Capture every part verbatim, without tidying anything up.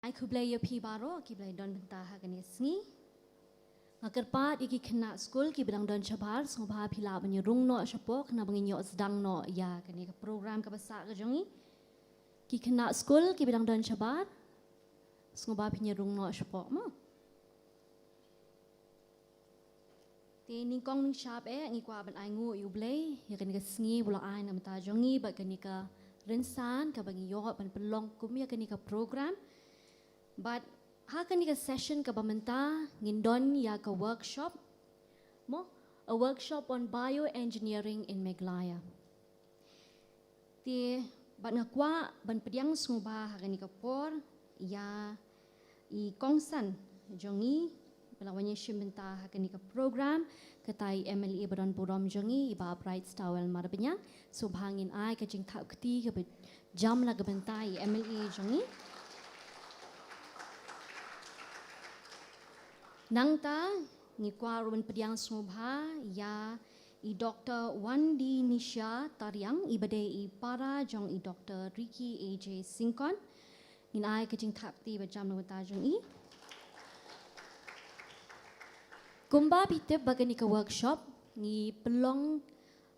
Ai khublei ïa phi baroh ki ba la don bynta ha kane ka sngi. Nga kyrpad ïa ki khynnah skul ki ba dang don shabar, sngewbha phi lah ban ïa rung noh shapoh, khnang ba ngin ïoh sdang noh ïa kane ka program kaba sah ka jong ngi. Ki khynnah skul ki ba dang don shabar, sngewbha phin ïa rung noh shapoh mo. Te nyngkong nyngshap eh ngi kwah ban ai nguh ïa U Blei ïa kane ka sngi ba u la ai na ka bynta jong ngi bad kane ka rynsan kaba ngi ïoh ban pynlong kum ïa kane ka program. Bad ha kane ka session kaba mynta ngin don ïa ka workshop mo, a workshop on bioengineering in Meghalaya. Te bad nga kwah ban pdiang sngewbha ha kane ka por ïa i kongsan jong ngi ba la wan ïashim bynta ha kane ka program, kata i M L A ba don burom jong ngi, i Bah Brightstarwell Marbaniang. Sngewbha ngin ai ka jingthap kti kaba jam na ka bynta i M L A jong ngi. Nangta ngi kwah ruh ban pdiang sngewbha ïa i Doktor Wandinisha Tariang, i ba dei i para jong i Doktor Ricky A J Syngkon. Ngin ai ka jingthap kti ba jam na ka bynta jong i. Kumba phi tip ba kane ka workshop ngi pynlong,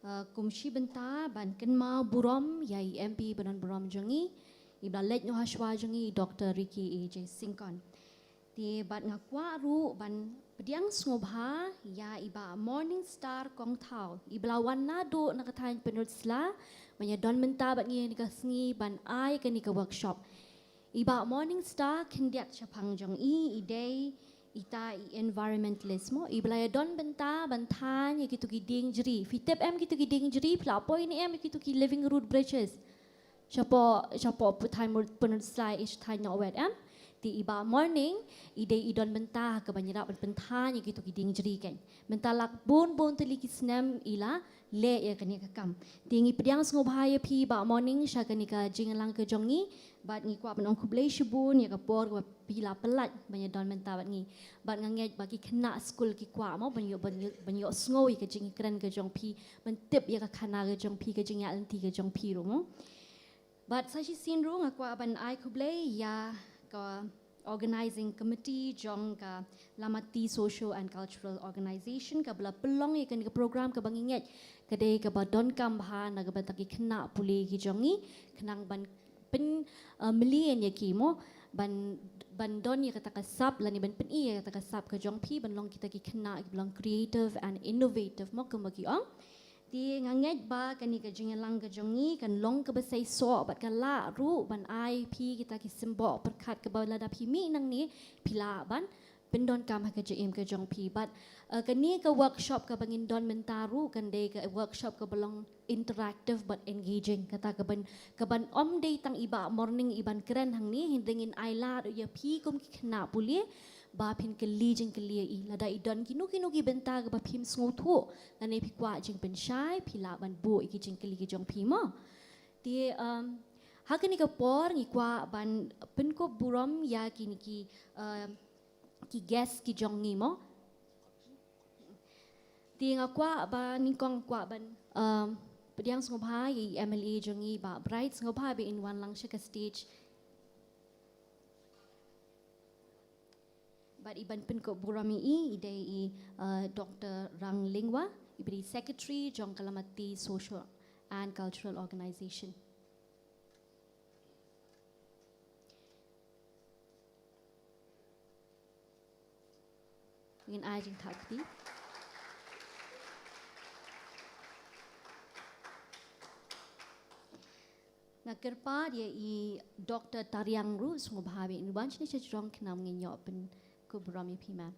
uh, kum shi bynta ban kynmaw burom ïa i M P ba don burom jong ngi, i ba la leit noh hashwa jong ngi, i Doktor Ricky A J Syngkon. Te bad nga kwah ruh ban pdiang sngewbha ïa i Bah Morning Star Kongthaw, i ba la wan naduh na ka thaiñ Pynursla ban ïa don bynta bad ngi ha kane ka sngi ban ai kane ka workshop. I Bah Morning Star khyndiat shaphang jong i, i dei ita i environmentalist mo, i ba la ïa don bynta ban thaiñ ïa kito ki dieng jri. Phi tip em kito ki dieng jri, phi la poi ne em ïa kito ki living root bridges shapoh, shapoh pu-, thaiñ Pynursla, i thaiñ Nongwet em. Te i Bah Morning i dei i don bynta ha kaba ïarap ban pynthaiñ ïa kito ki dieng jri kan. Mynta la bun bun tylli ki snem i la leh ïa kane ka kam. Te ngi pdiang sngewbha ïa phi Bah Morning sha kane ka jingïalang ka jong ngi. Bad ngi kwah ban ong khublei shibun ïa ka por kaba phi la pyllait ban ïa don bynta bad ngi. Bad nga ngeit ba ki khynnah skul ki kwah mo ban ïoh, ban ïoh, ban ïohsngew ïa ka jingkren ka jong phi, ban tip ïa ka khana ka jong phi, ka jingïaid lynti ka jong phi ruh mo. Bad sa shisien ruh nga kwah ban ai khublei ïa ka organizing committee jong ka Lamati Social and Cultural Organization kaba la pynlong ïa kane ka program kaba ngi ngeit ka dei kaba donkam bha na ka bynta ki khynnah pule ki jong ngi, khnang ban pyn, uh, mlien ïa ki mo, ban, ban don ïa kata ka sap lane ban pyni ïa kata ka sap ka jong phi ban long kita ki khynnah kiba long creative and innovative mo kumba ki ong. Te nga ngeit ba kane ka jingïalang ka jong ngi kan long kaba seisoh bad ka lah ruh ban ai phi kita ki symboh pyrkhat kaba lada phi mih nangne phi lah ban pyndonkam ha ka jingim ka jong phi. Bad, uh, kane ka workshop kaba ngin don mynta ruh kan dei ka workshop kaba long interactive bad engaging. Kata kaban, kaban ym dei tang i Bah Morning i ban kren hangne, hynrei ngin ai lad ïa phi kum ki khynnah pule ba phin kylli jingkylli ïa i. Lada i don kino kino ki bynta kaba phim sngewthuh lane phi kwah jingpynshai, phi lah ban buh ïa ki jingkylli ki jong phi mo. Te, um, ha kane ka por ngi kwah ban pynkup burom ïa kine ki, um, ki guest ki jong ngi mo. Te nga kwah ba nyngkong kwah ban, um, pdiang sngewbha ïa i M L A jong ngi Bah Bright, sngewbha ba in wan lang sha ka stage. Bad i ban pynkup burom ïa i, i dei i, uh, Doktor Rang Lyngwa, i ba dei secretary jong ka Lamati Social and Cultural Organization. Ngin ai jingthap kti. Nga kyrpad ïa i Doktor Tariang ruh sngewbha ba in wan shane sha jrong khnang ngin ïoh pynkup burom ïa phi ma'am.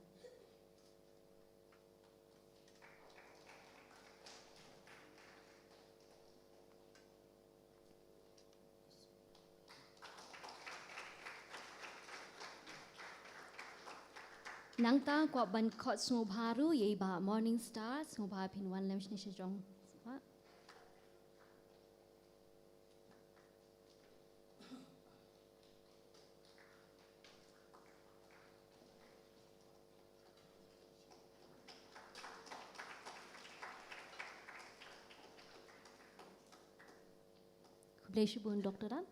Nangta kwah ban khot sngewbha ruh ïa i Bah Morning Star, sngewbha phin wan lem shane sha jrong. Khublei shibun Doktor Rang.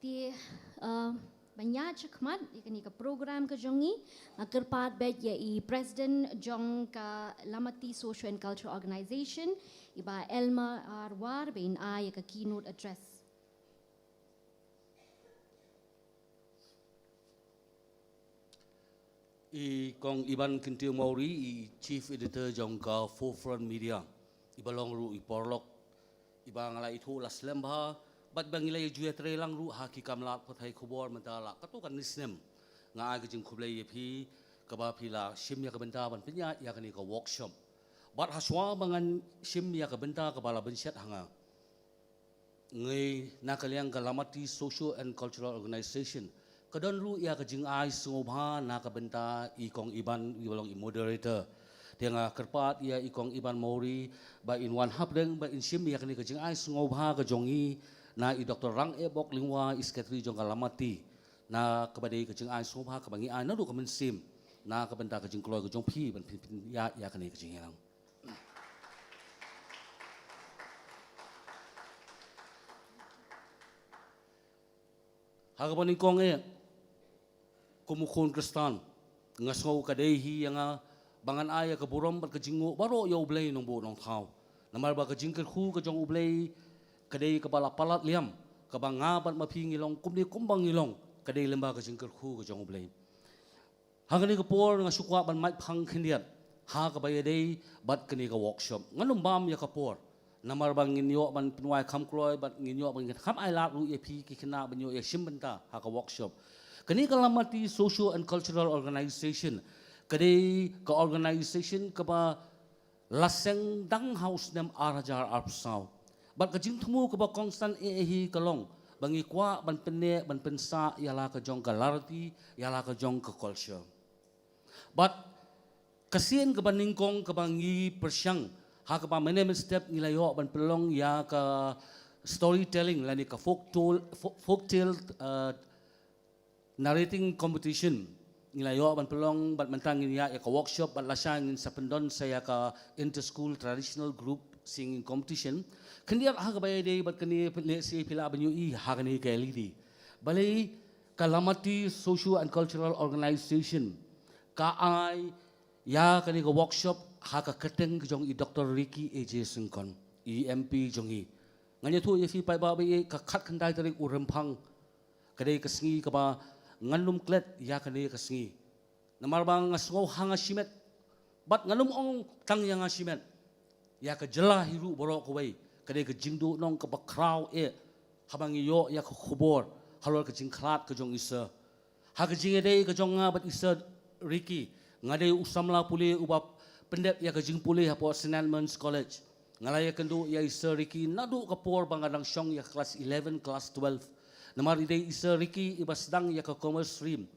Uh, ban ïaid shakhmat ïa kane ka program ka jong ngi, nga kyrpad beit ïa i President jong ka Lamati Socio and Cultural Organization, i Bah Elmer R War, ba in ai ïa ka keynote address. I Kong Iban Kyntiew Mawrie, i Chief Editor jong ka Forefront Media, i ba long ruh i paralok, i ba nga la ithuh la slem bha, bad ba ngi la ïa ju ïatrei lang ruh ha ki kam lad pathai khubor mynta la katto katne snem. Nga ai ka jingkhublei ïa phi kaba phi la shim ïa ka bynta ban pynïaid ïa kane ka workshop. Bad hashwa ba ngan shim ïa ka bynta kaba la bynshet ha nga, ngi na ka liang ka Lamati Socio and Cultural Organization ka don ruh ïa ka jingai sngewbha na ka bynta i Kong Iban, i ba long i moderator. Te nga kyrpad ïa i Kong Iban Mawrie ba in wan hapdeng ba in shim ïa kane ka jingai sngewbha ka jong ngi na i Doctor Rang E Bok Lyngwa, i Secretary jong ka Lamati, na kaba dei ka jingai sngewbha kaba ngi ai naduh ka mynsiem na ka bynta ka jingkloi ka jong phi ban pynïaid ïa kane ka jingïalang. Ha kaba nyngkong eh, kum u khun Khristan, nga sngew ka dei hi ïa nga ba ngan ai ïa ka burom bad ka jingnguh baroh ïa U Blei Nongbuh Nongthaw. Namar ba ka jingkyrkhu ka jong U Blei ka dei kaba la palat liam, kaba nga bad ma phi ngi long kumne kumba ngi long, ka dei lyngba ka jingkyrkhu ka jong U Blei. Ha kane ka por nga shu kwah ban mait phang khyndiat ha kaba ïadei bad kane ka workshop. Ngan ym bam ïa ka por namar ba ngin ïoh ban pynwai kham kloi bad ngin ïoh ban kham ailad ruh ïa phi ki khynnah ban ïoh ïa shim bynta ha ka workshop. Kane ka Lamati Socio and Cultural Organization ka dei ka organization kaba la seng dang ha u snem ar hajar arphew saw. Bad ka jingthmu kaba kongsan eh hi ka long ba ngi kwah ban pynneh ban pynsah ïa la ka jong ka larti, ïa la ka jong ka culture. Bad ka sien kaba nyngkong kaba ngi pyrshang ha kaba mynne mynstep ngi la ïoh ban pynlong ïa ka storytelling lane ka folk tale, folk tale narrating competition. Ngi la ïoh ban pynlong bad mynta ngin ïa ïa ka workshop bad lashai ngin sa pyndon sa ïa ka inter school traditional group singing competition. Khyndiat ha kaba ïadei bad kane lehse phi lah ban ïohi ha kane ka L E D. Balei ka Lamati Socio and Cultural Organization ka ai ïa kane ka workshop ha ka kyrteng ka jong i Doctor Ricky A J Syngkon, i M P jong ngi. Ngan ïathuh ïa phi paidbah ba ïa ka khatkhyndai tarik u Rymphang ka dei ka sngi kaba ngan ym klet ïa kane ka sngi. Namar ba nga sngew ha nga shimet bad ngan ym ong tang ïa nga shimet, ïa ka jylla hi ruh baroh kawei ka dei ka jingduhnong kaba khraw eh haba ngi ïoh ïa ka khubor halor ka jingkhlad ka jong i Sir. Ha ka jingïadei ka jong nga bad i Sir Ricky, nga dei u samla pule uba pyndep ïa ka jingpule hapoh St Edmund's College. Nga la ïakynduh ïa i Sir Ricky naduh ka por ba nga dang shong ïa ka klas eleven, klas twelve. Namar i dei i Sir Ricky iba sdang ïa ka commerce stream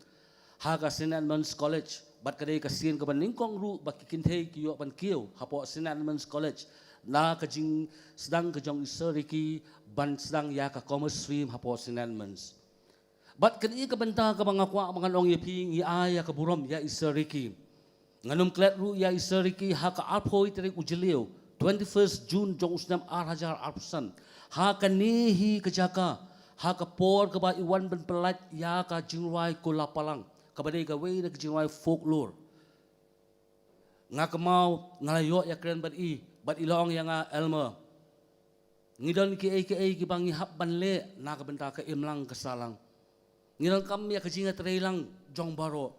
ha ka St Edmund's College bad ka dei ka sien kaba nyngkong ruh ba ki kynthei ki ïoh ban kiew hapoh St Edmund's College na ka jingsdang ka jong i Sir Ricky ban sdang ïa ka commerce stream hapoh St Edmund's. Bad kane ka bynta kaba nga kwah ba ngan ong ïa phi, ngi ai ïa ka burom ïa i Sir Ricky. Ngan ym klet ruh ïa i Sir Ricky ha ka arphew tarik u Jylliew, twenty-first June jong u snem ar hajar arphew san, ha kane hi ka jaka, ha ka por kaba i wan ban pyllait ïa ka jingrwai Kulapalang kaba dei kawei na ka jingrwai folklore. Nga kynmaw nga la ïoh ïakren bad i bad i la ong ïa nga, Elmer, ngi don kiei kiei kiba ngi hap ban leh na ka bynta ka imlang ka sahlang. Ngi donkam ïa ka jingïatreilang jong baroh.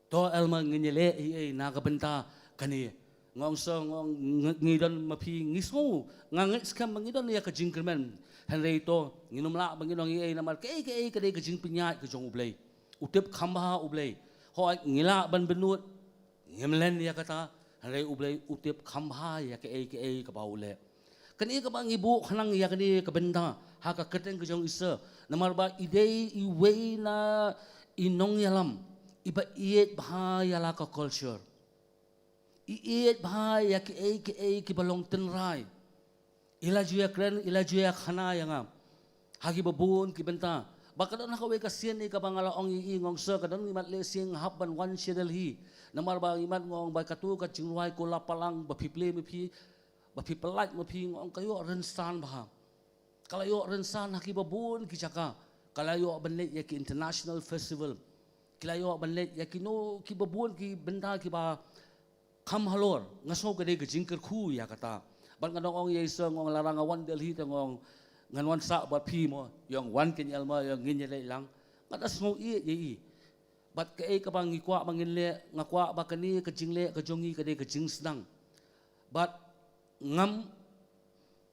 To Elmer, ngin ïaleh ei ei na ka bynta kane. Nga ong Sir, nga ong ngi don ma phi, ngi sngew, nga ngeit skhem ba ngi don ïa ka jingkyrmen. Hynrei to ngin ym lah ba ngin ong ei ei namar kaei kaei ka dei ka jingpynïaid ka jong U Blei. U tip kham bha U Blei. Hooid ngi lah ban bynnud, ngim len ïa kata, hynrei U Blei u tip kham bha ïa kaei kaei kaba u leh. Kane kaba ngi buh khnang ïa kane ka bynta ha ka kyrteng ka jong i Sir, namar ba i dei iwei na i nongïalam iba ïeit bha ïa la ka culture. I ïeit bha ïa kiei kiei kiba long tynrai. I la ju ïakren, i la ju ïakhana ïa nga ha kiba bun ki bynta. Ba ka don ha kawei ka sien kaba nga la ong ïa i, nga ong Sir, ka don ngi mat lehse nga hap ban wan sha Delhi. Namar ba ngi mat, nga ong, ba katu ka jingrwai Kulapalang ba phi plie ma phi, ba phi pyllait ma phi, nga ong ka ïoh rynsan bha. Ka la ïoh rynsan ha kiba bun ki jaka. Ka la ïoh ban leit ïa ki international festival. Ki la ïoh ban leit ïa kino kiba bun ki bynta kiba kham halor. Nga sngew ka dei ka jingkyrkhu ïa kata. Bad nga dang ong ïa i seng, ong lada nga wan Delhi te nga ong ngan wan sah bad phi mo. Ïa ong wan kin ïalma, ïa ong ngin ïaleh lang. Nga da sngew ïeit ïa i. Bad kaei kaba ngi kwah ba ngin leh, nga kwah ba kane ka jingleh ka jong ngi ka dei ka jingsdang. Bad ngam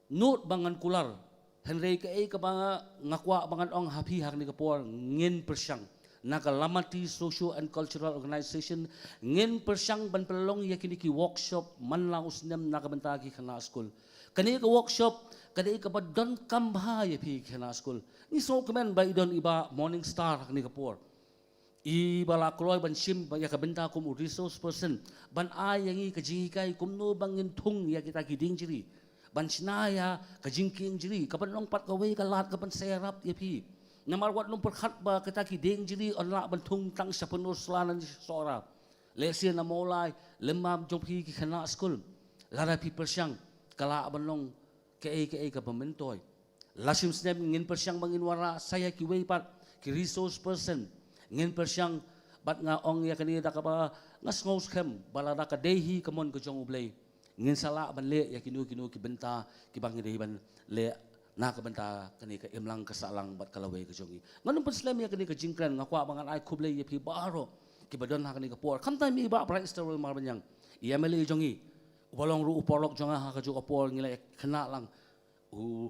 nud ba ngan kular. Hynrei kaei kaba nga kwah ba ngan ong ha phi ha kane ka por, ngin pyrshang. Na ka Lamati Socio and Cultural Organization, ngin pyrshang ban pynlong ïa kine ki workshop man la u snem na ka bynta ki khynnah skul. Kane ka workshop ka dei kaba donkam bha ïa phi ki khynnah skul. Ngi sngewkmen ba i don i Bah Morning Star ha kane ka por. I ba la kloi ban shim ba ïa ka bynta kum u resource person ban ai ïa ngi ka jinghikai kumno ba ngin thung ïa kita ki dieng jri, ban shna ïa ka jingkieng jri, ka ban long pat kawei ka lad ka ban sa ïarap ïa phi. Namar wat nym pyrkhat ba kita ki dieng jri yn lah ban thung tang sha Pynursla ne sha Sohra. Lehse na Mawlai, lem bam jong phi ki khynnah skul, lada phi pyrshang, ka lah ban long kaei kaei kaba myntoi. La shim snem ngin pyrshang ba ngin wanrah sa ïa kiwei pat ki resource person. Ngin pyrshang, bad nga ong ïa kane da kaba nga sngew skhem ba lada ka dei hi ka mon ka jong U Blei, ngin sa lah ban leh ïa kino kino ki bynta kiba ngi dei ban leh na ka bynta kane ka imlang ka sahlang bad ka lawei ka jong ngi. Ngan ym pynslem ïa kane ka jingkren, nga kwah ba ngan ai khublei ïa phi baroh kiba don ha kane ka por. Khamtam i Bah Brightstarwell Marbaniang, i M L A jong ngi, uba long ruh u paralok jong nga ha kajuh ka por, ngi la ïakynduh lang. U,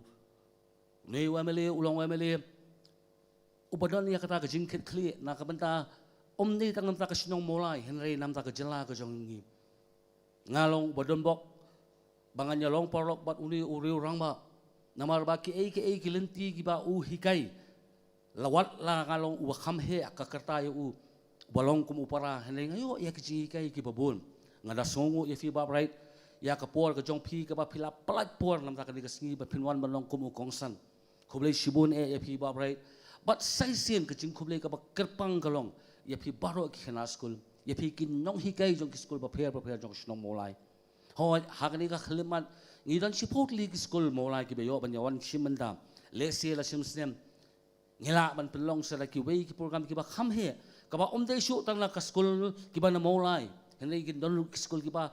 une u M L A, u long u M L A uba don ïa kata ka jingkitkhlieh na ka bynta, ym dei tang na ka bynta ka shnong Mawlai, hynrei na ka bynta ka jylla ka jong ngi. Nga long uba don bok ba ngan ïa long paralok bad une u riew rangbah. Namar ba kiei kiei ki lynti kiba u hikai, la wat la nga long uba kham heh ka kyrta ïa u, uba long kum u para, hynrei nga ïoh ïa ki jinghikai kiba bun. Nga da sngewnguh ïa phi Bah Bright, ïa ka por ka jong phi kaba phi la pyllait por na ka bynta kane ka sngi ba phin wan ban long kum u kongsan. Khublei shibun eh ïa phi Bah Bright. Bad sa shisien ka jingkhublei kaba kyrpang ka long ïa phi baroh ki khynnah skul, ïa phi ki nonghikai jong ki skul bapher bapher jong ka shnong Mawlai. Hooid, ha kane ka khyllipmat ngi don shiphew tylli ki skul Mawlai kiba ïoh ban ïa wan shim bynta. Lehse la shim snem ngi lah ban pynlong sa da kiwei ki program kiba kham heh, kaba ym dei shuh tang na ka skul kiba na Mawlai, hynrei kin don ruh ki skul kiba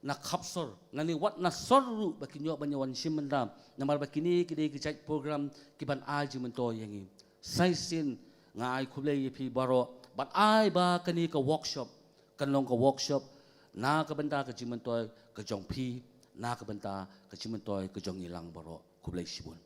na khap sor, lane wat na sor ruh ba kin ïoh ban ïa wan shim bynta. Namar ba kine ki dei ki jait program kiban ai jingmyntoi ïa ngi. Sa shisien nga ai khublei ïa phi baroh, bad ai ba kane ka workshop kan long ka workshop na ka bynta ka jingmyntoi ka jong phi, na ka bynta ka jingmyntoi ka jong ngi lang baroh. Khublei shibun.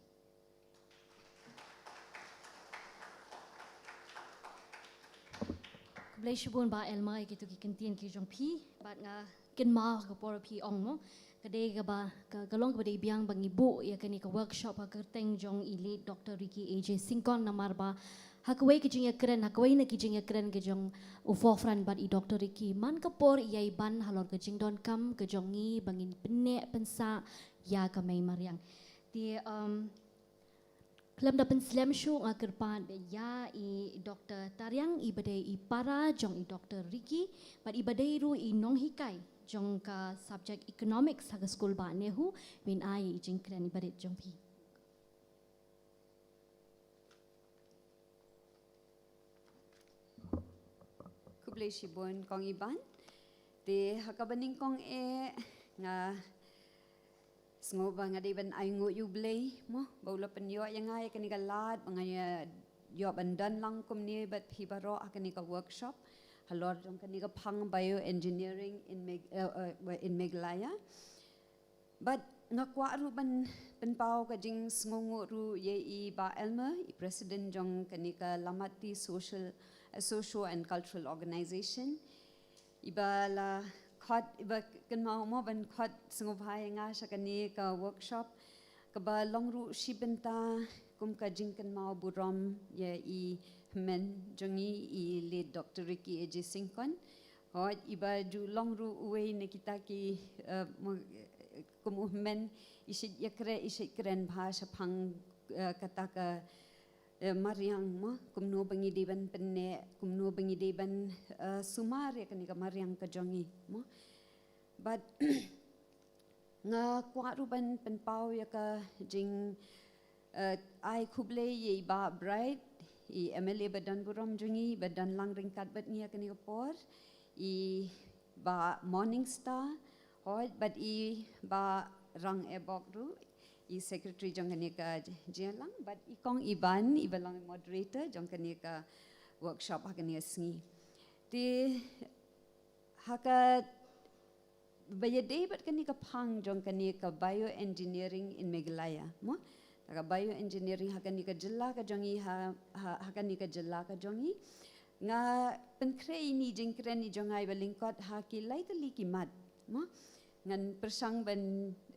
Khublei shibun Bah Elmer ïa kito ki kyntien ki jong phi, bad nga kynmaw ka por phi ong mo, ka dei kaba, ka, ka long kaba dei biang ba ngi buh ïa kane ka workshop ha ka kyrteng jong i late Doctor Ricky A J Syngkon, namar ba ha kawei ka jingïakren, ha kawei na ki jingïakren ka jong u Forefront bad i Doctor Ricky, man ka por ïai ban halor ka jingdonkam ka jong ngi ba ngin pynneh pynsah ïa ka mei mariang. Te, um, khlem da pynslem shuh nga kyrpad ïa i Doctor Tariang, iba dei i para jong i Doctor Ricky, bad iba dei ruh i nonghikai jong ka subject economics ha ka skul Bah NEHU, ban ai i jingkren iba rit jong phi. Khublei shibun Kong Iban. Te ha kaba nyngkong eh nga sngew ba nga dei ban ainguh ïa U Blei mo, ba u la pynïoh ïa nga ïa kane ka lad ba nga ïa, ïoh ban don lang kumne bad phi baroh ha kane ka workshop halor jong kane ka phang bioengineering in Meg-, eh, eh, in Meghalaya. Bad nga kwah ruh ban pynpaw ka jingsngewnguh ruh ïa i Bah Elmer, i president jong kane ka Lamati Social, eh, Socio and Cultural Organization. Iba la khot, iba kynmaw mo ban khot sngewbha ïa nga sha kane ka workshop, kaba long ruh shi bynta kum ka jingkynmaw burom ïa i hynmen jong ngi i late Doctor Ricky A J Syngkon. Hooid, iba ju long ruh uwei na kita ki, eh, mo-, kum u hynmen, i shait ïakren, i shait kren bha shaphang, eh, kata ka, eh, mariang mo, kumno ba ngi dei ban pynneh, kumno ba ngi dei ban, eh, sumar ïa kane ka mariang ka jong ngi mo. Bad nga kwah ruh ban pynpaw ïa ka jing, eh, ai khublei ïa i Bah Bright, i M L A ba don burom jong ngi, ba don lang ryngkat bad ngi ha kane ka por, i Bah Morning Star, hooid, bad i Bah Rang Ebok ruh, i secretary jong kane ka jingïalang, bad i Kong Iban, i ba long moderator jong kane ka workshop ha kane ka sngi. Te ha ka ba ïadei bad kane ka phang jong kane ka bioengineering in Meghalaya, mo? Kata ka bioengineering ha kane ka jylla ka jong ngi, ha, ha, ha kane ka jylla ka jong ngi. Nga pynkhreh ïa i jingkren i jong nga i ba lyngkot ha ki lai tylli ki mat, mo? Ngan pyrshang ban,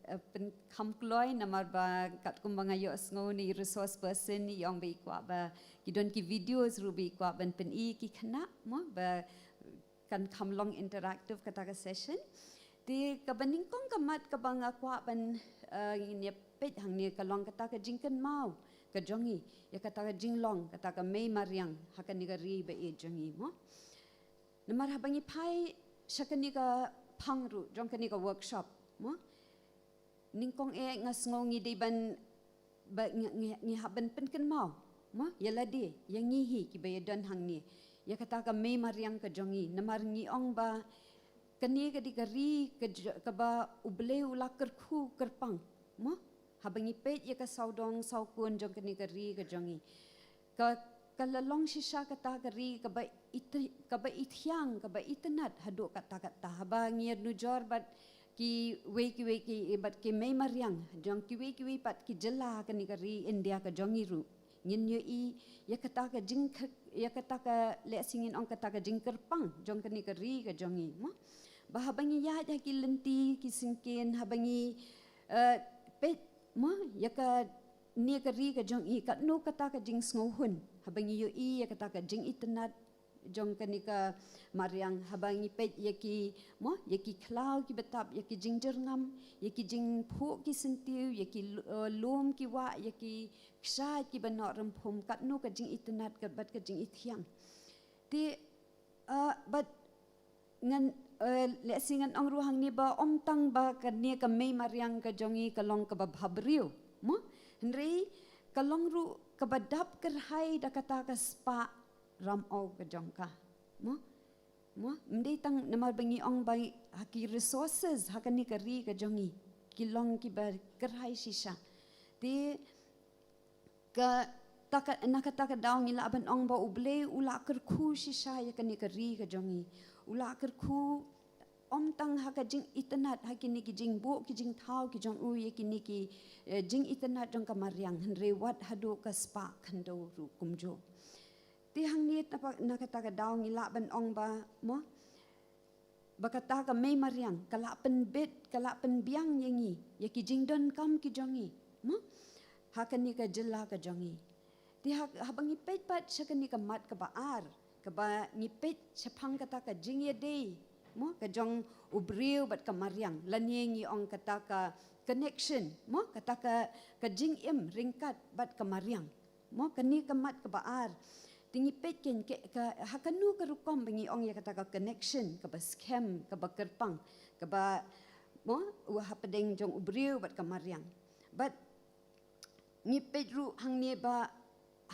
eh, pynkham kloi namar ba katkum ba nga ïohsngew na i resource person i ong ba i kwah ba ki don ki videos ruh ba i kwah ban pyni ki khynnah, mo? Ba kan kham long interactive kata ka session. Te kaba nyngkong ka mat kaba nga kwah ban, eh, ngin ïa peit hangne ka long kata ka jingkynmaw ka jong ngi ïa kata ka jinglong kata ka mei mariang ha kane ka ri ba ïeit jong ngi, mo. Namar haba ngi phai sha kane ka phang ruh jong kane ka workshop, mo. Nyngkong eh nga sngew ngi dei ban, ba ngi, ngi, ngi hap ban pynkynmaw, mo, ïa lade, ïa ngi hi kiba ïadon hangne, ïa kata ka mei mariang ka jong ngi, namar ngi ong ba kane ka dei ka ri ka j-, kaba U Blei u la kyrkhu kyrpang, mo, haba ngi peit ïa ka sawdong sawkun jong kane ka ri ka jong ngi. Ka, ka la long shisha kata ka ri kaba iti-, kaba ithiang, kaba itynnad haduh katta katta. Haba ngi ïanujor bad kiwei kiwei ki, bad ki mei mariang jong kiwei kiwei pat ki jylla ha kane ka ri India ka jong ngi ruh, ngin ïohi ïa kata ka jing, ïa kata ka, lehse ngin ong kata ka jingkyrpang jong kane ka ri ka jong ngi, mo. Ba haba ngi ïaid ha ki lynti ki syngkien, haba ngi, eh, peit, mo, ïa kane ka ri ka jong ngi, katno kata ka jingsngewhun haba ngi ïohi ïa kata ka jingitynnad jong kane ka mariang, haba ngi peit ïa ki, mo, ïa ki khlaw kiba tap, ïa ki jingjyrngam, ïa ki jingphuh ki syntiew, ïa ki lu-, eh, lum ki wah, ïa ki kshaid kiba noh rymphum, katno ka jingitynnad, kat bad ka jingithiang. Te, eh, bad ngan, eh, lehse ngan ong ruh hangne ba ym tang ba kane ka mei mariang ka jong ngi ka long kaba bhabriew, mo? Hynrei ka long ruh kaba dap kyrhai da kata ka spah ramew ka jong ka, mo? Mo, ym dei tang namar ba ngi ong ba ha ki resources ha kane ka ri ka jong ngi ki long kiba kyrhai shisha. Te kata ka, na kata ka daw ngi lah ban ong ba U Blei u la kyrkhu shisha ïa kane ka ri ka jong ngi. U la kyrkhu ym tang ha ka jingitynnad, ha kine ki jingbuh ki jingthaw ki jong u ïa kine ki, eh, jingitynnad jong ka mariang, hynrei wat haduh ka spah khyndew ruh kumjuh. Te hangne na kata ka daw ngi lah ban ong ba, mo, ba kata ka mei mariang ka lah pynbit, ka lah pynbiang ïa ngi ïa ki jingdonkam ki jong ngi, mo, ha kane ka jylla ka jong ngi. Te ha, haba ngi peit pat sha kane ka mat kaba ar, kaba ngi peit shaphang kata ka jingïadei, mo, ka jong u briew bad ka mariang, lane ngi ong kata ka connection, mo, kata ka, ka jingim ryngkat bad ka mariang. Mo, kane ka mat kaba ar. Te ngi peit kein ka, ka, ha kano ka rukom ba ngi ong ïa kata ka connection kaba skhem, kaba kyrpang, kaba, mo, u hapdeng jong u briew bad ka mariang. Bad ngi peit ruh hangne ba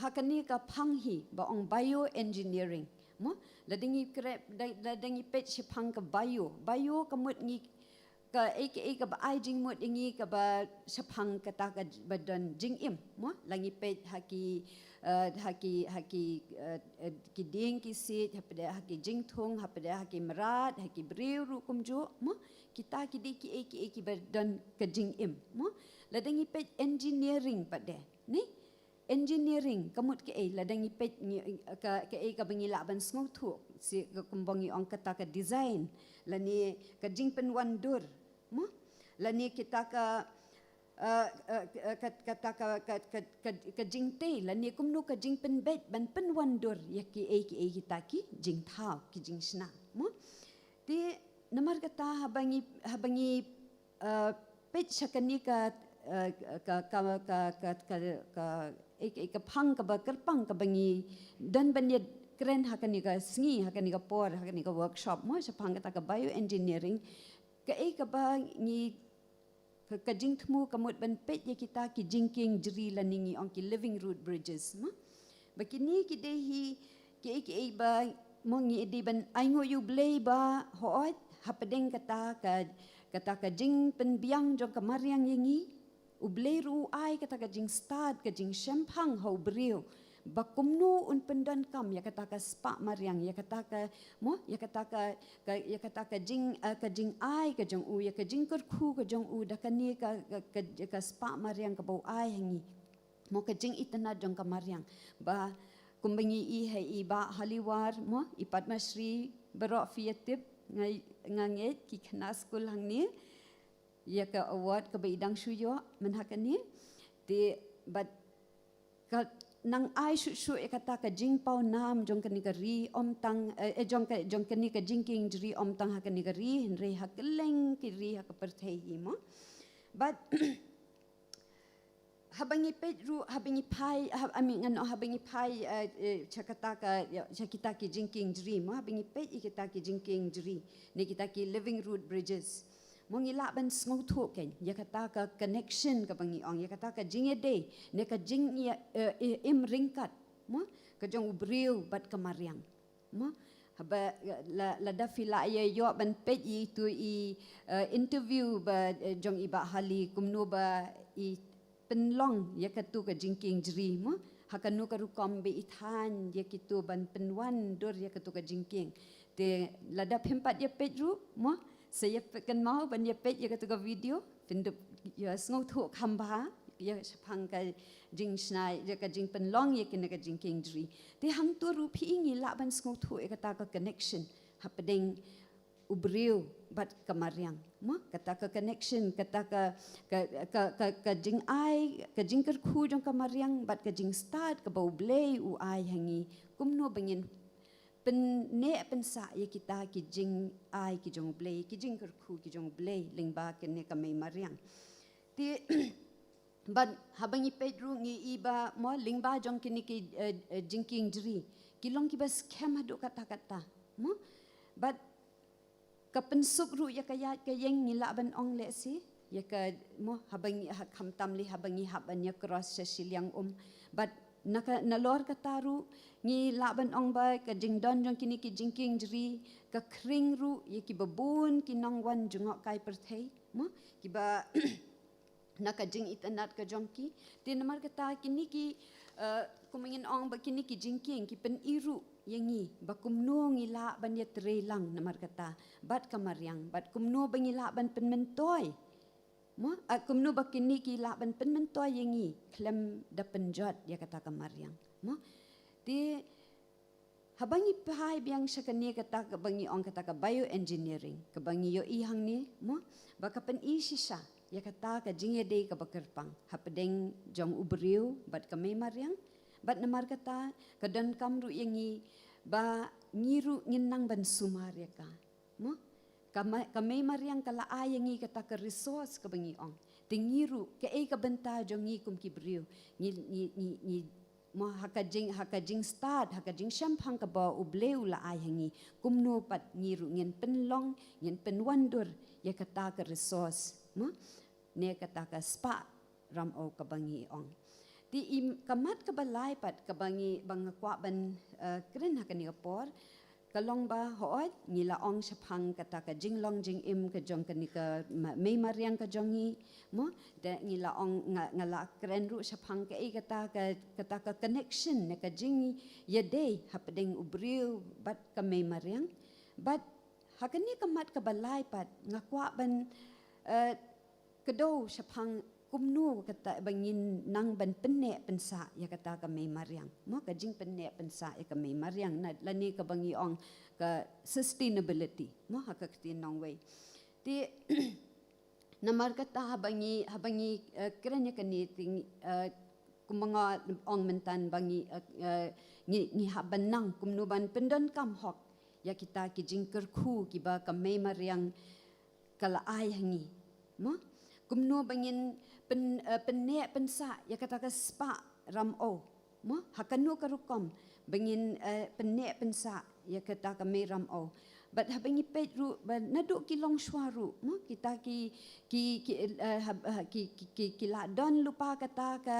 ha kane ka phang hi ba ong bioengineering. Mo, lada ngi kre-, da, lada ngi peit shaphang ka bio. Bio ka mut ngi ka, eh, ka, eh, kaba ai jingmut ïa ngi kaba shaphang kata kaba don jingim, mo? La ngi peit ha ki, eh, ha ki, ha ki, eh, eh, ki dieng ki siej, hapdeng ha ki jingthung, hapdeng ha ki mrad, ha ki briew ruh kumjuh, mo? Kita ki dei ki, eh, ki, eh, kiba don ka jingim, mo? Lada ngi peit engineering pat de, ne? Engineering ka mut kaei, lada ngi peit ngi, ka, kaei kaba ngi lah ban sngewthuh, shi ka kumba ngi ong kata ka design, lane ka jingpynwandur, mo? Lane kita ka, eh, eh, eh, ka, kata ka, ka, ka, ka, ka jingtei, lane kumno ka jingpynbeit ban pynwandur ïa kiei kiei kita ki jingthaw, ki jingshna, mo? Te namar kata haba ngi, haba ngi eh, peit sha kane ka, eh, ka, ka, ka, ka, ka, ka, eh, ka, ka phang kaba kyrpang kaba ngi don ban ïa kren ha kane ka sngi, ha kane ka por, ha kane ka workshop, mo, shaphang kata ka bioengineering. Kaei kaba ngi, ka, ka jingthmu ka mut ban peit ïa kita ki jingkieng jri lane ngi ong ki living root bridges, mo. Ba kine ki dei hi, ki ei ki ei ba, mo ngi dei ban ai nguh ïa U Blei ba, hooid, hapdeng kata ka, kata ka jingpynbiang jong ka mariang ïa ngi, U Blei ruh u ai kata ka jingstad, ka jingshemphang ha u briew. Ba kumno un pyndonkam ïa kata ka spah mariang, ïa kata ka, mo, ïa kata ka, ka, ïa kata ka jing, eh, ka jingai ka jong u, ïa ka jingkyrkhu ka jong u, da kane ka, ka, ka, ka spah mariang kaba u ai ha ngi. Mo ka jingitynnad jong ka mariang. Ba kumba ngi i ha i Bah Holly War, mo, i Padma Shri, baroh phi ïa tip, nga, nga ngeit, ki khynnah skul hangne, ïa ka award kaba i dang shu ïoh, mynta kane. Te, bad ka nang ai shuh shuh ïa kata ka jingpaw nam jong kane ka ri ym tang, eh, eh, jong ka, jong kane ka jingkieng jri ym tang ha kane ka ri, hynrei ha kylleng ki ri ha ka pyrthei hi mo. Bad haba ngi peit ruh, haba ngi phai, ha, I mean, ngan ong haba ngi phai, eh, eh, sha kata ka, ïa, sha kita ki jingkieng jri mo, haba ngi peit ïa kita ki jingkieng jri, ne kita ki living root bridges. Mo ngi lah ban sngewthuh kein, ïa kata ka connection kaba ngi ong, ïa kata ka jingïadei, ne ka jing ïa, eh, eh, im ryngkat, mo, ka jong u briew bad ka mariang. Mo, haba, la, lada phi lah ïa ïoh ban peit ïa itu i, eh, interview ba, eh, jong i Bah Holly, kumno ba i pynlong ïa katu ka jingkieng jri, mo. Ha kano ka rukom ba i thaiñ ïa kitu ban pynwandur ïa katu ka jingkieng. Te lada phim pat ïa peit ruh, mo, sa ïa peit kynmaw ban ïa peit ïa katu ka video, phin dup ïa sngewthuh kham bha, ïa shaphang ka jingshna, ïa ka jingpynlong ïa kane ka jingkieng jri. Te hangtu ruh phi ngi lah ban sngewthuh ïa kata ka connection hapdeng u briew bad ka mariang. Mo, kata ka connection, kata ka, ka, ka, ka, ka jingai, ka jingkyrkhu jong ka mariang bad ka jingstad kaba U Blei u ai ha ngi. Kumno ba ngin pynneh pynsah ïa kita ki jingai ki jong U Blei, ki jingkyrkhu ki jong U Blei, lyngba kane ka mei mariang. Te, bad haba ngi peit ruh ngi i ba, mo, lyngba jong kine ki, eh, eh, jingkieng jri, ki long kiba skhem haduh katta katta, mo. Bad ka pynsuk ruh ïa ka ïaid ka ïeng ngi lah ban ong lehse, ïa ka, mo, haba ngi ha, khamtam lei haba ngi hap ban ïa cross sha shiliang um. Bad na ka, nalor kata ruh ngi lah ban ong ba ka jingdon jong kine ki jingkieng jri ka khring ruh ïa kiba bun ki nongwan jngohkai pyrthei, mo, kiba na ka jingitynnad ka jong ki. Te namar kata kine ki, eh, kumba ngin ong ba kine ki jingkieng ki pyni ruh ïa ngi ba kumno ngi lah ban ïatrei lang namar kata bad ka mariang, bad kumno ba ngi lah ban pynmyntoi. Mo, eh, kumno ba kine ki lah ban pynmyntoi ïa ngi khlem da pynjot ïa kata ka mariang. Mo. Te haba ngi phai biang sha kane kata kaba ngi ong kata ka bioengineering, kaba ngi ïohi hangne, mo, ba ka pyni shisha ïa kata ka jingïadei kaba kyrpang hapdeng jong u briew bad ka mei mariang, bad namar kata ka donkam ruh ïa ngi ba ngi ruh ngin nang ban sumar ïa ka. Mo, ka ma-, ka mei mariang ka la ai ïa ngi kata ka resource kaba ngi ong. Te ngi ruh, kaei ka bynta jong ngi kum ki briew, ngi, ngi, ngi, ngi, mo, ha ka jing, ha ka jingstad, ha ka jingshemphang kaba U Blei u la ai ha ngi, kumno pat ngi ruh ngin pynlong, ngin pynwandur ïa kata ka resource, mo, ne kata ka spah ram o kaba ngi ong. Te i, ka mat kaba lai pat kaba ngi, ba nga kwah ban, eh, kren ha kane ka por, ka long ba hooid ngi la ong shaphang kata ka jinglong jingim ka jong kane ka ma-, mei mariang ka jong ngi, mo, te ngi la ong nga, nga la kren ruh shaphang kaei kata ka, kata ka connection ne ka jingïadei hapdeng u briew bad ka mei mariang. Bad ha kane ka mat kaba lai pat nga kwah ban, eh, kdew shaphang kumno kata ba ngin nang ban pynneh pynsah ïa kata ka mei mariang. Mo, ka jingpynneh pynsah ïa ka mei mariang, na, lane kaba ngi ong ka sustainability, mo, ha ka ktien nongwei. Te namar kata haba ngi, haba ngi, eh, kren ïa kane te ngi, eh, kumba nga ong mynta ba ngi, eh, eh, ngi, ngi hap ban nang kumno ban pyndonkam hok ïa kita ki jingkyrkhu kiba ka mei mariang ka la ai ha ngi. Mo? Kumno ba ngin pyn-, eh, pynneh pynsah ïa kata ka spah ram o. Mo? Ha kano ka rukom ba ngin, eh, pynneh pynsah ïa kata ka mei ram o. Bad haba ngi peit ruh ba naduh ki longshuwa ruh, mo, kita ki ki ki eh, hab- eh, ki ki ki ki la don lypa kata ka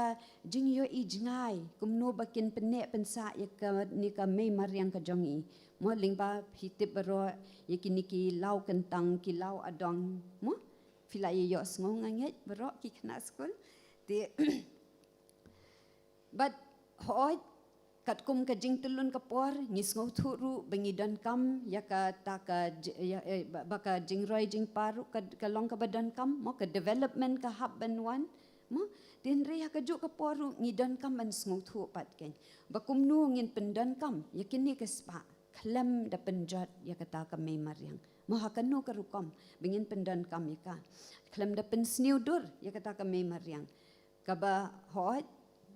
jingïohi jngai kumno ba kin pynneh pynsah ïa kane ka mei mariang ka jong ngi. Mo, lyngba phi tip baroh ïa kine ki law kyntang, ki law adong, mo. Phi la ïoh sngew, nga ngeit baroh ki khynnah skul. Te bad hooid, katkum ka jingtyllun ka por, ngi sngewthuh ruh ba ngi donkam ïa kata ka j- ïa, eh, ba ba ka jingroi jingpar ruh ka, ka long kaba donkam, mo, ka development ka hap ban wan, mo. Te hynrei ha kajuh ka por ruh ngi donkam ban sngewthuh pat, keiñ, ba kumno ngin pyndonkam ïa kine ki spah khlem da pynjot ïa kata ka mei mariang, mo, ha kano ka rukom ba ngin pyndonkam ïa ka, khlem da pynsniew dur ïa kata ka mei mariang. Kaba hooid,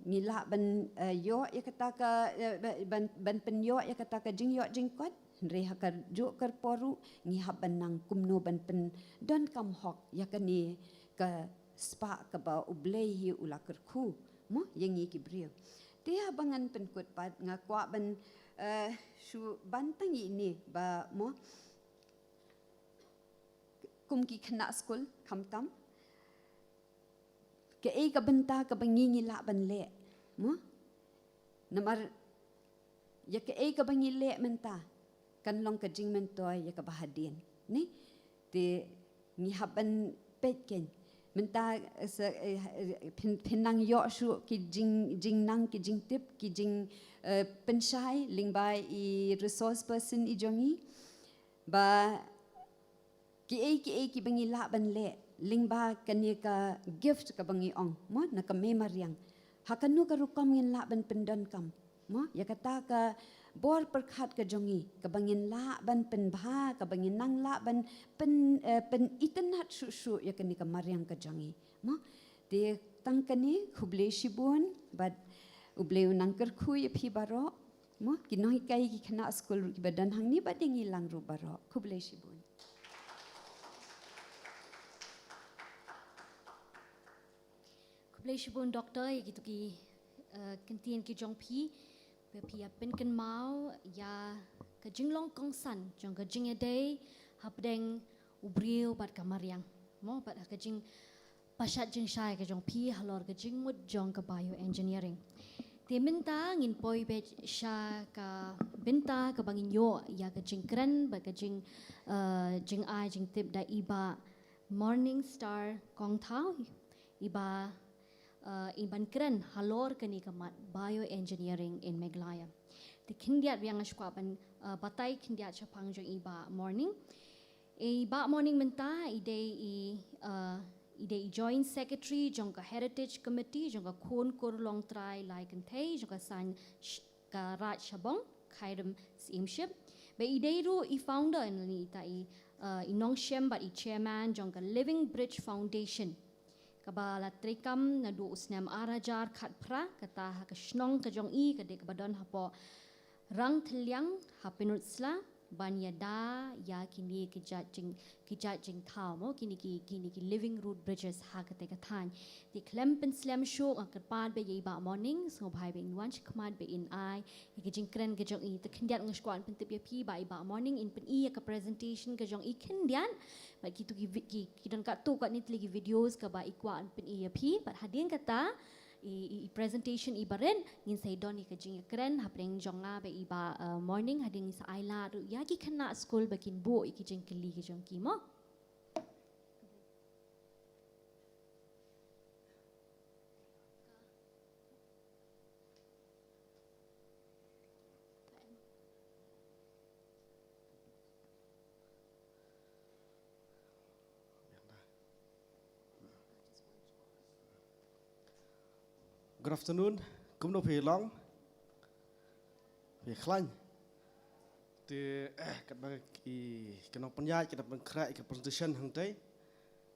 ngi lah ban, eh, ïoh ïa kata ka, eh, ba- ban ban pynïoh ïa kata ka jingïoh jingkoit, hynrei ha kajuh ka por ruh ngi hap ban nang kumno ban pyndonkam hok ïa kane ka spah kaba U Blei hi u la kyrkhu, mo, ïa ngi ki briew. Te haba ngan pynkut pat, nga kwah ban, eh, shu ban tang ïa ine ba, mo, kum ki khynnah skul khamtam, kaei ka bynta kaba ngi ngi lah ban leh, mo? Namar ïa kaei kaba ngi leh mynta kan long ka jingmyntoi ïa kaba hadien, ne? Te ngi hap ban peit, keiñ, mynta, eh, sa- eh, eh, phin phin nang ïoh shuh ki jing jingnang, ki jingtip, ki jing, eh, pynshai lyngba i resource person i jong ngi, ba kiei kiei kiba ngi lah ban leh lyngba kane ka gift kaba ngi ong, mo, na ka mei mariang. Ha kano ka rukom ngin lah ban pyndonkam, mo, ïa kata ka bor pyrkhat ka jong ngi kaba ngin lah ban pynbha, kaba ngin nang lah ban pyn eh, pynitynnad shuh shuh ïa kane ka mariang ka jong ngi, mo? Te tang kane, khublei shibun bad U Blei u nang kyrkhu ïa phi baroh, mo, ki nonghikai, ki khynnah skul ruh kiba don hangne bad ïa ngi lang ruh baroh. Khublei shibun. Khublei shibun Doctor ïa kito ki, eh, kyntien ki jong phi, ba phi ïa pynkynmaw ïa ka jinglong kongsan jong ka jingïadei hapdeng u briew bad ka mariang, mo, bad ka jingpashat jingshai ka jong phi halor ka jingmut jong ka bioengineering. Te mynta ngin poi beit sha ka bynta kaba ngin ïoh ïa ka jingkren bad ka jing, eh, jingai jingtip da i Bah Morning Star Kongthaw, i ba, eh, i ban kren halor kane ka mat bioengineering in Meghalaya. Te khyndiat biang nga shu kwah ban, eh, batai khyndiat shaphang jong i Bah Morning. I Bah Morning mynta i dei i, eh, i dei i Joint Secretary jong ka Heritage Committee jong ka Khun Kur Longtrai Lai Kynthei jong ka Saiñ sh- ka Raid Shabong, Khyrim Syiemship. Ba i dei ruh i founder, ïa ni ita i, eh, i nongshem bad i chairman jong ka Living Bridge Foundation, kaba la treikam naduh u snem ar hajar khatphra, kata ha ka shnong ka jong i, ka dei kaba don hapoh Rangthylliang ha Pynursla, ban ïada ïa kine ki jait jing ki jait jingthaw, mo, kine ki, kine ki living root bridges ha kata ka thaiñ. Te khlem pynslem shuh, nga kyrpad beit ïa i Bah Morning, sngewbha beit ngin wan shakhmat beit in ai ïa ka jingkren ka jong i. Te khyndiat nga shu kwah pyntip ïa phi ba i Bah Morning in pyni ïa ka presentation ka jong i khyndiat. Bad kito ki vi- ki, ki don katto katne tylli ki videos kaba i kwah pyni ïa phi. Bad hadien kata, i, i, i presentation i barit, ngin sa ïa don ïa ka jingïakren hapdeng jong nga bad i Bah, eh, Morning, hadien ngin sa ai lad ruh ïa ki khynnah skul ba kin buh ïa ki jingkylli ki jong ki, mo. Good afternoon. Kumno phi long? Phi khlaiñ? Te, eh, katba ki, ki nongpynïaid ki da pynkhreh ïa ka presentation hangtei,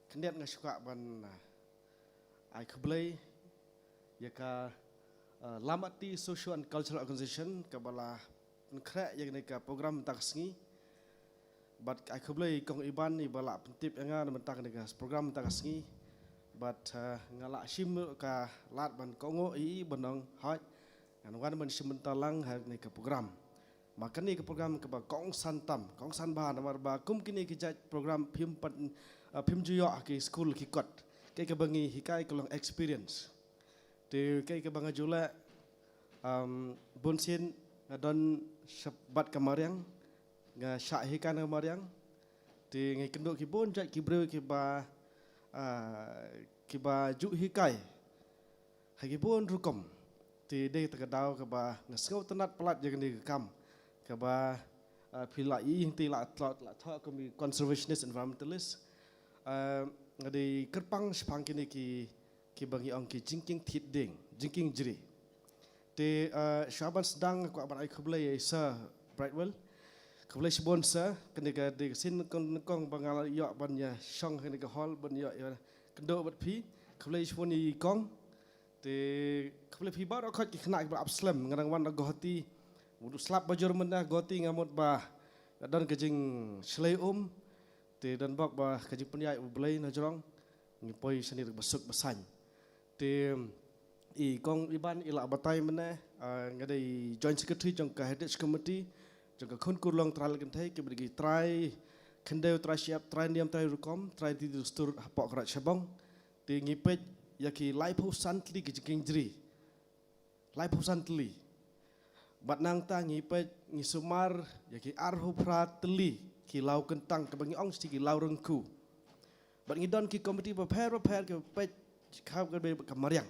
khyndiat nga shu kwah ban, eh, ai khublei ïa ka, eh, Lamati Social and Cultural Organization kaba la pynkhreh ïa kane ka program mynta ka sngi. Bad ai khublei ïa i Kong Iban iba la pyntip ïa nga na mynta kane ka program mynta ka sngi. Bad, eh, nga la shim ka lad ban kohnguh ïa i ban ong hooid, ngan wan ban shim bynta lang ha kane ka program. Ma kane ka program kaba kongsan tam, kongsan bha namar ba kum kine ki jait program phim pat, ah, phim ju ïoh ha ki skul ki kot. Kaei kaba ngi hikai ka long experience. Te kaei kaba nga ju leh, um, bun sien nga don sha bad ka mariang, nga shah hikai na mariang. Te nga ïakynduh ki bun jait ki briew kiba, ah, kiba ju hikai ha ki bun rukom. Te dei kata ka daw kaba nga sngewtynnat palat ïa kane ka kam kaba, ah, phi la ïohi te la thoh, la thoh kum ki conservationist, environmentalist. Ah, nga dei kyrpang shaphang kine ki, kiba ngi ong ki jingkieng thied dieng, jingkieng jri. Te, ah, shuwa ban sdang nga kwah ban ai khublei ïa i Sir Brightwell. Khublei shibun Sir, kane ka dei ka sien nyngkong, nyngkong ba nga la ïoh ban ïa shong ha kane ka hall ban ïoh ïa kynduh bad phi. Khublei shibun ïa i Kong. Te khublei phi baroh khoit ki khynnah kiba ap slem, nga dang wan na Guwahati. Mut slap ba jur mynta Guwahati nga mut ba nga don ka jingshlei um. Te don bok ba ka jingpynïaid U Blei na jrong. Ngi poi shane da kaba suk ba saiñ. Te i Kong Iban i la batai mynne, ah, nga dei Joint Secretary jong ka Heritage Committee jong ka Khun Kurlong Trai Lad Kynthei, kiba dei ki trai khyndew, trai shyiap, trai niam, trai rukom, trai riti dustur hapoh ka Raid Shillong. Te ngi peit ïa ki laiphew san tylli ki jingkieng jri. Laiphew san tylli. Bad nangta ngi peit, ngi sumar ïa ki arphew phra tylli ki law kyntang, kaba ngi ong shi ki law ryngkew. Bad ngi don ki komiti bapher bapher kiba peit, khap ka dei ka mariang.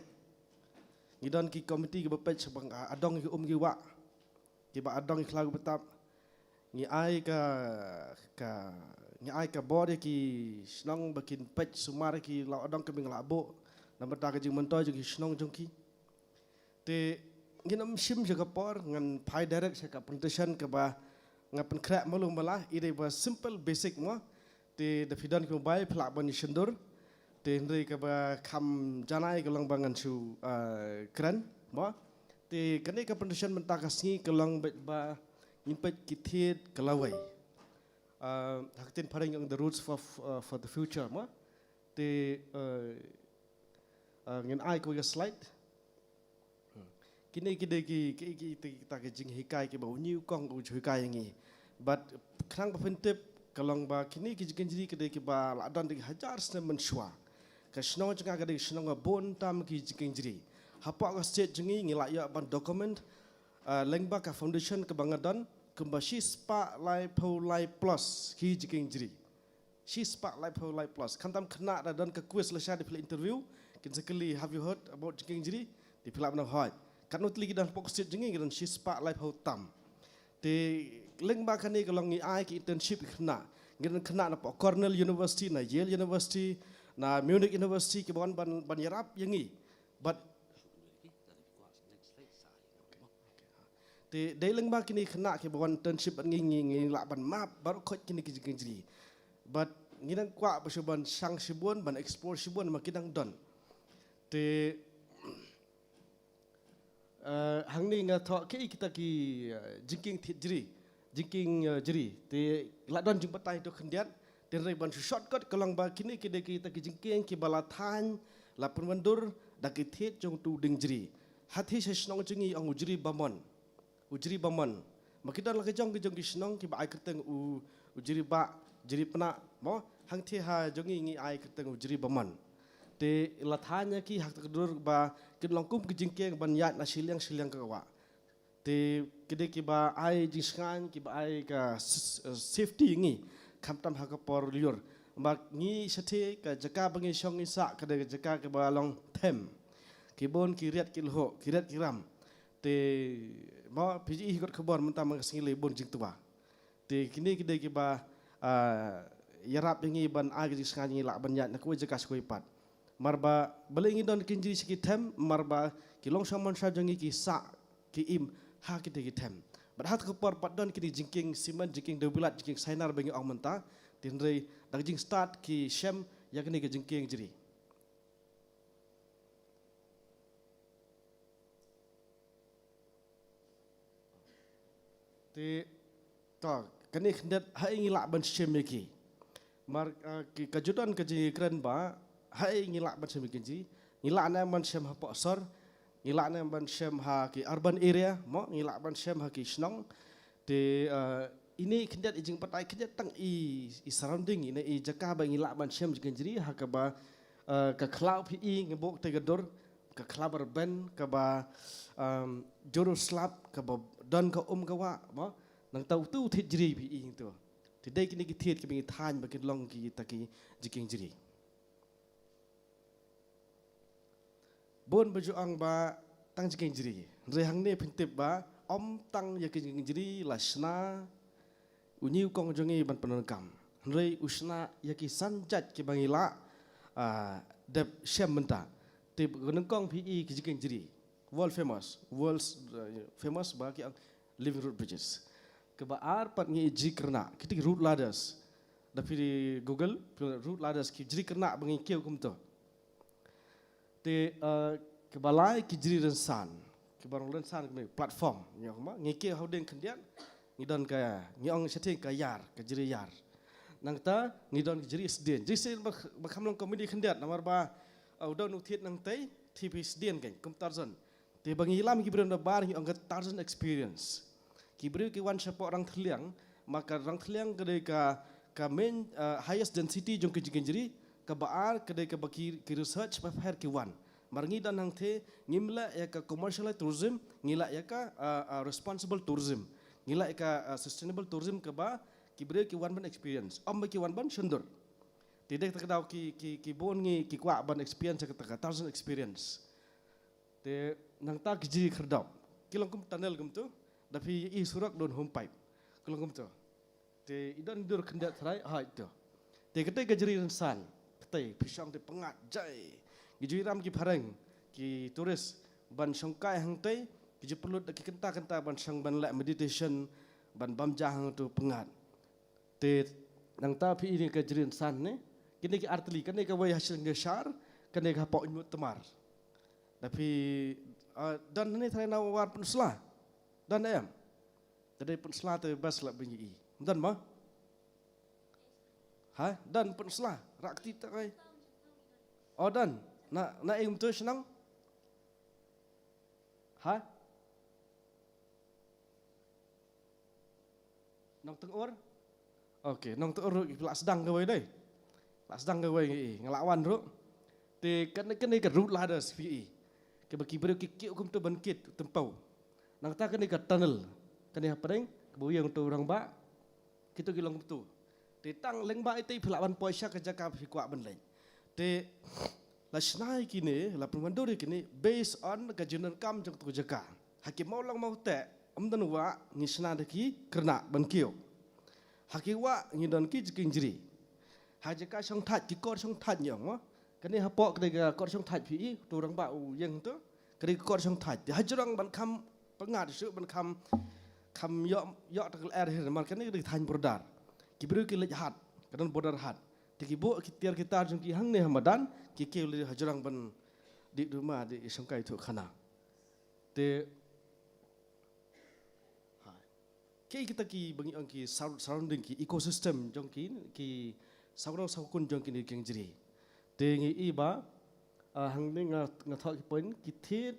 Ngi don ki komiti kiba peit shaphang, ah, adong ki um ki wah, kiba adong ki khlaw ki btap. Ngi ai ka, ka, ngi ai ka bor ïa ki shnong ba kin peit sumar ïa ki law adong kaba ngi la buh na bynta ka jingmyntoi jong ki shnong jong ki. Te ngin ym shim sha ka por, ngan phai direct sha ka presentation kaba nga pynkhreh malu mala, i dei ba simple basic mo. Te da phi don ki mobile phi lah ban ïa shon dur. Te hynrei kaba kham janai ka long ba ngan shu, ah, kren mo. Te kane ka presentation mynta ka sngi ka long beit ba ngin peit ki thied ka lawei. Ah, ha ka ktien phareng ong the roots for, ah, for the future mo. Te, ah, ah, ngin ai kawei ka slide. Hmm. Kine ki dei ki, ki, ki, ki, kita ki jinghikai kiba u New Kong u ju hikai ïa ngi. Bad khnang ba phin tip ka long ba kine ki jingkieng jri ki dei kiba la don da ki hajar snem mynshuwa. Ka shnong jong nga ka dei ka shnong ba bun tam ki jingkieng jri. Hapoh ka state jong ngi ngi la ïoh ban document, ah, lyngba ka foundation kaba nga don kumba shispah laiphew lai plus ki jingkieng jri. Shispah laiphew lai plus. Khamtam khynnah da don ka quiz lashai da phi la interview, kin sa kylli, "Have you heard about jingkieng jri?" Te phi lah ban ong hooid. Katno tylli ki don hapoh ka state jong ngi, ki don shispah laiphew tam. Te lyngba kane ka long ngi ai ki internship ki khynnah. Ngi don khynnah napoh Cornell University, na Yale University, na Munich University, kiba wan ban, ban ïarap ïa ngi. Bad te dei lyngba kine ki khynnah kiba wan internship bad ngi, ngi, ngi lah ban map baroh khoit kine ki jingkieng jri. Bad ngi dang kwah ba shu ban shang shibun, ban explore shibun ma ki dang don. Te, eh, hangne nga thoh kaei kita ki, eh, jingkieng thied jri, jingkieng, eh, jri. Te la don jingbatai to khyndiat. Te hynrei ban shu shortcut ka long ba kine ki dei kita ki jingkieng kiba la thaiñ, la pynwandur da ki thied jong utu u dieng jri. Hangtei sha shnong jong ngi ong u jri bamon. U jri bamon. Ma ki don la ka jong ki jong ki shnong kiba ai kyrteng u, u jri bah, jri pnah mo. Hangtei ha jong ngi ngi ai kyrteng u jri bamon. Te la thaiñ ïa ki ha kata ka dur ba kin long kum ki jingkieng ban ïaid na shiliang shiliang ka wah. Te ki dei kiba ai jingshngaiñ, kiba ai ka s-, s-, safety ïa ngi, khamtam ha ka por lyiur. Ba ngi shathie ka jaka ba ngi shong ngi sah ka dei ka jaka kaba long them. Ki bun ki riat ki lhuh, ki riat ki ram. Te mo phi ju ïohi kot khubor mynta man ka sngi lei bun jingtwa. Te kine ki dei kiba, ah, ïarap ïa ngi ban ai ka jingshngaiñ ïa ngi lah ban ïaid na kawei jaka sha kawei pat. Namar ba balei ngi don kieng jri sha ki them, namar ba ki longshaw manshaw jong ngi ki sah ki im ha kita ki them. Bad ha kata ka por pat don kine ki jingkieng simen, jingkieng dewbilat, jingkieng sainar ba ngi ong mynta. Te hynrei da ka jingstad ki shem ïa kine ki jingkieng jri. Te, to, kane khyndiat haei ngi lah ban shem ïa ki. Namar, ah, ki, ka ju don ka jingkren ba haei ngi lah ban shem ïa ki jri. Ngi lah ne ban shem hapoh sor, ngi lah ne ban shem ha ki urban area mo, ngi lah ban shem ha ki shnong. Te, uh, ine khyndiat i jingbatai khyndiat tang i, i surrounding, ine i jaka ba ngi lah ban shem jingkynjri, ha kaba, uh, ka khlaw phi i ngi bok te ka dur, ka khlaw ba rben, kaba, um, juru slap, kaba don ka um ka wah, mo? Nangta utu thied jri phi i tu. Te dei kine ki thied kiba ngi thaiñ ba kin long kita ki jingkynjri. Bun ba ju ong ba tang jingkynjri. Hynrei hangne phin tip ba ym tang ïa ki jingkynjri la shna u ñiewkong jong ngi ban pyndonkam. Hynrei u shna ïa ki san jait kiba ngi lah, ah, dep shem mynta. Te ka nyngkong phi i ki jingkynjri. World famous, world, uh, famous ba ki ong living root bridges. Kaba ar pat ngi i jri kyrna, kita ki root ladders. Da phi Google, phi root ladders ki jri kyrna ba ngi kiew kumto. Te, uh, kaba lai ki jri rynsan, kiba rong rynsan kaba platform, ngi ong ma, ngi kiew ha u dieng khyndiat, ngi don ka, ngi ong shatei ka ïar, ka jri ïar. Nangta, ngi don ka jri sdien. Jri sdien ba, ba kham long comedy khyndiat, namar ba, uh, u don u thied nangtei, thied phi sdien kein, kum Tarzan. Te ba ngi lam ki briew na bar ngi ong ka Tarzan experience. Ki briew ki wan shapoh Rangthylliang, ma ka Rangthylliang ka dei ka, ka main, uh, highest density jong ki jingkynjri, kaba ar ka dei kaba ki, ki research paper ki wan. Mar ngi don hangtei, ngim lah ïa ka commercial tourism, ngi lah ïa ka, uh, uh, responsible tourism. Ngi lah ïa ka, uh, sustainable tourism kaba ki briew ki wan ban experience. Ym ba ki wan ban shondur. Te dei kata ka daw ki, ki, ki bun ngi ki kwah ban experience kata ka Tarzan experience. Te nangta ki jri khyrdop. Ki long kum tunnel kumto. Da phi i surok don home pipe. Ki long kumto. Te i don dur khyndiat tharai, ha ito. Te katei ka jri rynsan. Katei phi shong te pyngngad jai. Ki ju ïalam ki phareng, ki tourist ban shongkai hangtei, ki ju pynlut da ki kynta kynta ban shong ban leh meditation, ban bam ja hangto pyngngad. Te nangta phi i ne ka jri rynsan ne. Kine ki artylli, kane kawei ha Shillong Shar, kane ka hapoh Umnumtymar. Da phi, ah, don ne tharai na War Pynursla. Don em. Te dei Pynursla te best lah ba ngi i. Don mo? Ha? Don Pynursla. Rak ti ta kai. Oh, don. Na, na ing tu shnong? Ha? Nongtyngur? Okay, Nongtyngur ruh ki la sdang kawei dei. La sdang kawei ngi i, nga la wan ruh. Te kane, kane ka root ladders phi i. Kaba ki briew ki kiew kumto ban kit, tympew. Nangta kane ka tunnel. Kane hapdeng, kaba u ïeng uto u rangbah. Kito ki long kumto. Te tang lyngba ite phi lah ban poi sha ka jaka phi kwah ban leit. Te la shna ïa kine, la pynwandur ïa kine, based on ka jingdonkam jong kato ka jaka. Ha ki Mawlong Mawteh, ym don wah, ngi shna da ki kyrna ban kiew. Ha ki wah, ngi don ki jingkynjri. Ha jaka shongthait, ki kor shongthait ngi ong mo. Kane hapoh kane ka kor shongthait phi i, uto u rangbah u ïeng to. Kane ka kor shongthait. Te hajrong ban kham pyngngad shuh ban kham, kham ïoh, ïoh ta ka lyer hi namar kane ka dei thaiñ border. Ki briew ki leit hat, ka don border hat. Te ki buh ki tiar ki tar jong ki hangne ha madan, ki kiew leit hajrong ban dih duma, dih shongkai thuh khana. Te, ha. Ki kita kiba ngi ong ki sur-, surrounding, ki ecosystem jong ki, ki saw rau saw kun jong kine ki jri. Te ngi i ba, ah, hangne nga, nga thoh ki point, ki thied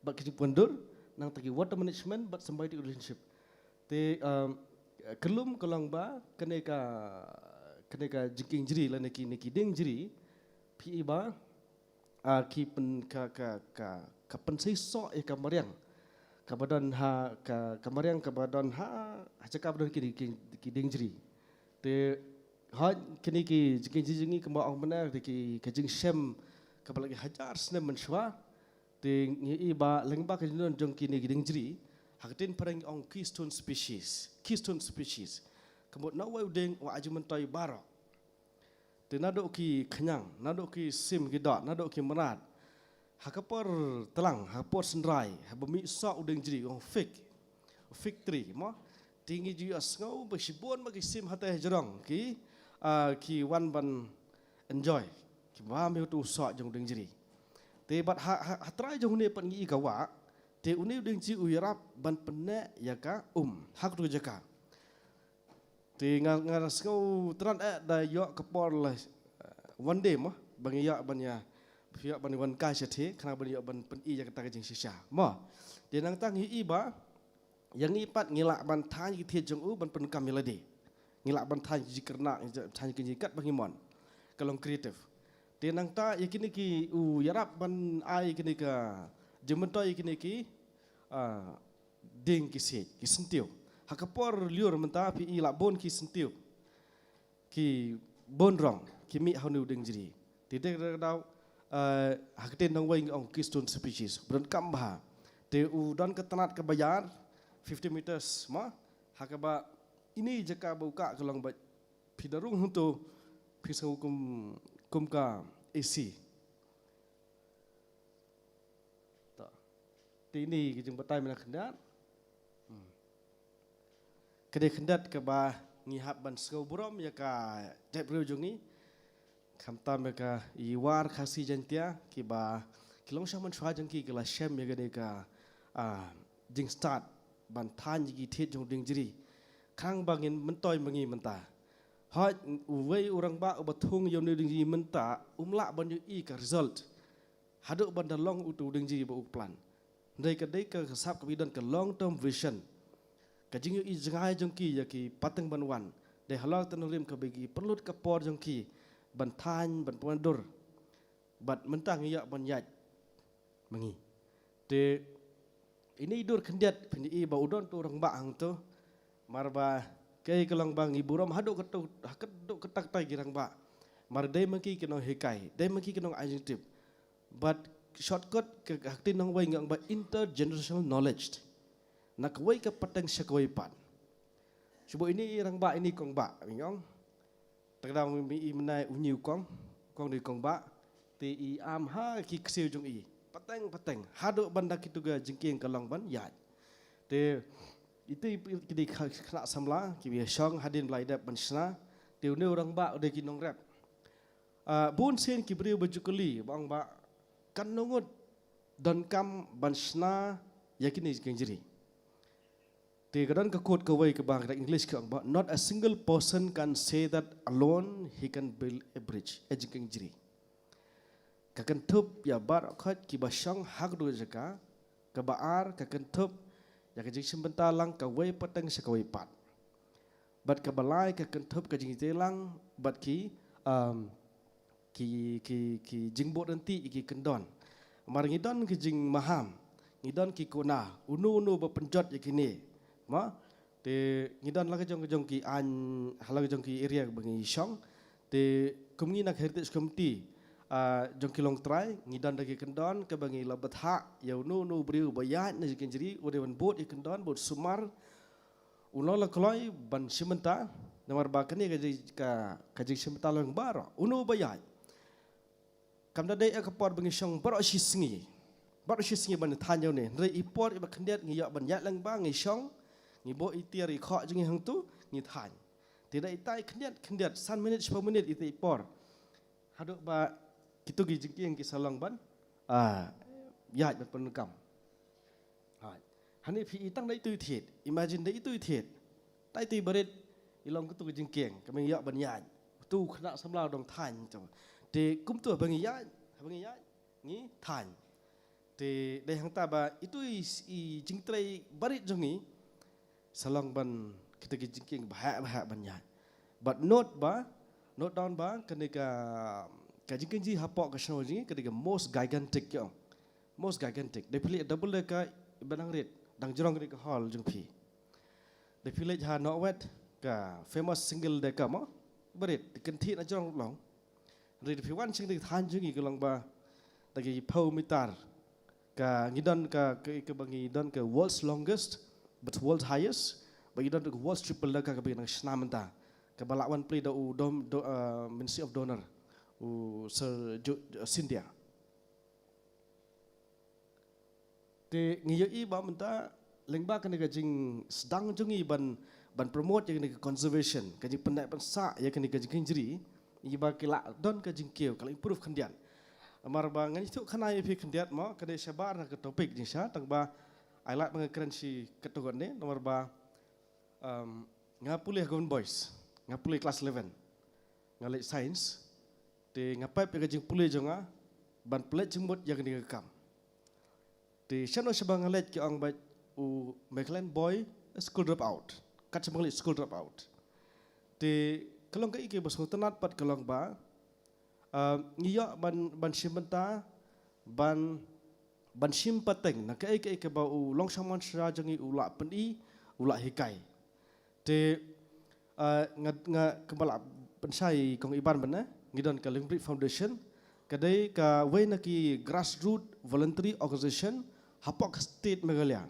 bad ki jingpyndur, nangta ki water management bad symbiotic relationship. Te, um, kyllum ka long ba, kane ka, kane ka jingkieng jri lane kine ki dieng jri, phi i ba, ah, ki pyn-, ka, ka, ka, ka pynseisoh ïa ka mariang. Kaba don ha, ka, ka mariang kaba don ha, ha jaka ba don kine ki, ki dieng jri. Te, ha, kine ki jingkieng jri jong ngi kumba ong mynne, te ki, ka jingshem, kaba la ki hajar snem mynshuwa. Te ngi i ba lyngba ka jingdon jong kine ki dieng jri, ha ka ktien phareng ong keystone species. Keystone species. Ka mut na uwei u dieng, u ai jingmyntoi baroh. Te naduh ki khñiang, naduh ki sim ki doh, naduh ki mrad. Ha ka por tlang, ha ka por synrai, haba mih soh u dieng jri, ong fig. Fig tree, mo. Te ngi ju ïohsngew ba shibun ba ki sim hatei hajrong, ki, ah, ki wan ban enjoy. Ki bam ïa utu u soh jong u dieng jri. Te bad ha, ha, ha trai jong une pat ngi i ka wah, te une u dieng jri u ïarap ban pynneh ïa ka um. Ha katu ka jaka. Te nga, nga sngew tran eh da ïoh ka por la, eh, one day mo, ba ngi ïoh ban ïa, ïoh ban wan kai shatei, khnang ban ïoh ban pyni ïa kata ka jingshisha. Mo, te nangta ngi i ba, ïa ngi pat ngi lah ban thaiñ ki thied jong u ban pyndonkam ïa lade. Ngi lah ban thaiñ ki jingkyrna, thaiñ ki jingkat ba ngi mon. Ka long creative. Te nangta ïa kine ki u ïarap ban ai kine ka jingmyntoi ïa kine ki, ah, dieng ki siej, ki syntiew. Ha ka por lyiur mynta phi i la bun ki syntiew ki bun rong ki mih ha une u dieng jri. Te dei ka daw, eh, ha ka ktien nongwei ngi ong keystone species. Ba donkam bha. Te u don ka tnat kaba ïar, fifty meters ma. Ha kaba ine i jaka ba u kah ka long ba phi da rung hangto phi sngew kum, kum ka A C. To. Te ine ka jingbatai mynta khyndiat. Hmm. Ka dei khyndiat kaba ngi hap ban sngew burom ïa ka jaitbynriew jong ngi. Khamtam ïa ka i War Khasi Jaiñtia kiba ki longshong mynshuwa jong ki ki la shem ïa kane ka, ah, jingstad ban thaiñ ïa ki thied jong u dieng jri. Khnang ba ngin myntoi ma ngi mynta. Hooid uwei u rangbah uba thung ïa une u dieng jri mynta um lah ban ïohi ka result haduh ban da long uto u dieng jri ba u plan. Hynrei ka dei ka sap kaba i don ka long term vision. Ka jingïohi jngai jong ki ïa ki pateng ban wan. Dei halor tnat nongrim kaba ki pynlut ka por jong ki ban thaiñ, ban pyndur. Bad mynta ngi ïoh ban ïaid ma ngi. Te ine i dur khyndiat phin i ba u don uto u rangbah hangto. Mar ba kaei ka long ba ngi burom haduh kato, haduh katta katta ki rangbah. Mar dei ma ki ki nonghikai, dei ma ki ki nongai jingtip. Bad shortcut ka, ka ha ka ktien nongwei ngi ong ba intergenerational knowledge. Na kawei ka pateng sha kawei pat. Shu ba ine i rangbah ine i kong bah, ngi ong. Te ka daw ngi i mynta une u kong, kong une u kong bah. Te i am ha ki ksiew jong i. Pateng, pateng. Haduh ban da kito ka jingkieng ka long ban ïaid. Te ito i ki dei ka khynnah samla kiba ïashong hadien ba la ïadep ban shna. Te une u rangbah u dei ki nongrep. Ah, bun sien ki briew ba ju kylli ba ong ba kan nongut donkam ban shna ïa kine ki jingkieng jri. Te ka don ka quote kawei kaba ka English ka ong ba, "Not a single person can say that alone he can build a bridge." A jingkieng jri. Ka kynthup ïa baroh khoit kiba shong ha katu ka jaka, kaba ar ka kynthup ïa ka jingshimbynta lang kawei pateng sha kawei pat. Bad kaba lai ka kynthup ka jingïatreilang bad ki, um, ki, ki, ki jingbud ryntih ïa ki kyndon. Mar ngi don ki jingmaham, ngi don ki kuna, uno uno ba pynjot ïa kine. Ma, te ngi don la ka jong ka jong ki aiñ, ha la ka jong ki area ba ngi shong. Te kum ngi na ka Heritage Committee, ah, jong ki Longtrai, ngi don da ki kyndon kaba ngi la bthah ïa uno uno u briew ba ïaid na jingkieng jri, u dei ban bud ïa kyndon, bud sumar, u long la kloi ban shimbynta, namar ba kane ka jing, ka, ka jingshimbynta long baroh. Uno ba ïaid. Kam da dei ïa ka por ba ngi shong baroh shi sngi. Baroh shi sngi ban thaiñ ïa une. Hynrei i por iba khyndiat ngi ïoh ban ïaid lang ba ngi shong, ngi buh i tiar i khoh jong ngi hangtu, ngi thaiñ. Te da itai khyndiat, khyndiat, san minit, shiphew minit itai i por. Haduh ba kito ki jingkieng ki sa long ban, ah, ïaid ban pyndonkam. Hai. Hangne phi i tang da itu i thied. Imagine da itu i thied. Da itu i barit i long katu ka jingkieng. Ka meng ïoh ban ïaid. Tu khynnah samla dang thaiñ tu. Te kumtu ba ngi ïaid, ba ngi ïaid, ngi thaiñ. Te dei hangta ba itu i, i jingtrei barit jong ngi. Sa long ban kita ki jingkieng ba heh ba heh ban ïaid. Bad note ba, note down ba, kane ka, ka jingkieng jri hapoh ka shnong jong ngi, kane ka most gigantic ki ong. Most gigantic. Da phi leit double decker, ba dang rit, dang jrong kane ka hall jong phi. Da phi leit ha Norwest, ka famous single decker mo, ba rit, kynthih na jrong long. Hynrei da phi wan sha kane ka thaiñ jong ngi ka long ba da ki phew meter. Ka ngi don ka, ka, kaba ngi don ka world's longest, but world's highest. Ba ngi don ka world's triple decker kaba ngi nang shna mynta. Kaba la wan plie da u dom, do, uh, Ministry of DoNER, u Sir Jo-, Scindia. Te ngi ïohi ba mynta lyngba kane ka jingsdang jong ngi ban, ban promote ïa kane ka conservation, ka jingpynneh pynsah ïa kane ka jingkieng jri, ïa ba ki la don ka jingkiew, ka la improve khyndiat. Namar ba ngan ïathuh khana ïa phi khyndiat mo, ka dei shabar na ka topic jingshisha, tang ba ai lad ba nga kren shi katto katne, namar ba Um, nga pule ha Government Boys, nga pule class eleven. Nga leit science. Te nga pep ïa ka jingpule jong nga ban pynleit jingmut ïa kane ka kam. Te shano shaba nga leit ki ong ba U Maclean Boy, school dropout. Kat sha Bangli, school dropout. Te ka long kaei kaba sngewtynnat pat ka long ba, ah, ngi ïoh ban, ban shim bynta, ban, ban shim pateng na kaei kaei kaba u longshaman sha jong ngi u la pyni, u la hikai. Te, ah, nga, nga kumba la pynshai kong Iban mynne, ngi don ka Living Bridge Foundation, ka dei kawei na ki grassroot voluntary organization hapoh ka state Meghalaya.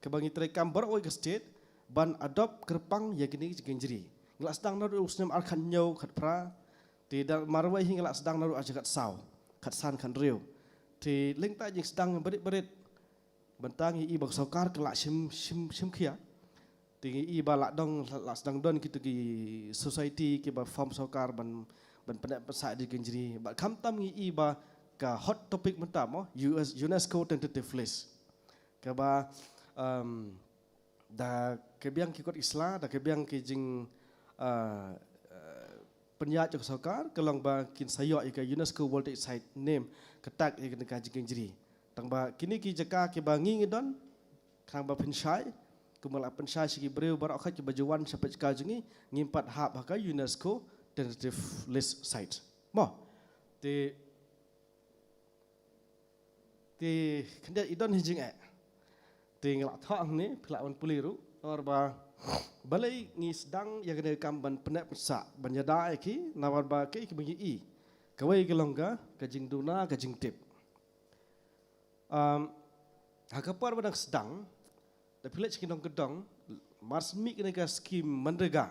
Kaba ngi treikam baroh kawei ka state ban adopt kyrpang ïa kine ki jingkieng jri. Ngi la sdang naduh u snem ar khathynñiew khatphra, te da marwei hi ngi la sdang naduh ar khatsaw, khatsan, khathynriew. Te lyngba jingsdang barit barit, mynta ngi i ba ka sorkar ka la shim, shim, shim khia. Te ngi i ba la dang, la sdang don kito ki society kiba form sorkar ban, ban pynneh pynsah ïa ki jingkieng jri. Bad khamtam ngi i ba ka hot topic mynta mo, U S, UNESCO tentative list. Kaba, um, da ka biang ki kot ki sla, da ka biang ki jing, uh, uh, pynïaid jong ka sorkar, ka long ba kin sa ïoh ïa ka UNESCO World Heritage Site name, ka tag ïa kane ka jingkieng jri. Tang ba kine ki jaka kiba ngi ngi don, khnang ba pynshai, kumba la pynshai sha ki briew baroh khoit kiba ju wan sha pyrshah jong ngi, ngim pat hap ha ka UNESCO tentative list site. Mo, te, te khyndiat i don hi jingeh. Te ngi la thoh hangne, phi lah ban pule ruh, namar ba balei ngi sdang ïa kane ka kam ban pynneh pynsah, ban ïada ïa ki, namar ba kaei kaba ngi i. Kawei ka long ka, ka jingduna, ka jingtip. Um, ha ka por ba dang sdang, da phi leit sha ki nongkyndong, mar shu mih kane ka skim MGNREGA.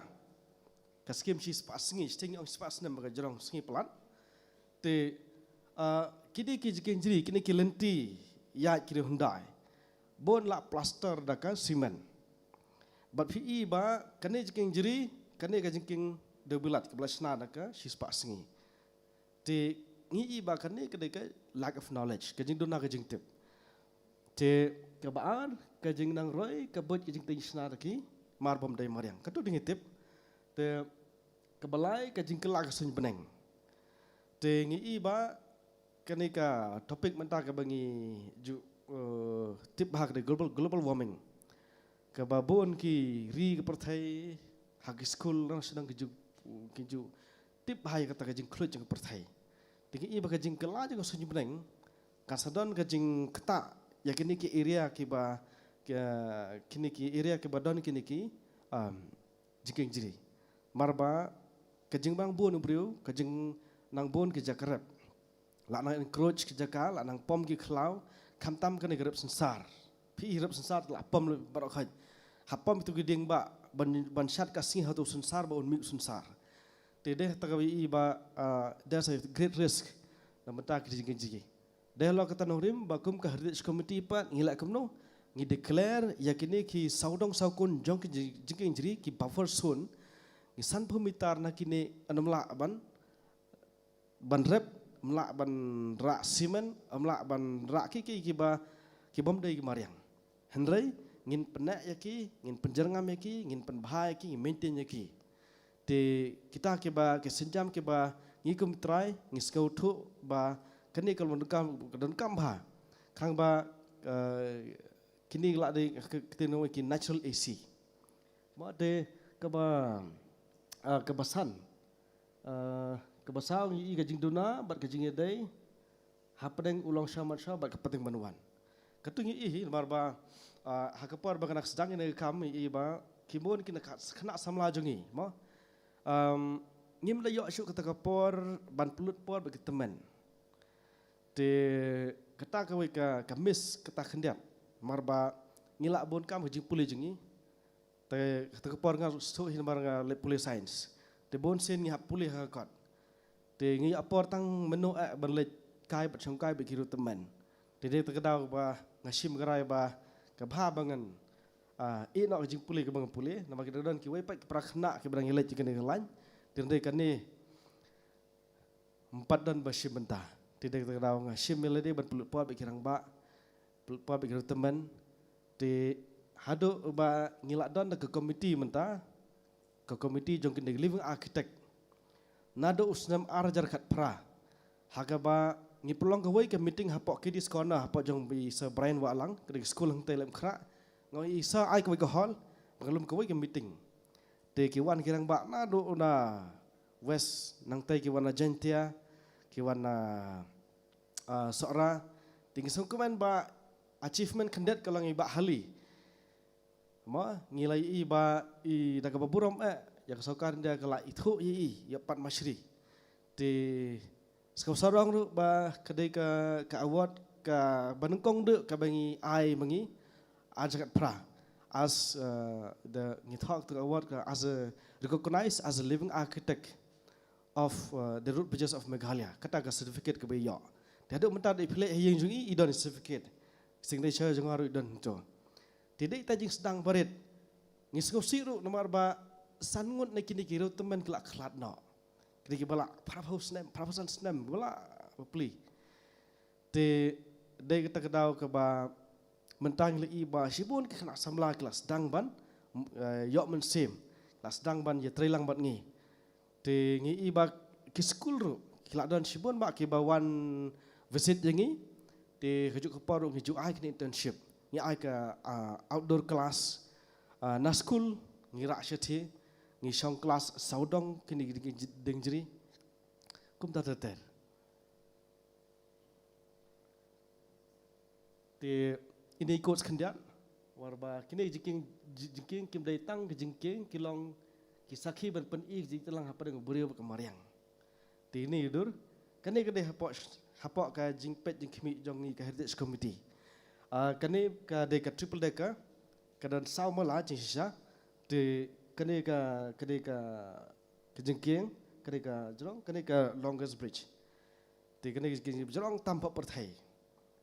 Ka skim shispah sngi, shiteng ong shispah snem ba ka jrong sngi palat. Te, uh, kine ki jingkieng jri, kine ki lynti ïaid ki riew hyndai, bun la plaster da ka cement. Bad phi i ba kane jingkieng jri, kane ka jingkieng dewbilat kaba la shna da ka shispah sngi. Te ngi i ba kane ka dei ka lack of knowledge, ka jingduna ka jingtip. Te kaba ar, ka jingnang roi, ka buit ka jingtieng shna da ki mar bym dei mariang. Katto ngi tip. Te kaba lai, ka jingkylla ka suiñ bneng. Te ngi i ba kane ka topic mynta kaba ngi ju, eh, tip bha ka dei global, global warming. Kaba bun ki ri ka pyrthei, ha ki skul, nang sdang ki ju, ki ju tip bha ïa kata ka jingkhluit jong ka pyrthei. Te ngi i ba ka jingkylla jong ka suiñ bneng kan sa don ka jingktah ïa kine ki area kiba, ki, kine ki area kiba don kine ki, um, jingkieng jri. Namar ba ka jingbang bun u briew, ka jingnang bun ki jaka rep. La nang encroach ki jaka, la nang pom ki khlaw, khamtam kane ka rep synsar. Phi i rep synsar la pom baroh khoit. Ha pom ito ki dieng ba ban, ban shat ka sngi ha uto u synsar ba un mih u synsar. Te dei kata kaba i ba, ah, there's a great risk na bynta ki jingkieng jri. Dei halor kata nongrim ba kum ka Heritage Committee pat ngi lah kumno, ngi declare ïa kine ki sawdong sawkun jong ki jing-, jingkieng jri, ki buffer zone. Ngi sanphew meter na kine, ym lah ban, ban rep, ym lah ban rah cement, ym lah ban rah ki, ki, kiba, ki bym dei ki mariang. Hynrei ngin pynneh ïa ki, ngin pynjyrngam ïa ki, ngin pynbha ïa ki, ngin maintain ïa ki. Te kita kiba, ki sienjam kiba ngi kum trai, ngi sngewthuh ba kane ka long donkam, ka donkam bha. Khnang ba, eh, kine la dei ka, ka, ka, ki natural A C. Mo, te kaba, ah, kaba san. Ah, kaba saw ngi i ka jingduna bad ka jingïadei hapdeng u longshaw manshaw bad ka pateng ban wan. Katto ngi i hi namar ba, ah, ha ka por ba nga dang sdang ïa kane ka kam ngi i ba ki bun ki khynnah samla jong ngi, mo. Um, ngim da ïoh shuh kata ka por ban pynlut por bad ki tymmen. Te kata kawei ka, ka miss kata khyndiat. Namar ba ngi lah bun kam ka jingpule jong ngi. Te kata ka por nga shu hi namar nga leh pule science. Te bun sien ngi hap pule ha kot. Te ngi ïoh por tang mynno eh ban leit kai bad shongkai bad ki riew tymmen. Te dei kata ka daw ba nga shim kyrpad ba ka bha ba ngan, ah, ïeh noh ka jingpule kaba nga pule. Namar ki dang don kiwei pat ki para khynnah kiba dang ïaleit ïa kane ka lain. Te dei kane ym pat don ba shim bynta. Te dei kata ka daw nga shim ïa lade ban pynlut por bad ki rangbah, pynlut por bad ki riew tymmen. Te haduh ba ngi lah don da ka komiti mynta, ka komiti jong kine ki living architect. Naduh u snem ar hajar khatphra, ha kaba ngi pynlong kawei ka meeting hapoh Kiddies Corner hapoh jong i Sir Brian Wahlang, ka dei ka skul hangtei Laitumkhrah. Nga ïohi sa ai kawei ka hall, ba ka lum kawei ka meeting. Te ki wan ki rangbah naduh na West, nangta ki wan na Jaintia, ki wan na, ah, Sohra. Te ngi sngewkmen ba achievement khyndiat ka long i Bah Hali. Mo, ngi la ïohi ba i da kaba burom eh, ïa ka sorkar India ka la ithuh ïa i, ïa Padma Shri. Te sngewsarong ruh ba ka dei ka, ka award kaba nyngkong de kaba ngi ai ma ngi, ar hajar khatphra. As, uh, the, ngi thoh ka award ka as a recognized as a living architect of, uh, the root bridges of Meghalaya. Kata ka certificate kaba i ïoh. Te haduh mynta da i phi leit ha ïing jong i, i don certificate. Signature jong nga ruh i don hangto. Te dei ita jingsdang barit. Ngi sngewsih ruh namar ba san ngut na kine ki riewtymmen ki la khlad noh. Kine kiba la phraphew snem, phraphew san snem, kiba la bapli. Te dei kata ka daw kaba mynta ngi la ïohi ba shibun ki khynnah samla ki la sdang ban, eh, ïoh mynsiem, ki la sdang ban ïatreilang bad ngi. Te ngi ïohi ba ki skul ruh ki la don shibun ba kiba wan visit ïa ngi. Te kajuh ka por ruh ngi ju ai kine internship. Ngi ai ka, ah, outdoor class, ah, na skul, ngi rah shathie, ngi shong class sawdong kine ki ding, ding jri. Kumta ter ter. Te ine i coach khyndiat, namar ba kine ki jingkieng, ji-, jingkieng kim dei tang ki jingkieng, ki long ki sakhi ban pyni ka jingïalang hapdeng u briew bad ka mariang. Te ine i dur, kane ka dei hapoh, hapoh ka jingpeit jingkhmih jong ngi ka Heritage Committee. Ah, kane ka dei ka triple decker, ka don saw mala jingshisha, te kane ka, kane ka, ka jingkieng, kane ka jrong, kane ka longest bridge. Te kane ka jingkieng jrong tam hapoh pyrthei.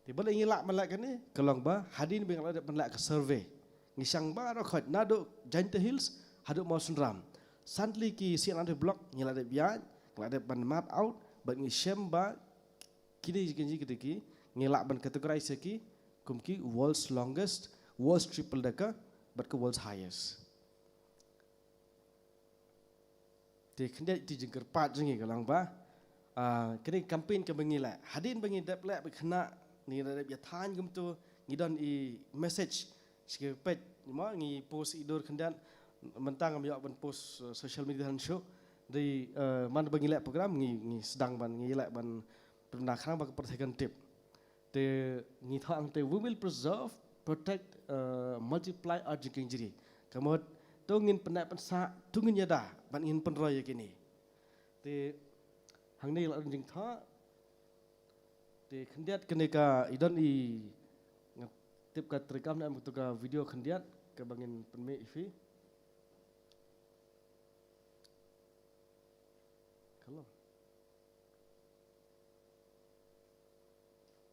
Te balei ngi lah ban leh kane, ka long ba hadien ba ngi la dep ban leh ka survey, ngi shang baroh khoit naduh Jaintia Hills haduh Mawsynram. San tylli ki C and R D block ngi la dep ïaid, ngi la dep ban map out, bad ngi shem ba kine ki, kine ki, ngi lah ban categorize ïa ki kum ki world's longest, world's triple decker, bad ka world's highest. Te khyndiat iti jingkyrpad jong ngi ka long ba, ah, kane ka campaign kaba ngi leh, hadien ba ngi dep leh bad khynnah, ngi la dep ïa thaiñ kumto, ngi don i message sha ki page, mo, ngi post i dur khyndiat, mynta ngam ïoh ban post, uh, social media than shuh. Dei, uh, man ba ngi leh program ngi, ngi sdang ban, ngi leh ban pynbna khnang ba ka pyrthei kan tip. Te ngi thoh hangte, "We will preserve, protect, uh, multiply our jingkieng jri." Ka mut to ngin pynneh pynsah, to ngin ïada, bad ngin pynroi ïa kine. Te hangne la don jingthoh. Te khyndiat kane ka i don i, nga tip ka treikam ne em, to ka video khyndiat kaba ngin pynmih ïa phi. Ka long.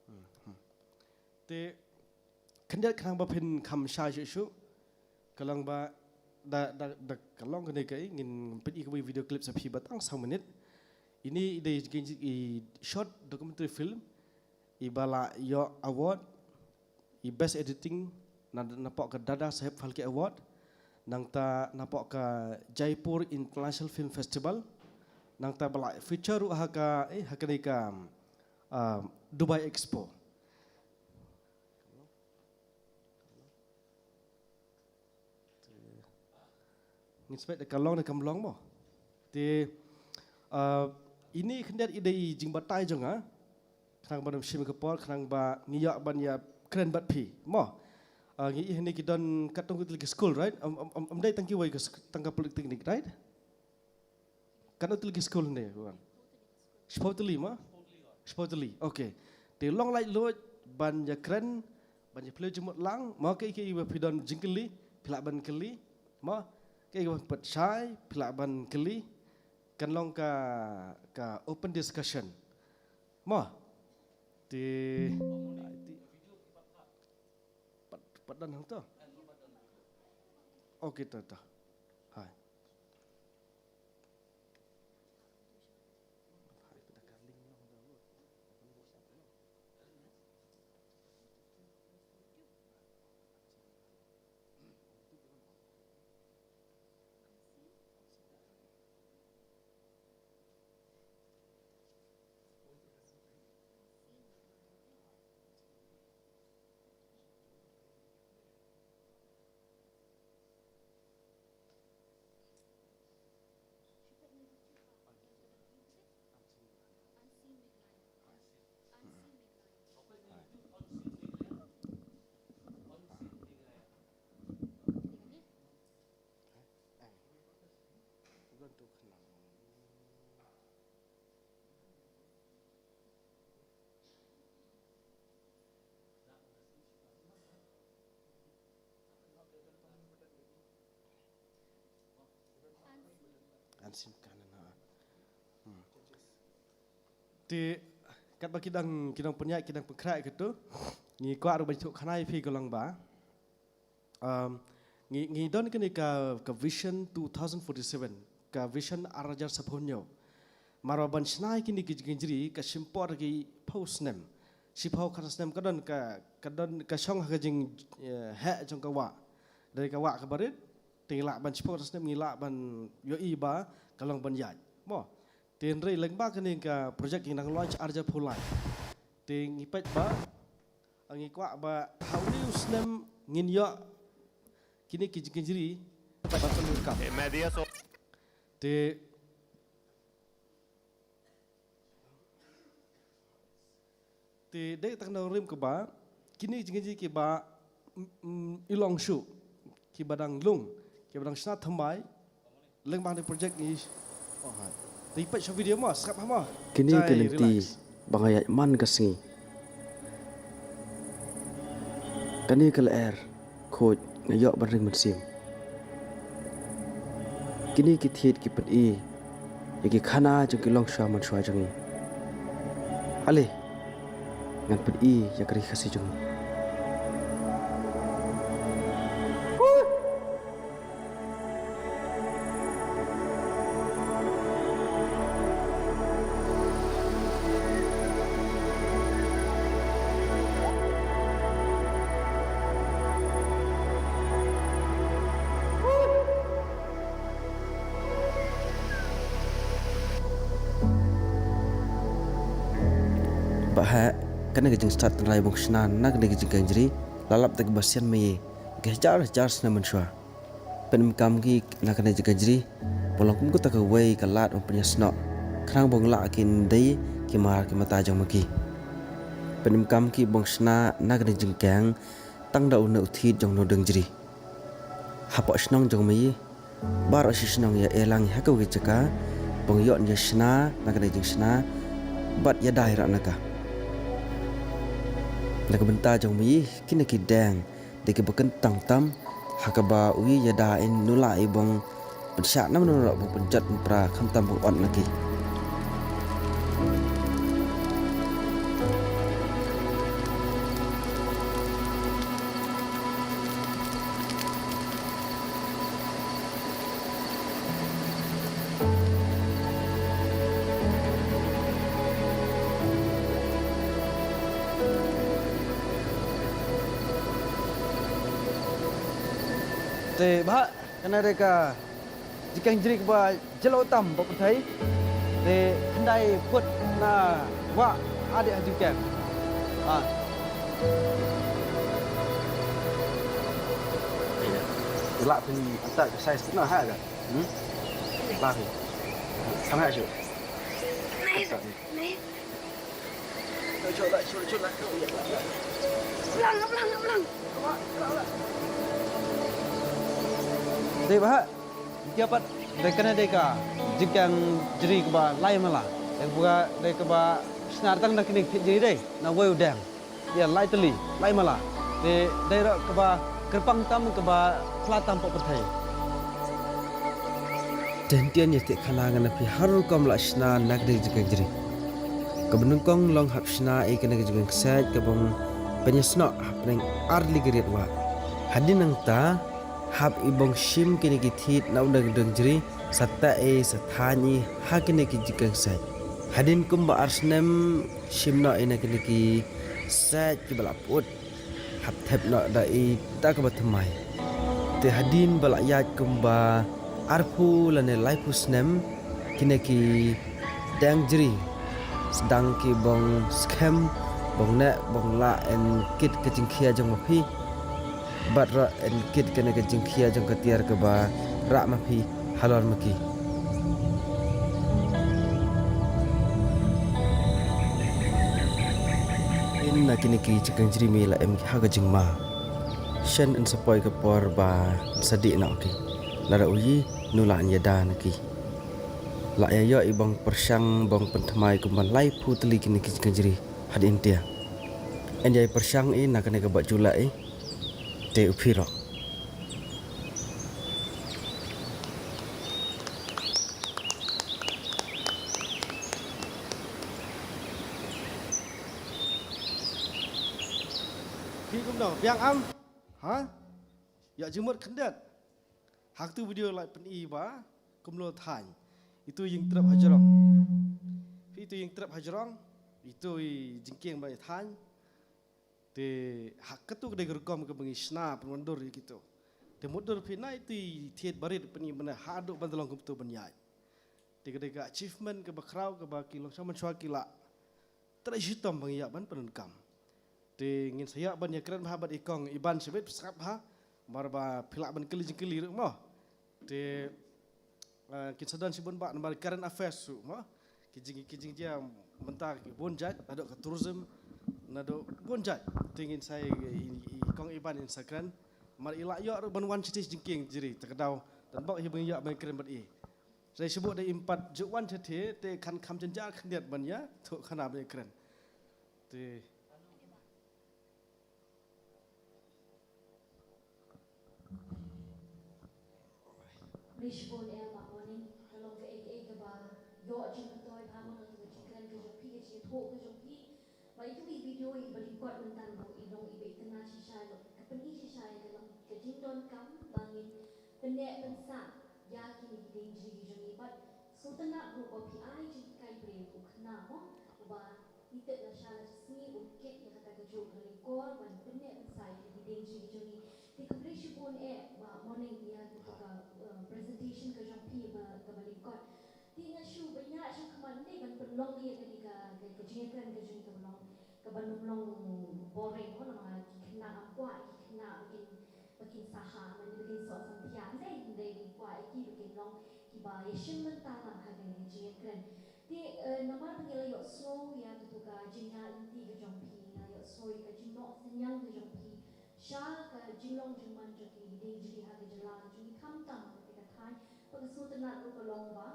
Hmm, hmm. Te khyndiat khnang ba phin kham shai shuh shuh. Ka long ba da, da, da ka long kane kaei, ngin pynmih kawei video clip sha phi ba tang saw minit. Ine i dei i short documentary film iba la ïoh award i best editing na, napoh ka Dada Saheb Phalke Award, nangta napoh ka Jaipur International Film Festival, nangta ba la feature ruh ha ka, eh, ha kane ka, ah, Dubai Expo. Ngin spek da ka long da kam long mo. Te, ah, ine khyndiat i dei i jingbatai jong nga. Khnang ban ym shim ka por, khnang ba ngi ïoh ban ïakren bad phi mo. Ah, ngi ïohi hangne ki don katno tylli ki skul, right? Ym, ym, ym, ym dei tang kiwei ka sk-, tang ka polytechnic, right? Katno tylli ki skul hangne, Wan? Shiphew tylli mo? Shiphew tylli. Okay. Te long laitluid ban ïakren, ban ïaphylliew jingmut lang mo, kaei kaei ba phi don jingkylli, phi lah ban kylli mo, kaei ba phi pynshai, phi lah ban kylli. Kan long ka, ka open discussion mo. Te pat, pat don hangto. Okay, to, to. Hai. Te katba ki dang, ki dang pynïaid, ki dang pynkhreh kito, ngi kwah ruh ban ïathuh khana ïa phi ka long ba, um, ngi, ngi don kane ka, ka Vision two thousand forty-seven, ka Vision ar hajar saphew hynñiew. Namar ba ban shna ïa kine ki jingkynjri ka shim por ki phew snem. Shiphew khatsan snem ka don ka, ka don ka shong ha ka jing, eh, heh jong ka wah. Dei ka wah kaba rit, te ngi lah ban shiphew khatsan snem ngi lah ban ïohi ba ka long ban ïaid. Mo. Te hynrei lyngba kane ka project ngi nang launch ar hajar phew lai. Te ngi peit ba, ngi kwah ba ha une u snem ngin ïoh kine ki jingkynjri ba pynlong ka. Te Te dei tang nongrim kaba kine ki jingkynjri kiba, mm, mm, i long shuh, kiba dang lung, kiba dang shna thymmai lyngba kane ka project ngi. Oh, hai. Te peit sha video mo, sngap ha mo. Kine ki lynti ba nga ïaid man ka sngi. Kane ka lyer khuid nga ïoh ban ring mynsiem. Kine ki thied ki pyni ïa ki khana jong ki longshuwa manshuwa jong ngi. Ale, ngan pyni ïa ka ri Khasi jong ngi. Bah, kane ka jingstad tynrai bong shna na kane ka jingkynjri la lap da kaba sian mei ïa ki hajar hajar snem mynshuwa. Pynemkam ki na kane ka jingkynjri ba long kum kata kawei ka lad ban pynïasnoh khnang ba ngin lah kin dei ki mar ki mata jong ma ki. Pynemkam ki bong shna na kane ka jingkeng tang da une u thied jong une u dieng jri. Hapoh shnong jong ma i baroh shi shnong ïa e lang ïa ha kawei ka jaka ba ngin ïoh ïa shna na kane ka jingshna bad ïada ïa rah na ka. Na ka bynta jong ma i kine ki dieng dei kiba kyntang tam ha kaba u i ïada in nu lah i bong pynshah na mano mano bong pynjot pynpra khamtam bong ot na ki. Te bah, kane dei ka jingkeng jri kaba jylliew tam bad pyrthei. Te khyndai phut na wah hadien ha jingkeng. Ah. Lah phi antai ka size tu na ha ka. Hmm? Lah phi. Sangat syu. Nice. Nice. Dei bah, dei kane dei ka jingkeng jri kaba lai mala. Dei kaba, dei kaba shna tang na kine ki jri dei na wei u dieng. Ïa lai tylli, lai mala. Te dei ruh kaba kyrpang tam kaba pla tam hapoh pyrthei. Te hynrei ïa te khana ngan ap ïa har rukom la shna na kane ka jingkeng jri. Kaba nyngkong long hap shna ïa kane ka jingkeng kshaid kaba pynïasnoh hapdeng ar tylli ki riat wah. Hadien nangta hap i bong shim kine ki thied na u dieng dieng jri sa teh i sa thaiñ i ha kine ki jingkeng kshaid. Hadien kumba ar snem shim noh i na kine ki kshaid kiba la put. Hap thep noh da i da kaba thymmai. Te hadien ba la ïaid kumba arphew lane laiphew snem kine ki dieng jri sdang ki bong skhem bong neh bong lah yn kit ka jingkhia jong ma phi. Bad ruh yn kit kane ka jingkhia jong ka tiar kaba rah ma phi halor ma ki. Ynda kine ki jingkeng jri me la em ki ha ka jingma. Shen yn sa poi ka por ba yn sa dih noh ki. Lada u i nu lah yn ïada na ki. La ïa ïoh i bong pyrshang bong pynthymmai kumba laiphew tylli kine ki jingkeng jri hadien tiar. Yn ïa i pyrshang i na kane kaba ju lah i. Te u phi ruh. Phi kumno, biang am? Ha? Ïa jingmut khyndiat. Ha katu video la pyni ba kumno thaiñ. Itu ïing trep hajrong. Phi itu ïing trep hajrong. Itu i jingkieng ba i thaiñ. Te ha katu ka dei ka rukom kaba ngi shna pynwandur ïa kitu. Te mutdur phi na itu i thied barit pyni mynne haduh ban da long kumtu ban ïaid. Te ka dei ka achievement kaba khraw kaba ki longshaw mynshwa ki la trei shitom ba ngi ïa ban pyndonkam. Te ngin sa ïa ban ïakren bha bad i kong Iban Shabit psap ha. Mar ba phi lah ban kylli jingkylli ruh mo. Te ah, kin sa don shibun ba namar current affairs ruh mo. Ki jing ki jingjia mynta ki bun jait naduh ka tourism naduh bun jait. Te ngin sa i, i, i kong Iban in sa kren. Mar i la ïoh ruh ban wan shatei jingkieng jri te ka daw dan bok hi ban ïa ban kren bad i. Sa i shibun da im pat ju wan shatei te kan kham jynjar khyndiat ban ïa tu khana ban ïa kren. Te Khublei shibun eh Bah Moning, ka long kaei kaei kaba ïoh jingmyntoi bha mo na ka jingkren ka jong phi, ka jingïathuh ka jong phi. Ba itu i video iba lyngkot mynta ruh i long iba itynnad shisha, ka pyni shisha ïa ka long ka jingdonkam ba ngin pynneh pynsah ïa kine ki dienjri ki jong ngi bad sngewtynnad ruh ba phi ai jinghikai briew u khynnah mo uba Ngi tip lashai la ka sngi un kit ïa kata kajuh ka lyngkor ban pynneh pynsah ïa ki dienjri ki jong ngi. Te khublei shibun eh Bah Moning ïa kata ka, eh, presentation ka jong phi ba, kaba lyngkot. Te nga shu bniah shakhmat ne ban pynlong ïa kane ka, ka, ka jingïakren ka jong ngi kaba long, kaba nym long boring mo, namar ki khynnah ngam kwah ki khynnah ba kin, ba kin sah ha, mane ba kin soh samthiang, hynrei, hynrei ngi kwah ïa ki ba kin long kiba ïashim bynta lang ha kane ka jingïakren. Te, eh, namar ba ngi la ïohsngew ïa katu ka jingïaid lynti ka jong phi, ngi la ïohsngew ïa ka jingnoh synñiang ka jong phi sha ka jinglong jingman jong ki dienjri ha ka jylla ka jong ngi, khamtam ha kata ka thaiñ. Bad ka sngewtynnad ruh ka long ba,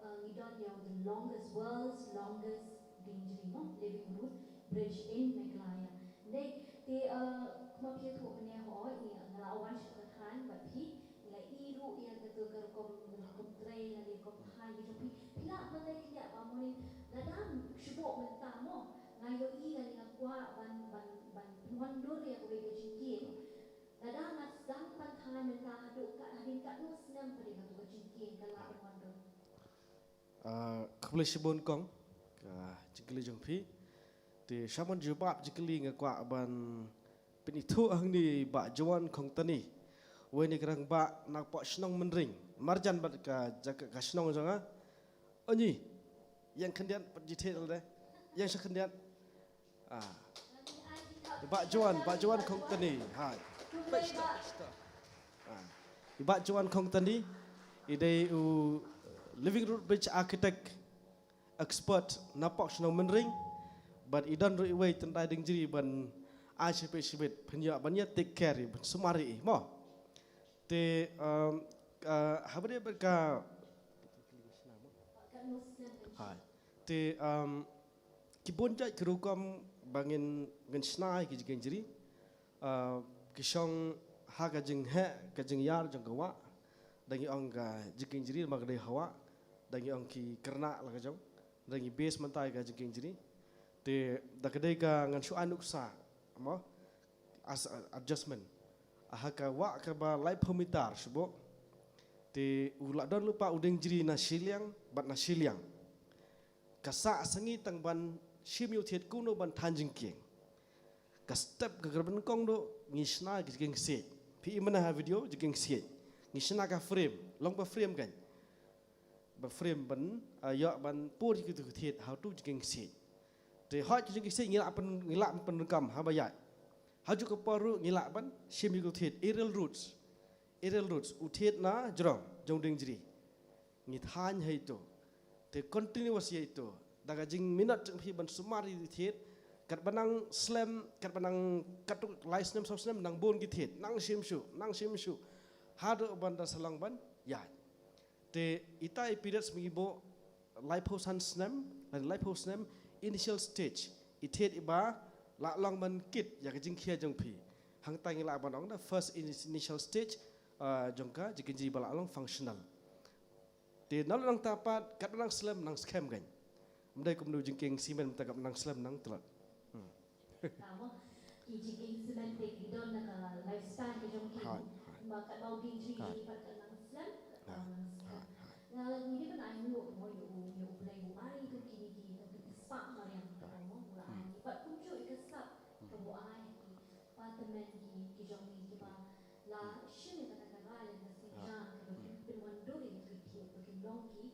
eh, ngi don ïa u the longest, world's longest dienjri mo, living root bridge in Meghalaya. Dei, te, eh, kumba phi ïathuh mynne hooid, ngi, nga la wan sha ka thaiñ bad phi, ngi la i ruh ïa katu ka rukom, rukom trei lane rukom thaiñ ka jong phi. Phi lah ban batai khyndiat Bah Moning, lada shu bok mynta mo, nga ïohi lane nga kwah ban, ban, ban pynwandur ïa kawei ka jingkieng. Lada nga sdang ban thaiñ mynta haduh ka, hadien katno snem pat ïa katu ka jingkieng ka lah ban wandur. Ah, khublei shibun kong, ka jingkylli jong phi. Te sha ban jubab jingkylli nga kwah ban pynithuh hangne Bah Joan Khongtani. Wei na ki rangbah na poh shnong Mynring. Marjan bad ka jaka ka shnong jong nga. Oni. Ïeng khyndiat pat jithe de. Ïeng sha khyndiat. Ah. Bah Joan, Bah Joan Khongtani. Hai. Pesta, pesta. Ah. Bah Joan Khongtani, i dei u Living Root Bridge Architect expert na poh shnong Mynring. Bad i don ruh iwei tyndai dienjri ban ai shibit shibit, pynïoh ban ïa take care, ban sumar ïa i mo. Te, um, uh, haba dei bad ka Hai. Te, um, ki bun jait ki rukom ba ngin, ngin shna ïa ki jingkieng jri. Uh, ki shong ha ka jingheh, ka jingïar jong ka wah. Da ngi ong ka jingkieng jri, ma ka dei ha wah. Da ngi ong ki kyrnah la ka jong. Da ngi base mynta ïa ka jingkieng jri. Te, da ka dei ka ngan shu ai nuksa. Mo? As, adjustment. Ha ka wah kaba laiphew mitar shuh. Te u la don lypa u dienjri na shiliang, bad na shiliang. Ka sah sngi tang ban shim ïa u thied kumno ban thaiñ jingkieng. Ka step ka kyrben kong do, ngi shna ka jingkieng siej. Phi i mynne ha video, jingkieng siej. Ngi shna ka frame, long ba frame kan. Ba frame ban, ah, ïoh ban pur ïa kitu ki thied, ha utu jingkieng siej. Te hooid ka jingkieng siej ngi lah pyn, ngi lah pyndonkam, haba ïaid. Ha juh ka por ruh ngi lah ban shim ïa kitu ki thied, aerial roots. Aerial roots, u thied na jrong, jong dienjri. Ngi thaiñ ha itu. Te continuous ïa itu. Da ka jingminot jong phi ban sumar ïa u thied, katba nang slem, katba nang katto lai snem saw snem, nang bun ki thied, nang shim shuh, nang shim shuh. Haduh ban da sa long ban ïaid. Te ita i period snem i buh laiphew san snem, lane laiphew snem, initial stage. I thied iba la long ban kit ïa ka jingkhia jong phi. Hangta ngi lah ban ong da first ini-, initial stage, ah, jong ka jingkieng jri ba la long functional. Te nalor nangta pat, katba nang slem nang skhem kan. Ym dei kumno jingkieng cement mynta katba nang slem nang tlot. Hmm. Tama. Ki jingkieng symmetric ki don na ka lifespan ka jong ki. Hooid, hooid. Ba katba u kieng jri, hooid, jri pat ka nang slem, ka, hooid, nang slem. Hooid, hooid. Nga ngi dei ban ai nguh mo ïa u, ïa u Blei u ai ïa kine ki, ïa ki spah mariang, hooid, mo u la ai. Hooid. Bad kumjuh ïa ka sap, hmm, kaba u ai ha ki patermen ki, ki jong ngi kiba la, hmm, shim ïa kata ka rai lane ka sienjam, hooid, kaba ki, hmm, pynwandur ïa ki, ïa ki, ba kin long ki,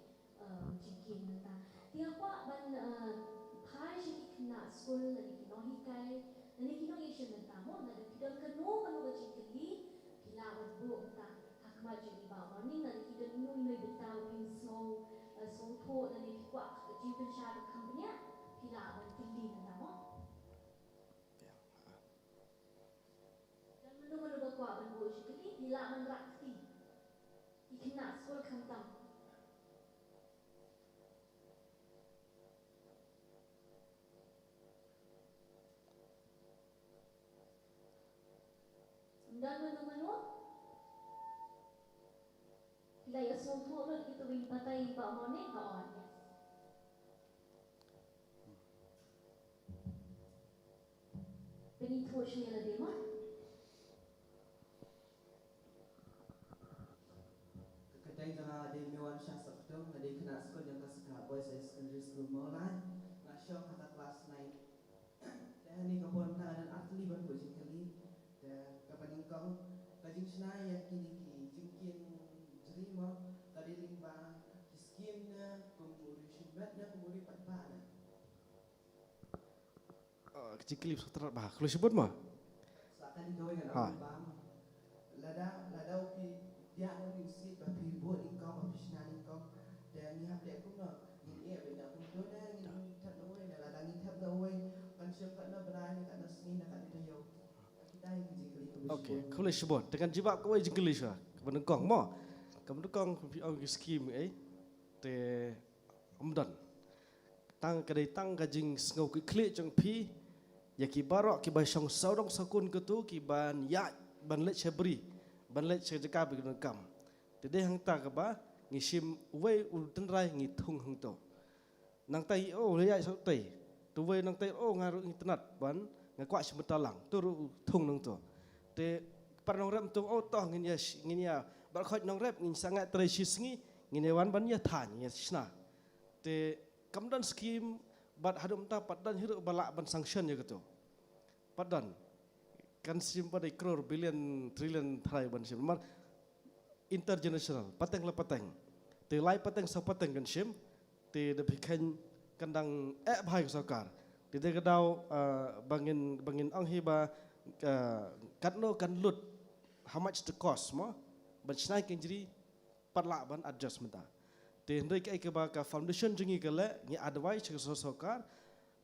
eh, jingkieng mynta. Te nga kwah ban, eh, phai sha ki khynnah skul lane ki nonghikai lane ki nongïashim bynta mo, lada phi don kano kano ka jingkylli phi lah ban buh mynta ha khmat jong i Bah Morning, lada phi don ino ino i bynta ba phin sngew, eh, sngewthuh lane phi kwah ka jingpynshai ba kham bniah phi lah ban kylli mynta mo. Don mano mano ba kwah ban buh jingkylli phi lah ban rah kti. Ki khynnah skul khamtam. Don mano mano? Phi la ïa sngewthuh lut ïa kito kiba batai ïa i Bah Morning, ha, oh, yes. Pynithuh shuh ïa lade mo. Ka kyrteng jong nga dei Mewan Shah Soptung, nga dei khynnah skul jong ka Saka Boys Higher Secondary School Mawlai. Nga shong ha ka class nine. Te hangne ka por mynta nga don artylli ban buh jingkylli. Te kaba nyngkong, ka jingshna ïa kine ki jingkieng jri mo, ka dei lyngba ki skim ne kum u riewshimbet ne kum u riew paidbah ne? Ah, ka jingkylli ba sngewtynnat bha. Khublei shibun mo. Sa kane kawei ngan, ha, ong bam. Lada, lada u phi biang u phi siej ba phi buh nyngkong ba phi shna nyngkong. Te ngi hap leh kumno? Ngin ïeh beit na kumto ne ngin thep na uwei, ne lada ngin thep na uwei kan shim katno bnai ne katno sngi ne katno taïew. Kita hi ki jingkylli kaba shibun. Okay, khublei shibun. Te ngan jubab kawei jingkylli shuwa. Kaba nyngkong mo. Kaba nyngkong phi ong ki skim ei. Te ym don. Tang ka dei tang ka jingsngew kitkhlieh jong phi ïa ki baroh kiba shong sawdong sawkun kato kiban ïaid ban leit sha bri, ban leit sha jaka ba ki donkam. Te dei hangta kaba ngi shim uwei u tynrai ngi thung hangto. Nangta i, oh, la ïaid sha utei. Te uwei nangta i, oh, nga ruh ngi tynnat ban, nga kwah shim bynta lang. To ruh u thung nangto. Te para nongrep to, oh, to ngin ïa sh-, ngin ïa bad khoit nongrep ngin sa ngat trei shi sngi, ngin ïa wan ban ïa thaiñ, ngin ïa shna. Te kam don skim bad haduh mynta pat don hi ruh ba lah ban sanction ïa kato. Pat don. Kan shim pat dei crore, billion, trillion tharai ban shim. Namar intergenerational, pateng la pateng. Te lai pateng saw pateng kan shim. Te da phi kheiñ kan dang eh bha ïa ka sorkar. Te dei ka daw, eh, ba ngin, ba ngin ong hi ba, eh, katno kan lut, how much the cost mo. Ban shna ïa ka jri, pat lah ban adjust mynta. Te hynrei kaei kaba ka foundation jong ngi ka leh, ngi advise sha ka sor-, sorkar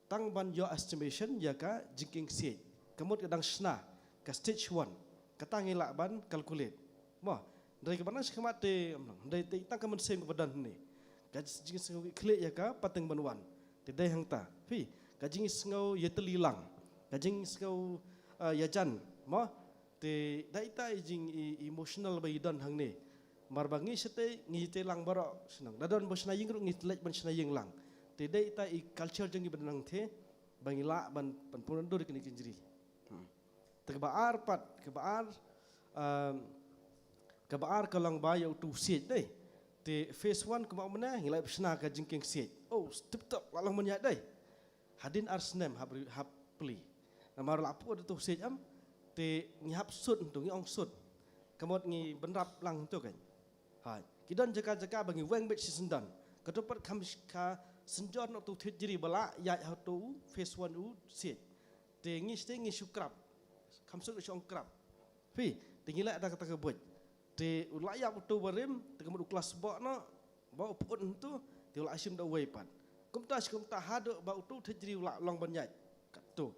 tang ban ïoh estimation ïa ka jingkieng siej. Ka mut ka dang shna ka stage one. Kata ngi lah ban calculate. Mo, hynrei kaba nang shakhmat te, hynrei te tang ka mynsiem kaba don hangne. Ka jingsngew kitkhlieh ïa ka pateng ban wan. Te dei hangta. Phi, ka jingsngew ïatylli lang. Ka jingsngew, eh, ïajan. Mo, te da ita i jing i, emotional ba i don hangne. Namar ba ngi shatei, ngi tei lang baroh shnong. Da don ba shna ïing ruh ngi leit ban shna ïing lang. Te dei ita i culture jong ngi ba nang the, ba ngi lah ban, ban pynwandur kine ki jri. Hmm. Te kaba ar pat, kaba ar, um, kaba ar ka long ba ïa utu u siej dei. Te phase one kumba mynne ngi la ïa shna ka jingkieng siej. Oh, tip top, la long ban ïaid dei. Hadien ar snem hap ri-, hap plie. Namar la pud utu u siej em, te ngi hap sut hangtu, ngi ong sut. Ka mut ngi bynrap lang hangtu kan. Hai. Ki don jaka jaka ba ngi weng beit shisyndon. Kato pat kham sh-, ka synjor na utu u thied jri ba la ïaid ha utu u phase one u siej. Te ngi shatei ngi shu krap. Kham suk shu ong krap. Phi, te ngi leh da kata ka buit. Te u la ïap utu barim, te ka mut u klas bok noh, ba u pud hangtu, te u la shim da uwei pat. Kumta shi kumta haduh ba utu u thied jri u la long ban ïaid. Katto.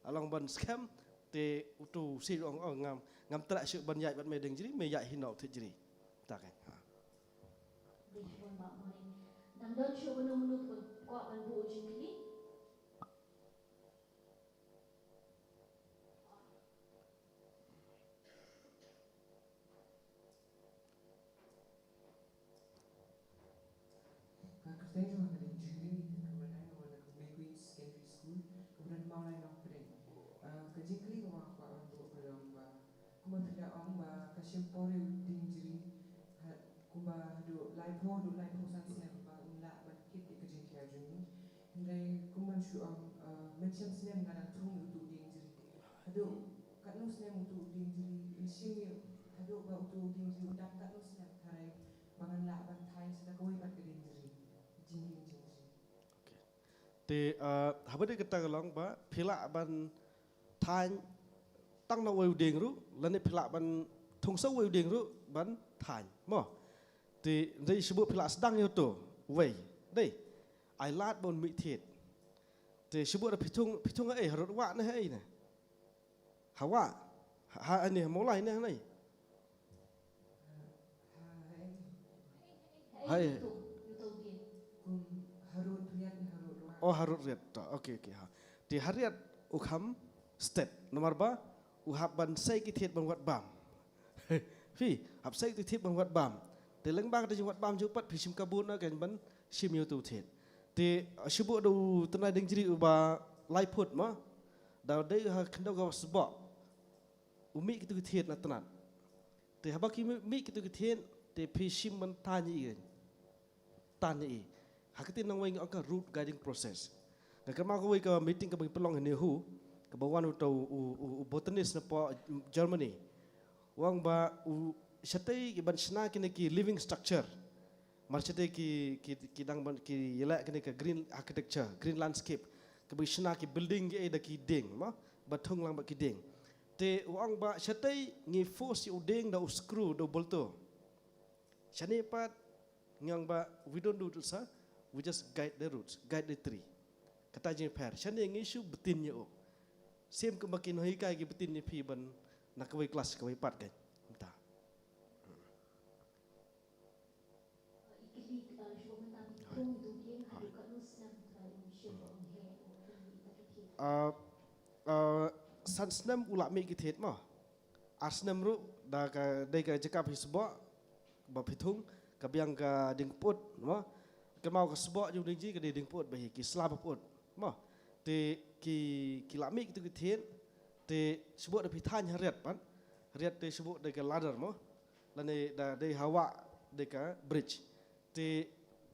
La long ban skhem, te utu u siej u ong, oh, ngam, ngam treh shuh ban ïaid bad me dieng jri, me ïaid hi noh u thied jri. Ta kan. Ha. Dei shibun Bah Morning. Dang don shuh mano mano ba kwah ban buh jingkylli. Ka kyrteng jong nga ka dei Julie, ka kyrteng jong nga na ka May Queen Secondary School, ka ban Mawlai Nongpdeng. Ah, ka jingkylli Por u dieng jri, ha, kumba haduh laiphew, haduh laiphew san snem ba un lah ban kit ïa ka jingkhia jong ngi. Hynrei kumba shu ong, eh, mynshem snem nga dang thung ïa utu u dieng jri. Haduh katno snem utu u dieng jri, mynshem ïa, haduh ba utu u dieng jri u dang katno snem, tharai ba ngan lah ban thaiñ sa da kawei pat ka dieng jri. Jingdieng jri. Okay. Te, eh, haba dei kata ka long ba phi lah ban thaiñ tang na uwei u dieng ruh, lane phi lah ban thung sa uwei u dieng ruh ban thaiñ. Mo. Te dei shu buh phi lah sdang ïa uto uwei. Dei. Ai lad ba un mih thied. Te shu buh da phi thung, phi thung ha ei, harud wah ne ha ei ne. Ha wah. Ha, ha, ani, ha Mawlai ne ha nei. Hai. Oh, harud riat. To, okay, okay, ha. Te ha riat u kham stet. Namar ba u hap ban sei ki thied ban wad bam. Phi hap sei ki thied ban wad bam. Te lyngba ka jingwad bam jong u pat phi shim kabu na kan ban shim ïa utu u thied. Te shu buh da u tynrai dieng jri uba lai phut ma. Da dei ha khyndew ka sboh. U mih kitu ki thied na tnat. Te haba ki mih, mih kitu ki thied, te phi shim ban tan ïa i. Tan ïa i. Ha kata nang wei nga ong ka root guiding process. Nga kynmaw kawei ka meeting kaba ngi pynlong ha NEHU, kaba wan uta u, u, u, u botanist na po Germany. U ong ba u shatei ki ban shna kine ki living structure. Mar shatei ki, ki, ki dang ban, ki ïaleh kine ka green architecture, green landscape. Kaba shna ki building ki ei da ki dieng, ma? Ba thung lang bad ki dieng. Te u ong ba shatei ngi force ïa u dieng da u screw, da u bolto. Shane pat ngi ong ba we don't do this, sir. We just guide the roots, guide the tree. Kata jingpher. Shane ngi shu btin ïa u. Same kumba ki nonghikai ki btin ïa phi ban na kawei klas kawei pat kan. Mynta. Ah, ah, san snem u lah mih ki thied mo. Ar snem ruh da ka dei ka jaka phi sboh ba phi thung ka biang ka dieng put mo. Ka mau ka sboh jong dieng jri ka dei dieng put ba hi ki sla ba put mo. Te ki, ki lah mih kitu ki thied te sboh da phi thaiñ ha riat pat. Riat te sboh da ka ladder mo. Lane da dei ha wah da ka bridge. Te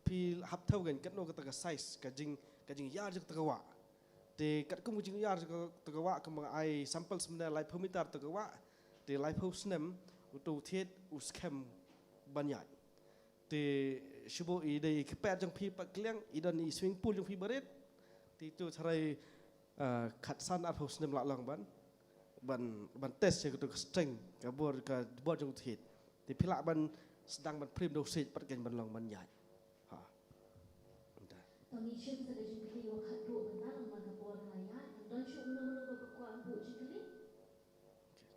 phi hap thew kan katno kata ka size, ka jing, ka jingïar jong kata ka wah. Te katkum ka jingïar jong kata ka wah, kumba ai sample snem laiphew meter kata ka wah. Te laiphew snem uto u thied u skhem ban ïaid. Te shu buh i dei i kper jong phi pat kliang, i don i swimming pool jong phi barit. Te ito tharai, ah, khatsan arphew snem lah long ban, ban, ban test ïa kato ka strength, ka bor, ka bor jong u thied. Te phi lah ban sdang ban prim da u siej pat kan ban long ban ïaid. Ha. Ynda. To ngi shim sa ka jingkylli ba khatduh mynta namar ka por ka la ïaid. Don shuh uno uno ba kwah buh jingkylli? Okay.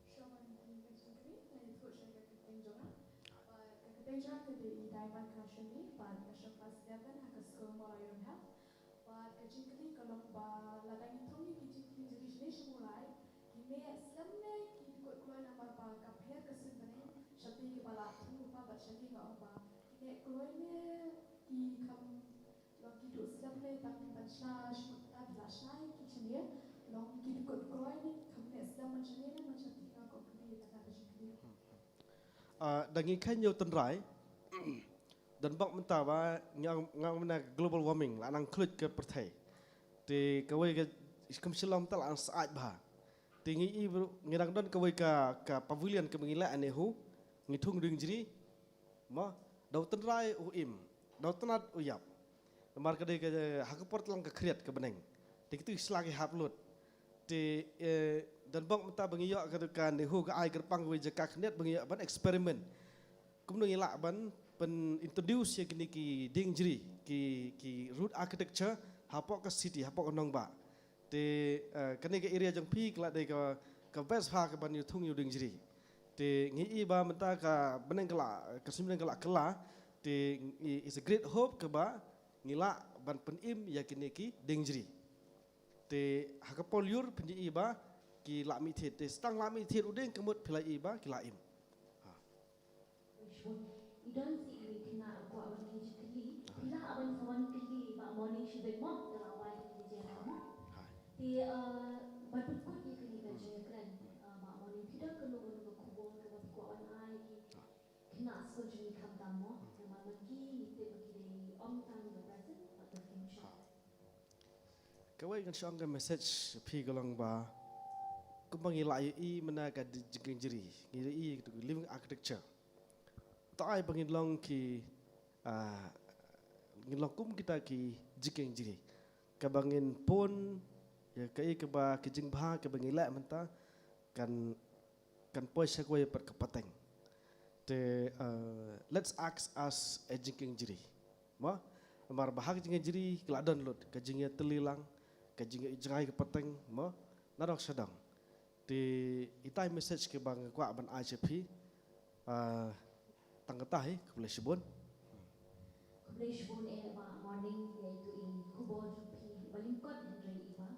Shuwa ban kylli ka jingkylli, nga ïathuh sha ka kyrteng jong nga. Bad ka kyrteng jong nga ka dei Diamond Kharshuni, bad nga shong class eleven ha ka skul Mawlai Umem Health. Bad ka jingkylli ka long ba lada ngi thung ïa ki jingkylli jong ngi shane sha Mawlai, ki neh slem ne ki dkut kloi namar ba ka pher ka suiñ bneng, shatei kiba la thung lypa bad shatei nga ong ba ki neh kloi ne ki kham Long ki duh slem ne tang ban sha shu ta ki la shai ki chynniar. Long ki dkut kloi ne kham neh slem ban shane ne ban sha ti nga ko kri kata ka jingkri. Ah, da ngi kheiñ ïa u tynrai. Don bok mynta ba nga, nga mynta global warming la nang khluit ka pyrthei. Te kawei ka kam shilom ta la nang said bha. Te ngi i bru, ngi dang don kawei ka, ka pavilion ka ngi la ane hu. Ngi thung ding jri. Mo, da u tynrai u im, da u tnat u ïap. Namar ka dei ka, ha ka por tlang ka khriat ka bneng. Te kitu ki sla ki hap lut. Te, eh, don bok mynta ba ngi ïoh ka, ka NEHU ka ai kyrpang kawei jaka khyndiat ba ngi ïoh ban experiment. Kumno ngi lah ban pyn introduce ïa kine ki dieng jri, ki, ki root architecture, hapoh ka city, hapoh ka nongbah. Te, eh, kane ka area jong phi ka la dei ka, ka best bha ka ban ïa thung ïa u dieng jri. Te ngi i ba mynta ka bneng ka la, ka suiñ bneng ka la kylla. Te ngi, it's a great hope kaba ngi lah ban pynim ïa kine ki dieng jri. Te ha ka por lyiur phin i ba ki la mih thied. Te stang la mih thied u dieng ka mut phi la i ba ki la im. Ha. I don sa iwei i khynnah ba kwah ban ïa jingkylli. Phi lah ban sa wan kylli ba morning shibit mo, da la wai kylli jia mo. Hai. Te, uh, ban pynkut ïa kane ka jingïakren, uh, Bah Morning, phi don kano kano ka khubor kaba phi kwah ban ai ki khynnah skul jong ngi khamtam mo, namar ma ki ngi tip ba ki dei ym tang the present but the future. Kawei ngan shong ka message phi ka long ba kumba ngi la ïohi mynta ka jingkieng jri, ngi ïohi ka living architecture. Te ai ba ngin long ki, ah, ngin long kum kita ki jingkieng jri. Kaba ngin pun ïa kaei kaba ki jingbha kaba ngi leh mynta kan, kan poi sha kawei pat ka pateng. Te, ah, let's act as a jingkieng jri. Mo? Namar ba ha ka jingkieng jri ka la don lut ka jingïatylli lang, ka jingïa jngai ka pateng, mo? Nadong shadong. Te ita i message kaba nga kwah ban ai sha phi. Ah, tang kata hi, khublei shibun. Khublei shibun eh Bah Morning, ïa itu i khubor jong phi ba lyngkot hynrei i Bah,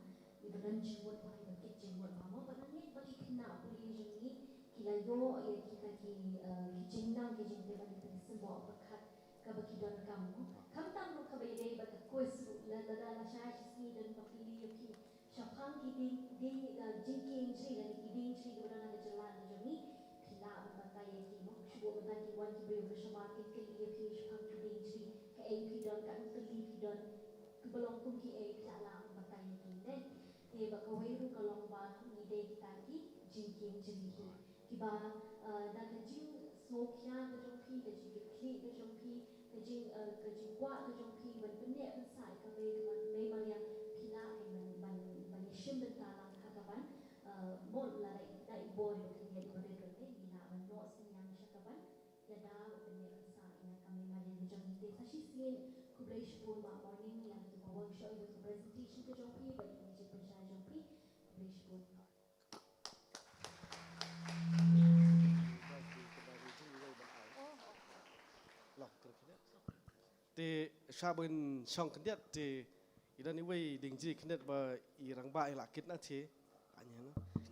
i ba don jingmut Bah, i ba kit jingmut Bah, mo ba nang ngeit ba ki khynnah pule jong ngi ki la ïoh ïa kita ki, eh, ki jingnang ki jingtip ba ki symboh pyrkhat kaba ki donkam mo. Khamtam ruh kaba ïadei bad ka quiz ruh, la, lada la shai shisngi don ba pule ïa phi shaphang ki dieng, dieng, eh, jingkieng jri lane ki dieng jri kiba don ha ka jylla ka jong ngi, phi lah ban batai ïa ki mo. Shu buh mynta ki wan ki briew na shabar kin kylli ïa phi shaphang ki dieng jri, kaei phi don, katno tylli phi don, kiba long kum kiei, phi lah lah ban batai ïa ki ne. Te ba kawei ruh ka long ba ngi dei kita ki jingkieng jri hi. Kiba, eh, da ka jingsngewkhia ka jong phi, ka jingkitkhlieh ka jong phi, ka jing, eh, ka jingkwah ka jong phi ban pynneh pynsah ïa ka mei, ka mei Maria, phi lah ban, ban, ban ïashim bynta lang ha kaban, eh, mo lada i, da i bor ïa ka khyndiat iba rit rit ne, ngi lah ban noh synñiang sha kaban ïada ban pynneh pynsah ïa ka mei Maria ka jong ngi. Te sa shisien khublei shibun Bah Morning ïa katu ka workshop, ïa ka presentation ka jong phi bad ïa ka jingpynshai jong phi. Khublei shibun. Te sha ban shong khyndiat te i don iwei i dieng jri khyndiat ba i rangbah i la kit na te.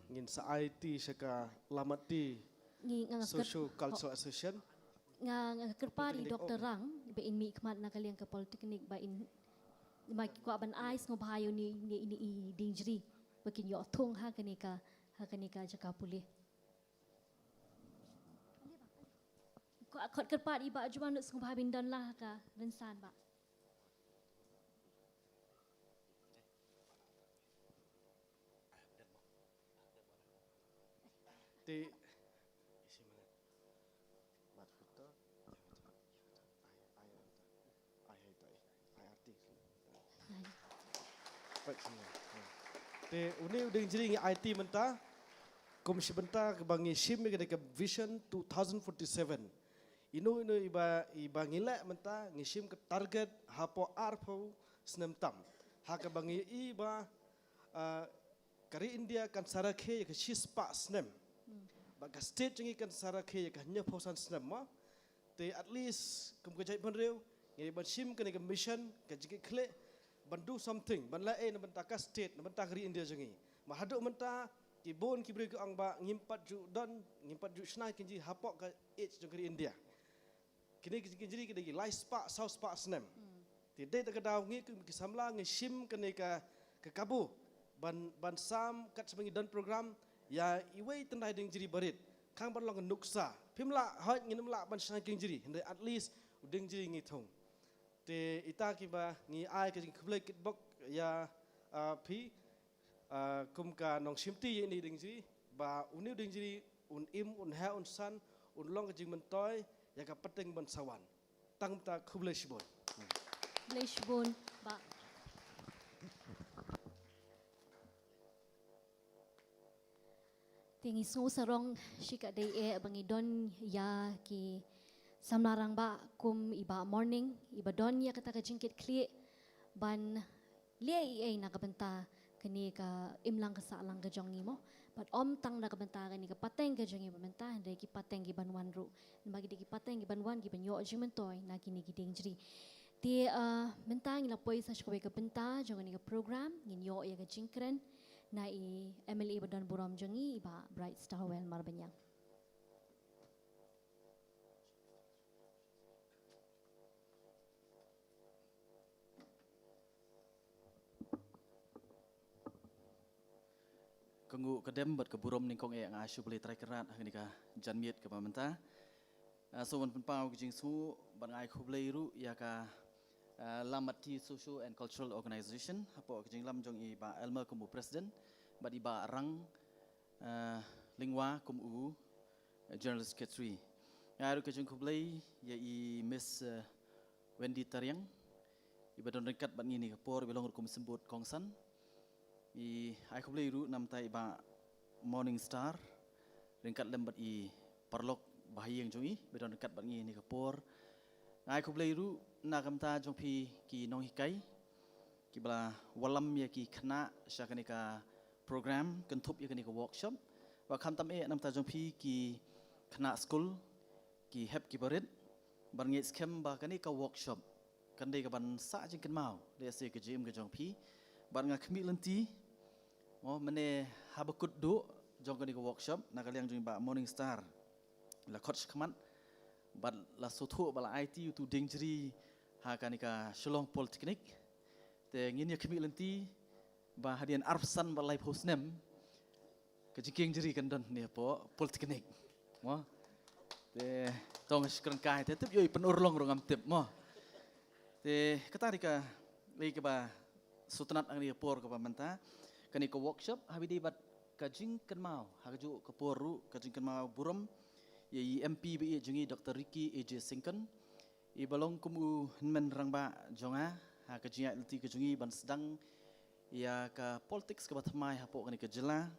Ngin sa ai ti sha ka lamati Ngi nga, nga kyrp- Socio Cultural Association. Nga, nga kyrpad ïa i Polytechnic, Doctor oh. Rang ba in mihkhmat na ka liang ka Polytechnic ba in, ba ki kwah ban ai sngewbha ïa une, une, une i dieng jri ba kin ïoh thung ha kane ka, ha kane ka jaka pule. Kwah khot kyrpad ïa i Bah Juan ruh sngewbha ba in don la ha ka rynsan Bah. Te Te une u dieng jri ngi aiti mynta kum shi bynta kaba ngi shim ïa ka vision two thousand forty-seven. Ino ino iba, iba ngi leh mynta ngi shim ka target hapoh arphew snem tam. Ha kaba ngi ïohi ba, ah, ka ri India kan sa rakhe ïa ka shispah snem. Hmm. Bad ka state jong ngi kan sa rakhe ïa ka hynñiewphew san snem mo. Te at least kum ka jaitbynriew ngi ban shim kane ka mission, ka jingkitkhlieh ban do something, ban leh ei na bynta ka state, na bynta ka ri India jong ngi. Namar haduh mynta ki bun ki briew ki ong ba ngim pat ju don, ngim pat ju shna kieng jri hapoh ka age jong ka ri India. Kine ki jingkieng jri ki dei ki lai spah, saw spah snem. Hmm. Te dei da ka daw ngi kum ki samla ngi shim kane ka, ka kabu ban, ban sam kat shaba ngi don program ïa iwei tyndai dieng jri barit. Khang ban long ka nuksa. Phim lah, hooid ngin ym lah ban shna kieng jri. Hynrei at least u dieng jri ngi thung. Te ita kiba ngi ai ka jingkhublei kitbok ïa, ah, phi. Ah, kum ka nongshimti ïa ine i dieng jri, ba une u dieng jri un im, un heh, un san, un long ka jingmyntoi ïa ka pateng ban sa wan. Tang ta khublei shibun. Khublei shibun, Bah. Te ngi sngew sarong shi katdei eh ba ngi don ïa ki samla rangbah kum i Bah Morning, iba don ïa kata ka jingkitkhlieh ban leh ei ei na ka bynta kane ka imlang ka sahlang ka jong ngi mo. Bad ym tang na ka bynta kane ka pateng ka jong ngi ba mynta, hynrei ki pateng ki ban wan ruh. Namar ki dei ki pateng ki ban wan ki ban ïoh jingmyntoi na kine ki dieng jri. Te, ah, mynta ngi la poi sa sha kawei ka bynta jong kane ka program, ngin ïoh ïa ka jingkren na i M L A ba don burom jong ngi, i Bah Brightstarwell Marbaniang. Nguh ka dem bad ka burom nyngkong eh nga ai shublei Trai Kynrad ha kane ka janmiet kaba mynta. Ah, so ban pynpaw ka jingsngew bad nga ai khublei ruh ïa ka, ah, Lamati Socio and Cultural Organization hapoh ka jingïalam jong i Bah Elmer kum u president bad i Bah Rang, ah, Lyngwa kum u General Secretary. Nga ai ruh ka jingkhublei ïa i Miss, eh, Wendy Tariang, iba don ryngkat bad ngi ha kane ka por, iba long ruh kum symbud kongsan. I ai khublei ruh namar i Bah Morning Star ryngkat lem bad i paralok bahaïing jong i, iba don ryngkat bad ngi ha kane ka por. Nga ai khublei ruh na ka bynta jong phi ki nonghikai kiba la wallam ïa ki khynnah sha kane ka program, kynthup ïa kane ka workshop. Bad khamtam eh na ka bynta jong phi ki khynnah skul ki hep kiba rit, bad nga ngeit skhem ba kane ka workshop kan dei kaban sah jingkynmaw lehse ha ka jingim ka jong phi. Bad nga khmih lynti, mo, mynne haba kut duh jong kane ka workshop na ka liang jong i Bah Morning Star la khot shakhmat bad la sngewthuh ba la aiti utu u dieng jri ha kane ka Shillong Polytechnic. Te ngin ïa khmih lynti ba hadien arphew san bad laiphew snem ka jingkieng jri kan don hangne hapoh Polytechnic, mo. Te to nga shu kren kai, te tip ïoh i pynurlong ruh ngam tip, mo. Te kata dei ka, dei kaba sngewtynnat ha kane ka por kaba mynta. Kane ka workshop haba ïadei bad ka jingkynmaw ha kajuh ka por ruh, ka jingkynmaw burom ïa i M P ba ïeit jong ngi, Doctor Ricky A J Syngkon, iba long kum u hynmen rangbah jong nga ha ka jingïaid lynti ka jong ngi ban sdang ïa ka politics kaba thymmai hapoh kane ka jylla.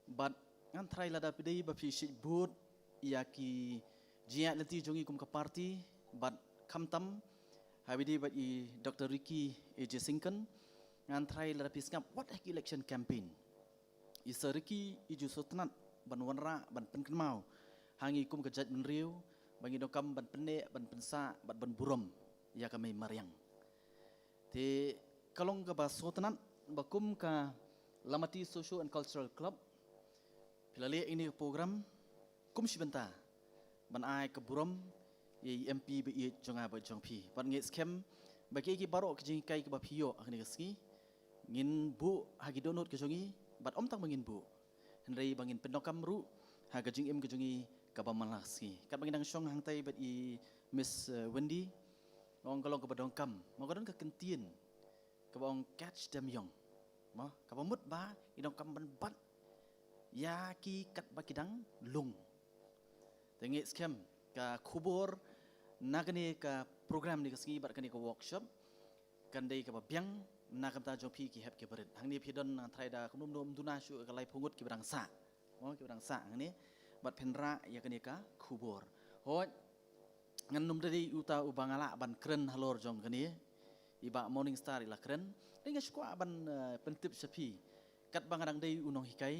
Bad ngan tharai lada phi dei ba phi shait bud ïa ki jingïaid lynti jong ngi kum ka party, bad khamtam haba ïadei bad i Doctor Ricky A J Syngkon, ngan tharai lada phi sngap wat ha ki election campaign, i Sir Ricky i ju sngewtynnat ban wanrah, ban pynkynmaw ha ngi kum ka jaitbynriew ba ngi donkam ban pynneh, ban pynsah bad ban burom ïa ka mei mariang. Te ka long kaba sngewtynnat ba kum ka Lamati Socio and Cultural Club phi la leh ïa kane ka program kum shi bynta ban ai ka burom ïa i M P ba ïeit jong nga bad jong phi. Bad nga ngeit skhem ba kiei kiei baroh ki jinghikai kiba phi ïoh ha kane ka sngi ngin buh ha ki dohnud ka jong ngi, bad ym tang ba ngin buh, hynrei ba ngin pyndonkam ruh ha ka jingim ka jong ngi kaba man la ka sngi. Katba ngi dang shong hangtai bad i Miss, eh, Wendy, nga ong ka long kaba donkam, ma ka don ka kyntien kaba ong catch them young, mo, kaba mut ba ngi donkam ban bat ïa ki katba ki dang lung. Te nga ngeit skhem ka khubor na kane ka program ne ka sngi bad kane ka workshop kan dei kaba biang na ka bynta jong phi ki hep kiba rit. Hangne phi don, ngan tharai da kumno kumno ym duna shuh ka laiphew ngut kiba dang sah, mo, kiba dang sah hangne, bad phin rah ïa kane ka khubor. Hooid, ngan nym da dei uta uba nga lah ban kren halor jong kane, i Bah Morning Star i la kren. Te nga shu kwah ban, eh, pyntip sha phi, katba nga dang dei u nonghikai,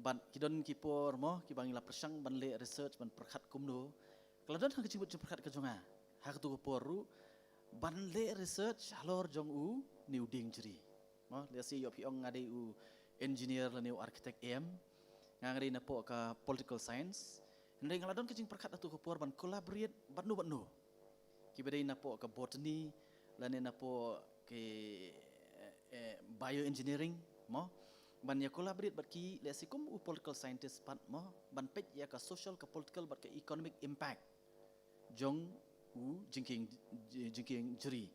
bad ki don ki por, mo, kiba ngi la pyrshang ban leh research, ban pyrkhat kumno, ka la don ha ka jingmut jingpyrkhat ka jong nga ha katu ka por ruh ban leh research halor jong une u dieng jri. Mo, lehse ïoh phi ong nga dei u engineer lane u architect, em, nga, nga dei napoh ka political science. Hynrei nga la don ka jingpyrkhat ha katu ka por ban collaborate bad no bad no, kiba dei napoh ka botany lane napoh ki, eh, eh, bioengineering, mo, ban ïa collaborate bad ki, lehse kum u political scientist pat, mo, ban peit ïa ka social, ka political bad ka economic impact jong u jingkieng, jingkieng jri.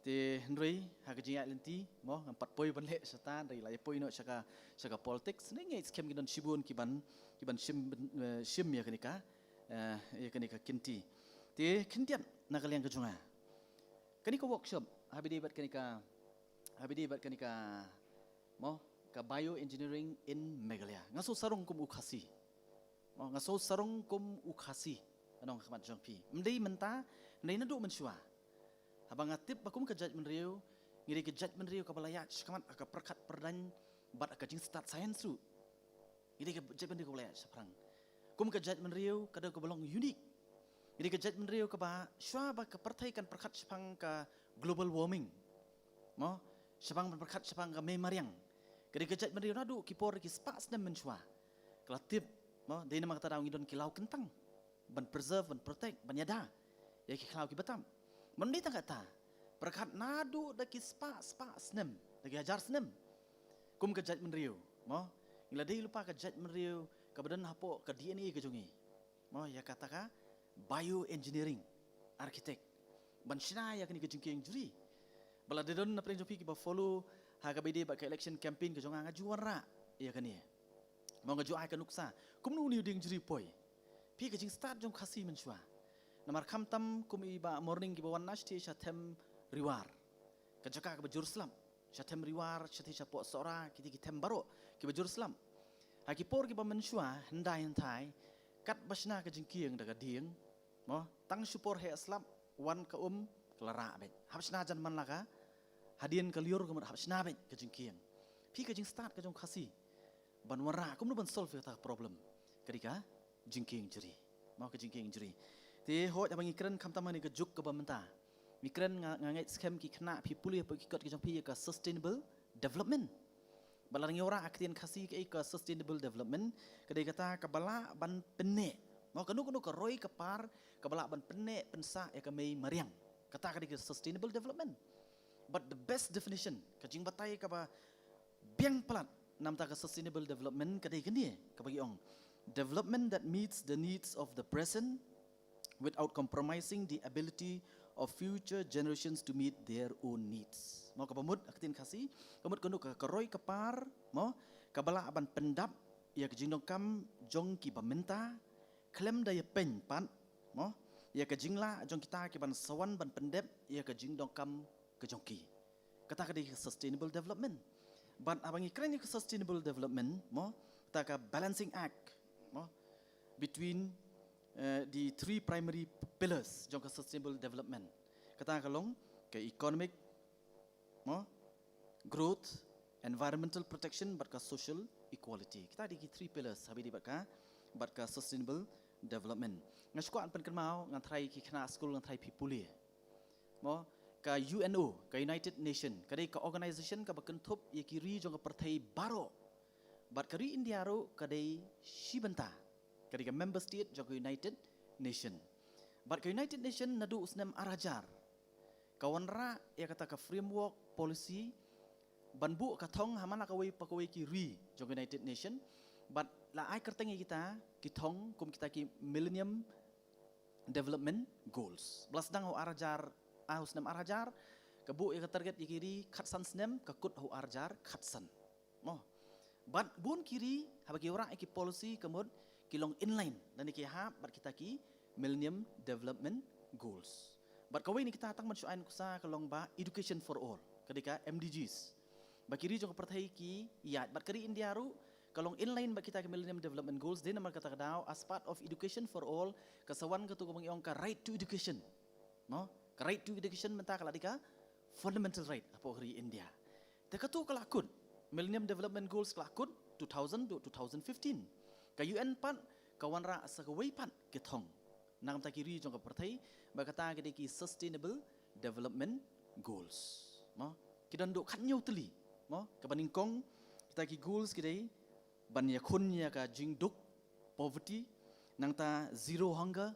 Te hynrei ha ka jingïaid lynti, mo, ngam pat poi ban leh shata, hynrei la ïa poi noh sha ka, sha ka politics, hynrei nga ngeit skhem ki don shibun kiban, kiban shim, eh, shim ïa kane ka, eh, ïa kane ka kynti. Te khyndiat na ka liang ka jong nga, kane ka workshop haba ïadei bad kane ka, haba ïadei bad kane ka, mo, ka bioengineering in Meghalaya. Nga sngew sarong kum u Khasi. Mo, nga sngew sarong kum u Khasi, ngan ong ha khmat jong phi. Ym dei mynta, ym dei naduh mynshuwa. Haba nga tip ba kum ka jaitbynriew ngi dei ka jaitbynriew kaba la ïaid shakhmat ha ka pyrkhat pyrdaiñ bad ha ka jingstad science ruh. Ngi dei ka jaitbynriew kaba la ïaid shaphrang. Kum ka jaitbynriew ka dei kaba long unique. Ngi dei ka jaitbynriew kaba shuwa ba ka pyrthei kan pyrkhat shaphang ka global warming, mo, shaphang ban pyrkhat shaphang ka mei mariang, ka dei ka jaitbynriew naduh ki por ki spah snem mynshuwa ka la tip, mo, dei namar kata daw ngi don ki law kyntang ban preserve, ban protect, ban ïada ïa ki khlaw kiba tam. Ym dei tang kata, pyrkhat naduh da ki spah, spah snem, da ki hajar snem, kum ka jaitbynriew, mo, Ngi la dei lypa ka jaitbynriew kaba don hapoh ka D N A ka jong ngi, mo, ïa kata ka bioengineering architect, ban shna ïa kane ka jingkieng jri. Ba la dei don na pdeng jong phi kiba follow ha kaba ïadei bad ka election campaign ka jong nga, nga ju wanrah ïa kane, mo, nga ju ai ka nuksa kumno une u dieng jri u poi. Phi, ka jingstad jong Khasi mynshuwa, namar khamtam kum i Bah Morning kiba wan na shathie sha Them Riwar, ka jaka kaba jur slap, sha Them Riwar, shathie shapoh Sohra, kiti ki them baroh kiba jur slap. Ha ki por kiba mynshuwa hyndai hynthai, katba shna ka jingkieng da ka dieng, mo, tang shu por heh slap, wan ka um, ka la rah beit. Hap shna jan man la ka, hadien ka lyiur ka mut hap shna beit ka jingkieng. Phi, ka jingstad ka jong Khasi ban wanrah kumno ban solve ïa kata ka problem, ka dei ka jingkieng jri, mo, ka jingkieng jri. Te hooid, haba ngi kren khamtam ha kane ka juk kaba mynta, ngi kren, nga, nga ngeit skhem ki khynnah phi pule hapoh ki kot ki jong phi ïa ka sustainable development. Ba la ngi wanrah ha ka ktien Khasi kaei ka sustainable development, ka dei kata kaba lah ban pynneh, mo, kano kano ka roi ka par kaba lah ban pynneh pynsah ïa ka mei mariang. Kata ka dei ka sustainable development. But the best definition, ka jingbatai kaba biang palat na bynta ka sustainable development, ka dei kane kaba ngi ong: development that meets the needs of the present without compromising the ability of future generations to meet their own needs. Mo, kaba mut ha ka ktien Khasi, ka mut kano ka, ka roi ka par, mo, kaba lah ban pyndap ïa ka jingdonkam jong kiba mynta, khlem da ïapeiñ pat, mo, ïa ka jinglah jong kita kiban sa wan ban pyndep ïa ka jingdonkam ka jong ki. Kata ka dei ka sustainable development. But haba ngi kren ïa ka sustainable development, mo, kata ka balancing act, mo, between, eh, the three primary pillars jong ka sustainable development. Kata ka long ka economic, mo, growth, environmental protection, bad ka social equality. Kita dei ki three pillars haba ïadei bad ka, bad ka sustainable development. Nga sngewkwah ban pynkynmaw, ngan tharai ki khynnah skul, ngan tharai phi pule, mo, ka U N O, ka United Nation, ka dei ka organization kaba kynthup ïa ki ri jong ka pyrthei baroh. Bad ka ri India ruh ka dei shi bynta, ka dei ka member state jong ka United Nation. Bad ka United Nation naduh u snem ar hajar ka wanrah ïa kata ka framework policy ban buh ka thong ha man la kawei pa kawei ki ri jong ka United Nation. Bad la ai kyrteng ïa kita ki thong kum kita ki Millennium Development Goals. Ba la sdang ha u ar hajar, ha u snem ar hajar, ka buh ïa ka target ïa ki ri khatsan snem, ka kut ha u ar hajar khatsan. Mo. Bad bun ki ri haba ki wanrah ïa ki policy ka mut ki long in line lane ki hap bad kita ki Millennium Development Goals. Bad kawei na kita, tang ban shu ai nuksa, ka long ba education for all, ka dei ka M D Gs. Ba ki ri jong ka pyrthei ki ïaid, bad ka ri India ruh ka long in line bad kita ki Millennium Development Goals, dei namar kata ka daw, as part of education for all, ka sa wan katu kaba ngi ong ka right to education. Mo? Ka right to education mynta ka la dei ka fundamental right hapoh ka ri India. Te katu ka la kut, Millennium Development Goals ka la kut two thousand to two thousand fifteen. Ka U N pat ka wanrah sa kawei pat ka thong na ka bynta ki ri jong ka pyrthei, ba kata ki dei ki Sustainable Development Goals. Mo? Ki don haduh khathynñiew tylli. Mo? Kaba nyngkong, kita ki goals ki dei ban ïakhun ïa ka jingduk, poverty, nangta zero hunger,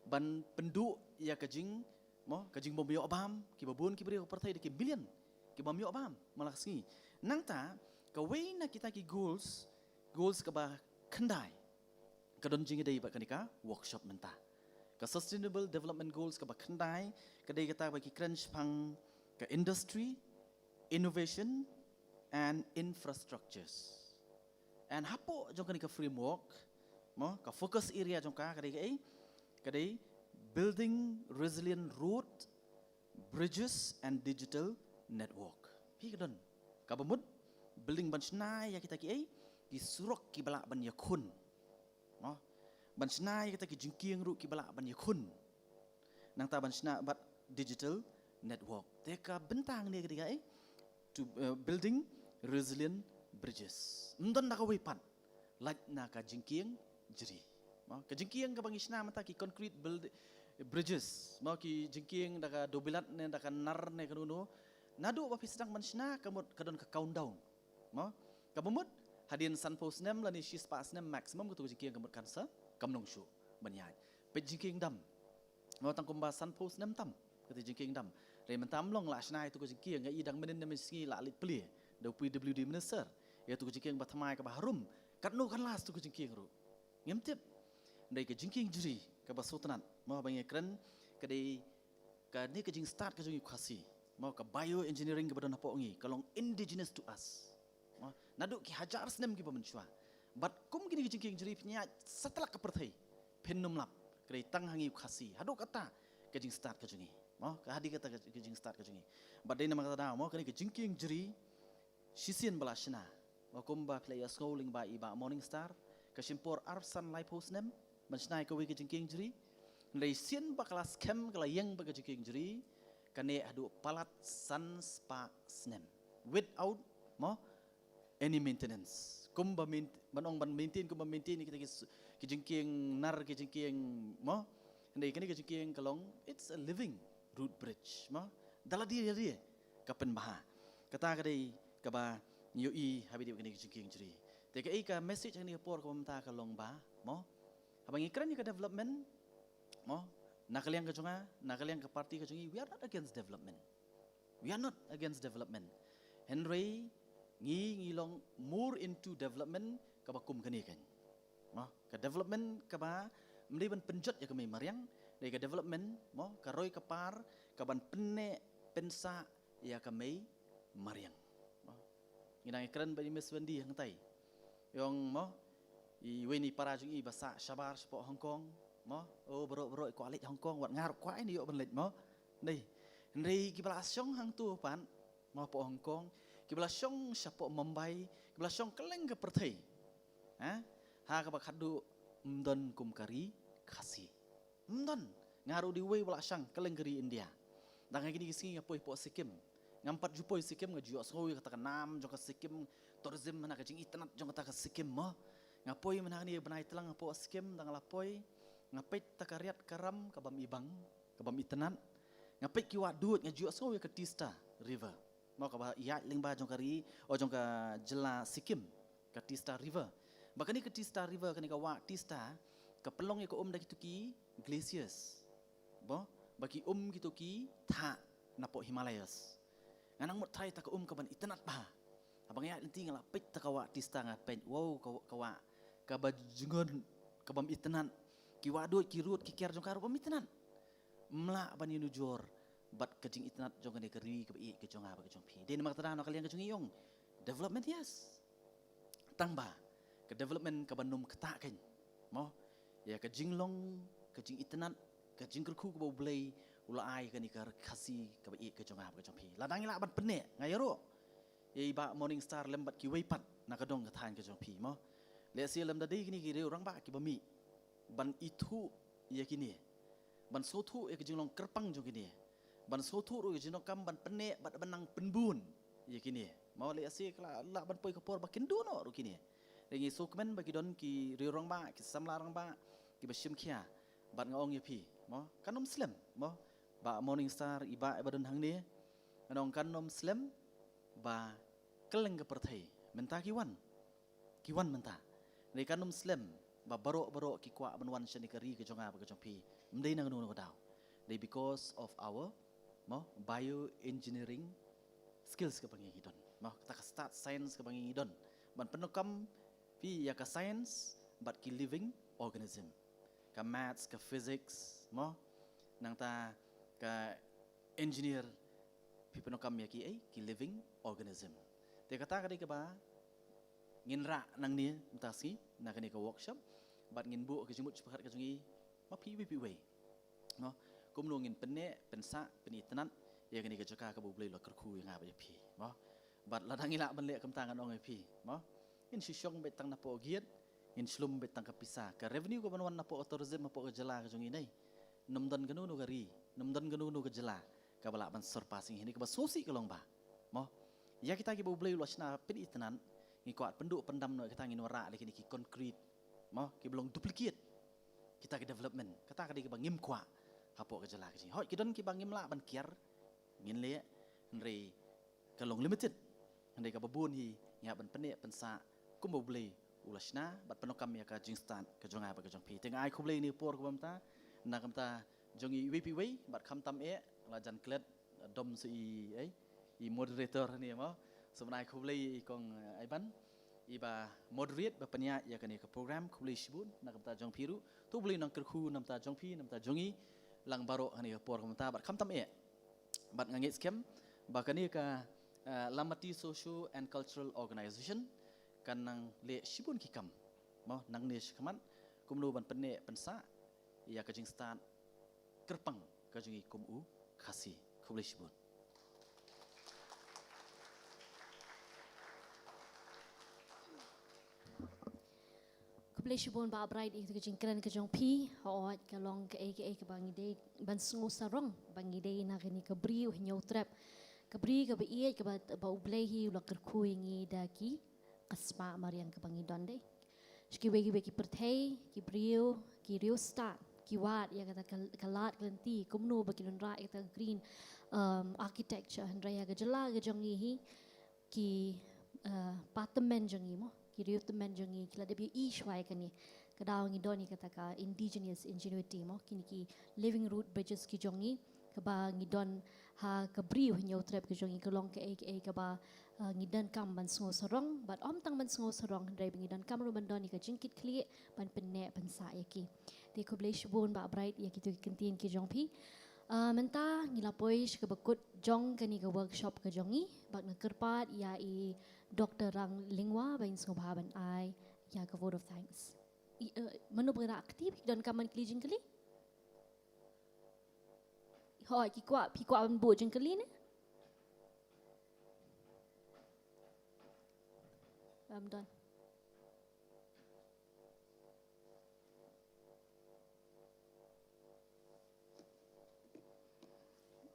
ban pynduh ïa ka jing, mo, ka jingbymïoh bam, kiba bun ki briew ka pyrthei, da ki billion ki bymïoh bam man la ka sngi. Nangta kawei na kita ki goals, goals kaba khyndai, ka don jingïadei bad kane ka workshop mynta. Ka Sustainable Development Goals kaba khyndai ka dei kata ba ki kren shaphang ka industry, innovation and infrastructures. And hapoh jong kane ka framework, mo, ka focus area jong ka ka dei kaei? Ka dei building resilient road, bridges and digital network. Phi, ka don kaba mut building, ban shna ïa kita kiei? Ki surok kiba lah ban ïakhun. Mo? Ban shna ïa kita ki jingkieng ruh kiba lah ban ïakhun. Nangta ban shna bad digital network. Te ka bynta hangne ka dei kaei? To, eh, building resilient bridges. Ym don da kawei pat, lait na ka jingkieng jri. Mo, ka jingkieng kaba ngi shna mynta, ki concrete build, bridges, mo, ki jingkieng da ka dewbilat ne da ka nar ne kano kano, naduh ba phi sdang ban shna ka mut ka don ka countdown. Mo? Kaba mut hadien sanphew snem lane shispah snem maximum, katu ka jingkieng ka mut kan sa kham long shuh ban ïaid. Peit jingkieng dam, mo, tang kumba sanphew snem tam kata jingkieng dam. Hynrei mynta ym long lah shna ïa katu ka jingkieng. Nga i dang mynnin ne mynsngi la leit plie da u P W D minister ïa katu ka jingkieng ba thymmai kaba harum Katno kan last tu ka jingkieng ruh ngim tip. Hynrei ka jingkieng jri kaba sngewtynnat, mo, haba ngi kren, ka dei kane ka jingstad ka jong ngi u Khasi, mo, ka bioengineering kaba don hapoh ngi ka long indigenous to us, mo, naduh ki hajar snem kiba mynshuwa. Bad kum kine ki jingkieng jri pynïaid satlak ka pyrthei, phin nym lap, ka dei tang ha ngi u Khasi haduh kata ka jingstad ka jong ngi, mo, ka hadien kata ka jingstad ka jong ngi. Bad dei namar kata daw, mo, kane ka jingkieng jri shisien ba la shna, mo, kumba phi la ïohsngew lyngba i Bah Morning Star, ka shim por arphew san laiphew snem ban shna ïa kawei ka jingkieng jri. Hynrei shisien ba ka la skhem, ka la ïeng bad ka jingkieng jri, ka neh haduh palat san spah snem without, mo, any maintenance. Kumba maint-, ban ong ban maintain, kumba maintain ïa kita ki s-, ki jingkieng nar, ki jingkieng, mo. Hynrei kane ka jingkieng ka long, it's a living root bridge, mo. Da lade lade ka pynbha. Kata ka dei kaba ngi ïohi haba ïadei bad kane ka jingkieng jri. Te kaei ka message ha kane ka por kaba mynta ka long ba, mo, haba ngi kren ïa ka development, mo, na ka liang ka jong nga, na ka liang ka party ka jong ngi, we are not against development. We are not against development. Hynrei ngi, ngi long more into development kaba kum kane kan, mo, ka development kaba ym dei ban pynjot ïa ka mei mariang, dei ka development, mo, ka roi ka par kaban pynneh pynsah ïa ka mei mariang, mo. Ngi dang ïakren bad i Miss Wendy hangtai, i ong, mo, iwei na i para jong i ba sah shabar shapoh Hong Kong, mo. O, baroh baroh i kwah leit Hong Kong, wat nga ruh kwah ïa nga ïoh ban leit, mo. Dei, hynrei kiba la shong hangto pat, mo, hapoh Hong Kong, kiba la shong shapoh Mumbai, kiba la shong kylleng ka pyrthei, ha, ha kaba khadduh ym don kum ka ri Khasi. Ym don. Nga ruh dei uwei ba la shang kylleng ka ri India. Dang ha kine ki sngi nga poi hapoh Sikkim. Ngam pat ju poi Sikkim, nga ju ïohsngew ïa kata ka nam jong ka Sikkim, tourism, na ka jingitynnad jong kata ka Sikkim, mo. Nga poi mynta ha kane ka bnai tlang hapoh Sikkim, dang la poi, nga peit ta ka riat ka ram kabym ibang, kabym itynnad. Nga peit ki wah duid, nga ju ïohsngew ïa ka Teesta River, mo, kaba ïaid lyngba jong ka ri, o, jong ka jylla Sikkim, ka Teesta River. Ba kane ka Teesta River, kane ka wah Teesta, ka pynlong ïa ka um da kito ki glaciers, mo, ba ki um kito ki thah napoh Himalayas. Nga nang mut tharai ta ka um kaban itynnad bha. Haba nga ïaid lynti nga la peit ta ka wah Teesta, nga peit, wow, ka, ka wah kaba jngon, kabym itynnad. Ki wah duid, ki rud, ki kiar jong ka ruh bym itynnad. Ym lah ban ïanujor bad ka jingitynnad jong kane ka ri kaba ïeit ka jong nga bad ka jong phi. Dei namar kata daw na ka liang ka jong ngi ong, development, yes. Tang ba ka development kaban ym ktah kein, mo, ïa ka jinglong, ka jingitynnad, ka jingkyrkhu kaba U Blei u la ai kane ka Khasi kaba ïeit ka jong nga bad ka jong phi. Lada ngi lah ban pynneh, nga ïaroh ïa i Bah Morning Star lem bad kiwei pat na ka dong ka thaiñ ka jong phi, mo. Lehse lymda dei kine ki riew rangbah kiba mih ban ithuh ïa kine, ban sngewthuh ïa ka jinglong kyrpang jong kine, ban sngewthuh ruh ïa ka jingdonkam ban pynneh bad ban nang pynbun ïa kine, mo. Lehse ka la lah ban poi ka por ba kin duh noh ruh kine. Te ngi sngewkmen ba ki don ki riew rangbah, ki samla rangbah kiba shim khia. Bad nga ong ïa phi, mo, kan ym slem, mo, Bah Morning Star, i bah iba don hangne, nga ong kan ym slem ba kylleng ka pyrthei mynta ki wan, ki wan mynta. Dei kan ym slem ba baroh baroh ki kwah ban wan sha kane ka ri ka jong nga bad ka jong phi. Ym dei na kano kano ka daw. Dei because of our, mo, bioengineering skills kaba ngi don, mo, kata ka stad science kaba ngi don ban pyndonkam phi ïa ka science bad ki living organism. Ka maths, ka physics, mo, nangta ka engineer, phi pyndonkam ïa ki, eh, ki living organism. Te kata ka dei kaba ngin rah nangne mynta sngi na kane ka workshop, bad ngin buh ka jingmut jingpyrkhat ka jong ngi ma phi iwei pa iwei, mo, kumno ngin pynneh, pynsah, pynitynnad ïa kane ka jaka kaba U Blei u la kyrkhu ïa nga bad ïa phi, mo. Bad lada ngi lah ban leh kumta, ngan ong ïa phi, mo, ngin shu shong beit tang napoh gate, ngin shu lum beit tang ka pisa. Ka revenue kaban wan napoh ka tourism hapoh ka jylla ka jong ngi, dei, ym don kano kano ka ri, ym don kano kano ka jylla kaba lah ban surpass ïa ngi. Kane kaba sngewsih ka long ba, mo, ïa kita kiba U Blei u la shna pynitynnad, ngi kwah pynduh pyndam noh ïa kita, ngin wanrah leh kine ki concrete, mo, kiba long duplicate kita ki development. Kata ka dei kaba ngim kwah hapoh ka jylla ka jong ngi. Hooid, ki don kiba ngim lah ban kiar, ngin leh, hynrei ka long limited. Hynrei kaba bun hi ngi hap ban pynneh pynsah kumba U Blei u la shna bad pyndonkam ïa ka jingstad ka jong nga bad ka jong phi. Te nga ai khublei ïa kane ka por kaba mynta na ka bynta jong iwei pa iwei, bad khamtam eh la jan klet, dom sa i, eh, i moderator hangne, mo. So ban ai khublei ïa i kong, eh, Aiban. Iba moderate ba pynïaid ïa kane ka program, khublei shibun na ka bynta jong phi ruh. To U Blei un nang kyrkhu na ka bynta jong phi, na ka bynta jong ngi lang baroh ha kane ka por ka mynta bad khamtam eh. Bad nga ngeit skhem ba kane ka, eh, Lamati Socio and Cultural Organization kan nang leh shibun ki kam, mo, nangne shakhmat, kumno ban pynneh pynsah ïa ka jingstad kyrpang ka jong ngi kum u Khasi. Khublei shibun. Khublei shibun Bah Bright ïa ka jingkren ka jong phi. Hooid, ka long kaei kaei kaba ngi dei ban sngew sarong ba ngi dei na kane ka bri u Hynñiewtrep, ka bri kaba ïeit kaba, ba U Blei hi u la kyrkhu ïa ngi da ki ka spah mariang kaba ngi don dei. Sha kiwei kiwei ki pyrthei, ki briew, ki riewstad ki wad ïa kata ka, ka lad ka lynti kumno ba kin wanrah ïa kata ka green, um, architecture, hynrei ha ka jylla ka jong ngi hi, ki, uh, pa tymmen jong ngi, mo, ki riewtymmen jong ngi ki la dep ïohi shuwa ïa kane. Ka daw ngi don ïa kata ka indigenous ingenuity, mo, kine ki living root bridges ki jong ngi kaba ngi don ha ka bri u Hynñiewtrep ka jong ngi, ka long kaei kaei kaba, uh, ngi donkam ban sngew sarong, bad ym tang ban sngew sarong hynrei ba ngi donkam ruh ban don ïa ka jingkitkhlieh ban pynneh pynsah ïa ki. Te khublei shibun Bah Bright ïa kito ki kyntien ki jong phi. Uh, mynta ngi la poi sha kaba kut jong kane ka workshop ka jong ngi bad nga kyrpad ïa i Doctor Ranglyngwa ba in sngewbha ban ai ïa ka vote of thanks. I, uh, mano ba ka da akti, ki donkam ban kylli jingkylli? Hooid, ki kwah, phi kwah ban buh jingkylli ne? Ym don.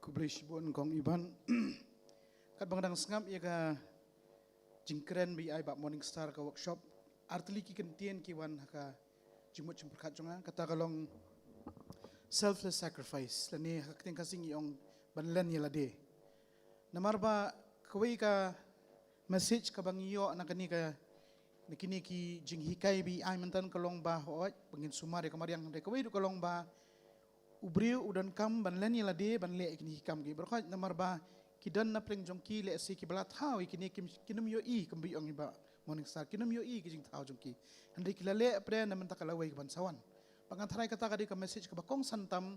Khublei shibun Kong Iban. Katba nga dang sngap ïa ka jingkren ba i ai Bah Morningstar ka workshop, artylli ki kyntien ki wan ha ka jingmut jingpyrkhat jong nga, kata ka long selfless sacrifice, lane ha ka ktien Khasi ngi ong ban len ïa lade. Namar ba kawei ka message kaba ngi ïoh na kane ka, na kine ki jinghikai ba i ai mynta ka long ba hooid ba ngin sumar ïa ka mariang, hynrei kawei ruh ka long ba u briew u donkam ban len ïa lade ban leh ïa kine ki kam ki baroh khoit, namar ba ki don na pdeng jong ki lehse kiba la thaw ïa kine kim, kin ym ïohi kumba i ong i Bah Morningstar, kin ym ïohi ki jingthaw jong ki. Hynrei ki la leh hapdeng na mynta ka lawei kaban sa wan. Ba ngan tharai kata ka dei ka message kaba kongsan tam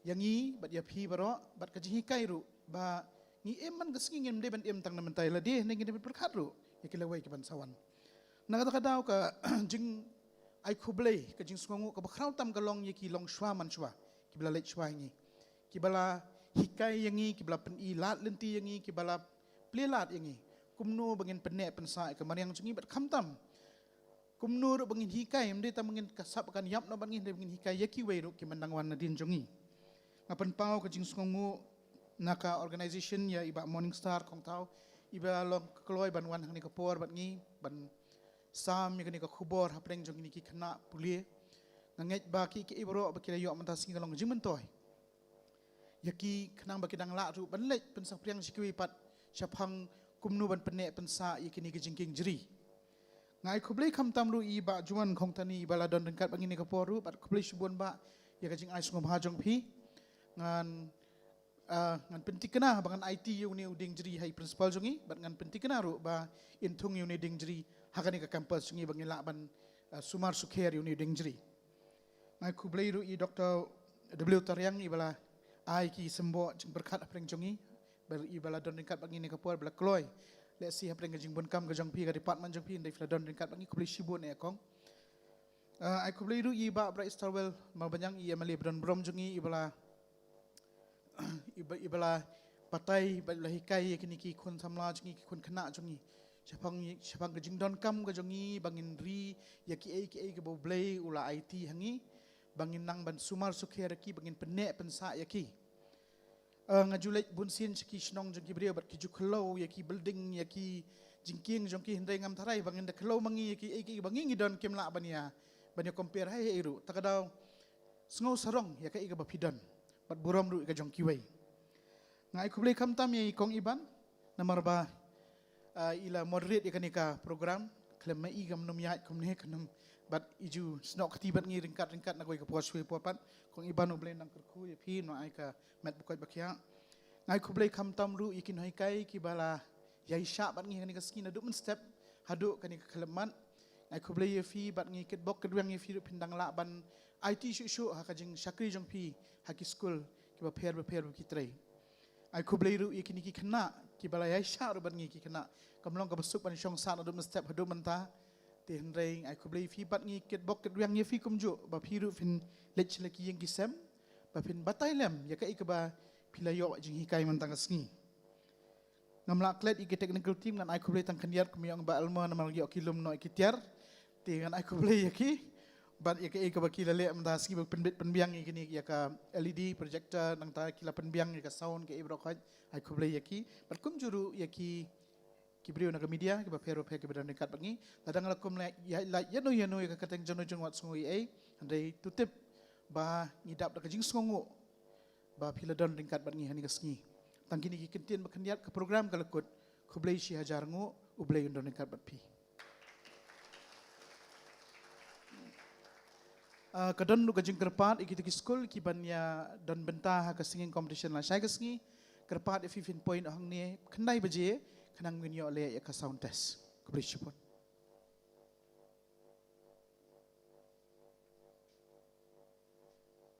ïa ngi bad ïa phi baroh, bad ka jinghikai ruh ba ngi im man ka sngi ngim dei ban im tang na mynta ïa lade, hynrei ngin dei ban pyrkhat ruh ïa ki lawei kiban sa wan. Na kata ka daw ka jingai khublei, ka jingsngewnguh kaba khraw tam ka long ïa ki longshuwa manshuwa kiba la leit shuwa ïa ngi, kiba la hikai ïa ngi, kiba la pyni lad lynti ïa ngi, kiba la plie lad ïa ngi kumno ba ngin pynneh pynsah ïa ka mariang jong ngi bad khamtam kumno ruh ba ngin hikai, ym dei tang ba ngin ka sap kan ïap noh bad ngi, hynrei ba ngin hikai ïa kiwei ruh kiban dang wan nadien jong ngi. Nga pynpaw ka jingsngewnguh na ka organization ïa i Bah Morningstar Khongthaw, iba long ka kloi ban wan ha kane ka por bad ngi ban sam ïa kane ka khubor hapdeng jong kine ki khynnah pule. Nga ngeit ba ki, ki baroh ba ki la ïoh mynta sngi ka long ka jingmyntoi ïa ki khnang ba ki dang lah ruh ban leit pynsaphriang sha kiwei pat shaphang kumno ban pynneh pynsah ïa kine ki jingkieng jri. Nga ai khublei khamtam ruh i Bah Juan Khongtani iba la don ryngkat bad ngi ha kane ka por ruh, bad khublei shibun Bah ïa ka jingai sngewbha jong phi. Ngan, ah, ngan pynthikna ba ngan aiti ïa une u dieng jri ha i principal jong ngi, bad ngan pynthikna ruh ba in thung ïa une u dieng jri ha kane ka campus jong ngi ba ngin lah ban, ah, sumar sukher ïa une u dieng jri. Nga ai khublei ruh i Doctor W Tariang iba la ai ki symboh jingpyrkhat hapdeng jong ngi, ba iba la don ryngkat bad ngi ha kane ka por, ba la kloi. Lehse hapdeng ka jingbunkam ka jong phi, ka department jong phi, hynrei phi la don ryngkat bad ngi, khublei shibun eh Kong. Ah, ai khublei ruh i Bah Brightstarwell Mawbaniang, i M L A ba don burom jong ngi, iba la iba, iba la batai, iba la hikai ïa kine ki khun samla jong ngi, ki khun khynnah jong ngi shaphang, shaphang ka jingdonkam ka jong ngi ba ngin ri ïa kiei kiei kiba U Blei u la aiti ha ngi, ba ngin nang ban sumar sukher ïa ki, ba ngin pynneh pynsah ïa ki. Eh, nga ju leit bunsien sha ki shnong jong ki briew bad ki ju khlaw ïa ki building, ïa ki jingkieng jong ki, hynrei ngam tharai ba ngin da khlaw ma ngi ïa kiei kiei ba ngi ngi don kim lah ban ïa, ban ïa compare ha ei ei ruh. Ta ka daw sngew sarong ïa kaei kaba phi don bad burom ruh ïa ka jong kiwei. Nga ai khublei khamtam ïa i Kong Iban namar ba, ah, i la moderate ïa kane ka program. Khlem ma i kam nym ïaid kumne, kam nym, bad i ju snoh kti bad ngi ryngkat ryngkat na kawei ka por shuwa por pat. Kong Iban, U Blei un nang kyrkhu ïa phi, un ai ka met ba koit ba khiah. Nga ai khublei khamtam ruh ïa ki nonghikai kiba la ïaishah bad ngi ha kane ka sngi naduh mynstep haduh kane ka khyllipmat. Ai khublei ïa phi bad ngi kitbok kitweng ïa phi ruh phin dang lah ban aiti shuh shuh ha ka jingshakri jong phi ha ki skul kiba pher ba pher ba ki trei. Ai khublei ruh ïa kine ki khynnah kiba la ïaishah ruh bad ngi ki khynnah. Kam long kaba suk ban shong sah naduh mynstep haduh mynta. Te hynrei ai khublei phi bad ngi kitbok kitweng ïa phi kumjuh ba phi ruh phin leit sha la ki ïing ki sem ba phin batai lem ïa kaei kaba phi la ïoh jinghikai mynta ka sngi. Ngam lah klet ïa ki technical team, ngan ai khublei tang khyndiat kum ïa ong Bah Elmer namar ïoh ki lum noh ïa ki tiar. Te ngan ai khublei ïa ki bad ïa kaei kaba ki la leh mynta sngi ba pynbit pynbiang ïa kine ïa ka L E D projector, nangta ki la pynbiang ïa ka sound kaei baroh khoit. Ai khublei ïa ki bad kumjuh ruh ïa ki ki briew na ka media kiba pher ba pher kiba don ryngkat bad ngi. Lada nga la kum leh ïa la ïano ïano ïa ka kyrteng jong no jong wat sngew ei ei, hynrei to tip ba ngi dap da ka jingsngewnguh ba phi la don ryngkat bad ngi ha kane ka sngi. Tang kine ki kyntien ba khyndiat, ka program ka la kut. Khublei shi hajar nguh, U Blei un don ryngkat bad phi. Ah, ka don ruh ka jingkyrpad ïa kita ki skul ki ban ïa don bynta ha ka singing competition lashai ka sngi. Kyrpad ïa phi phin poi noh hangne khyndai baje khnang ba ngin ïoh leh ïa ka sound test. Khublei shibun.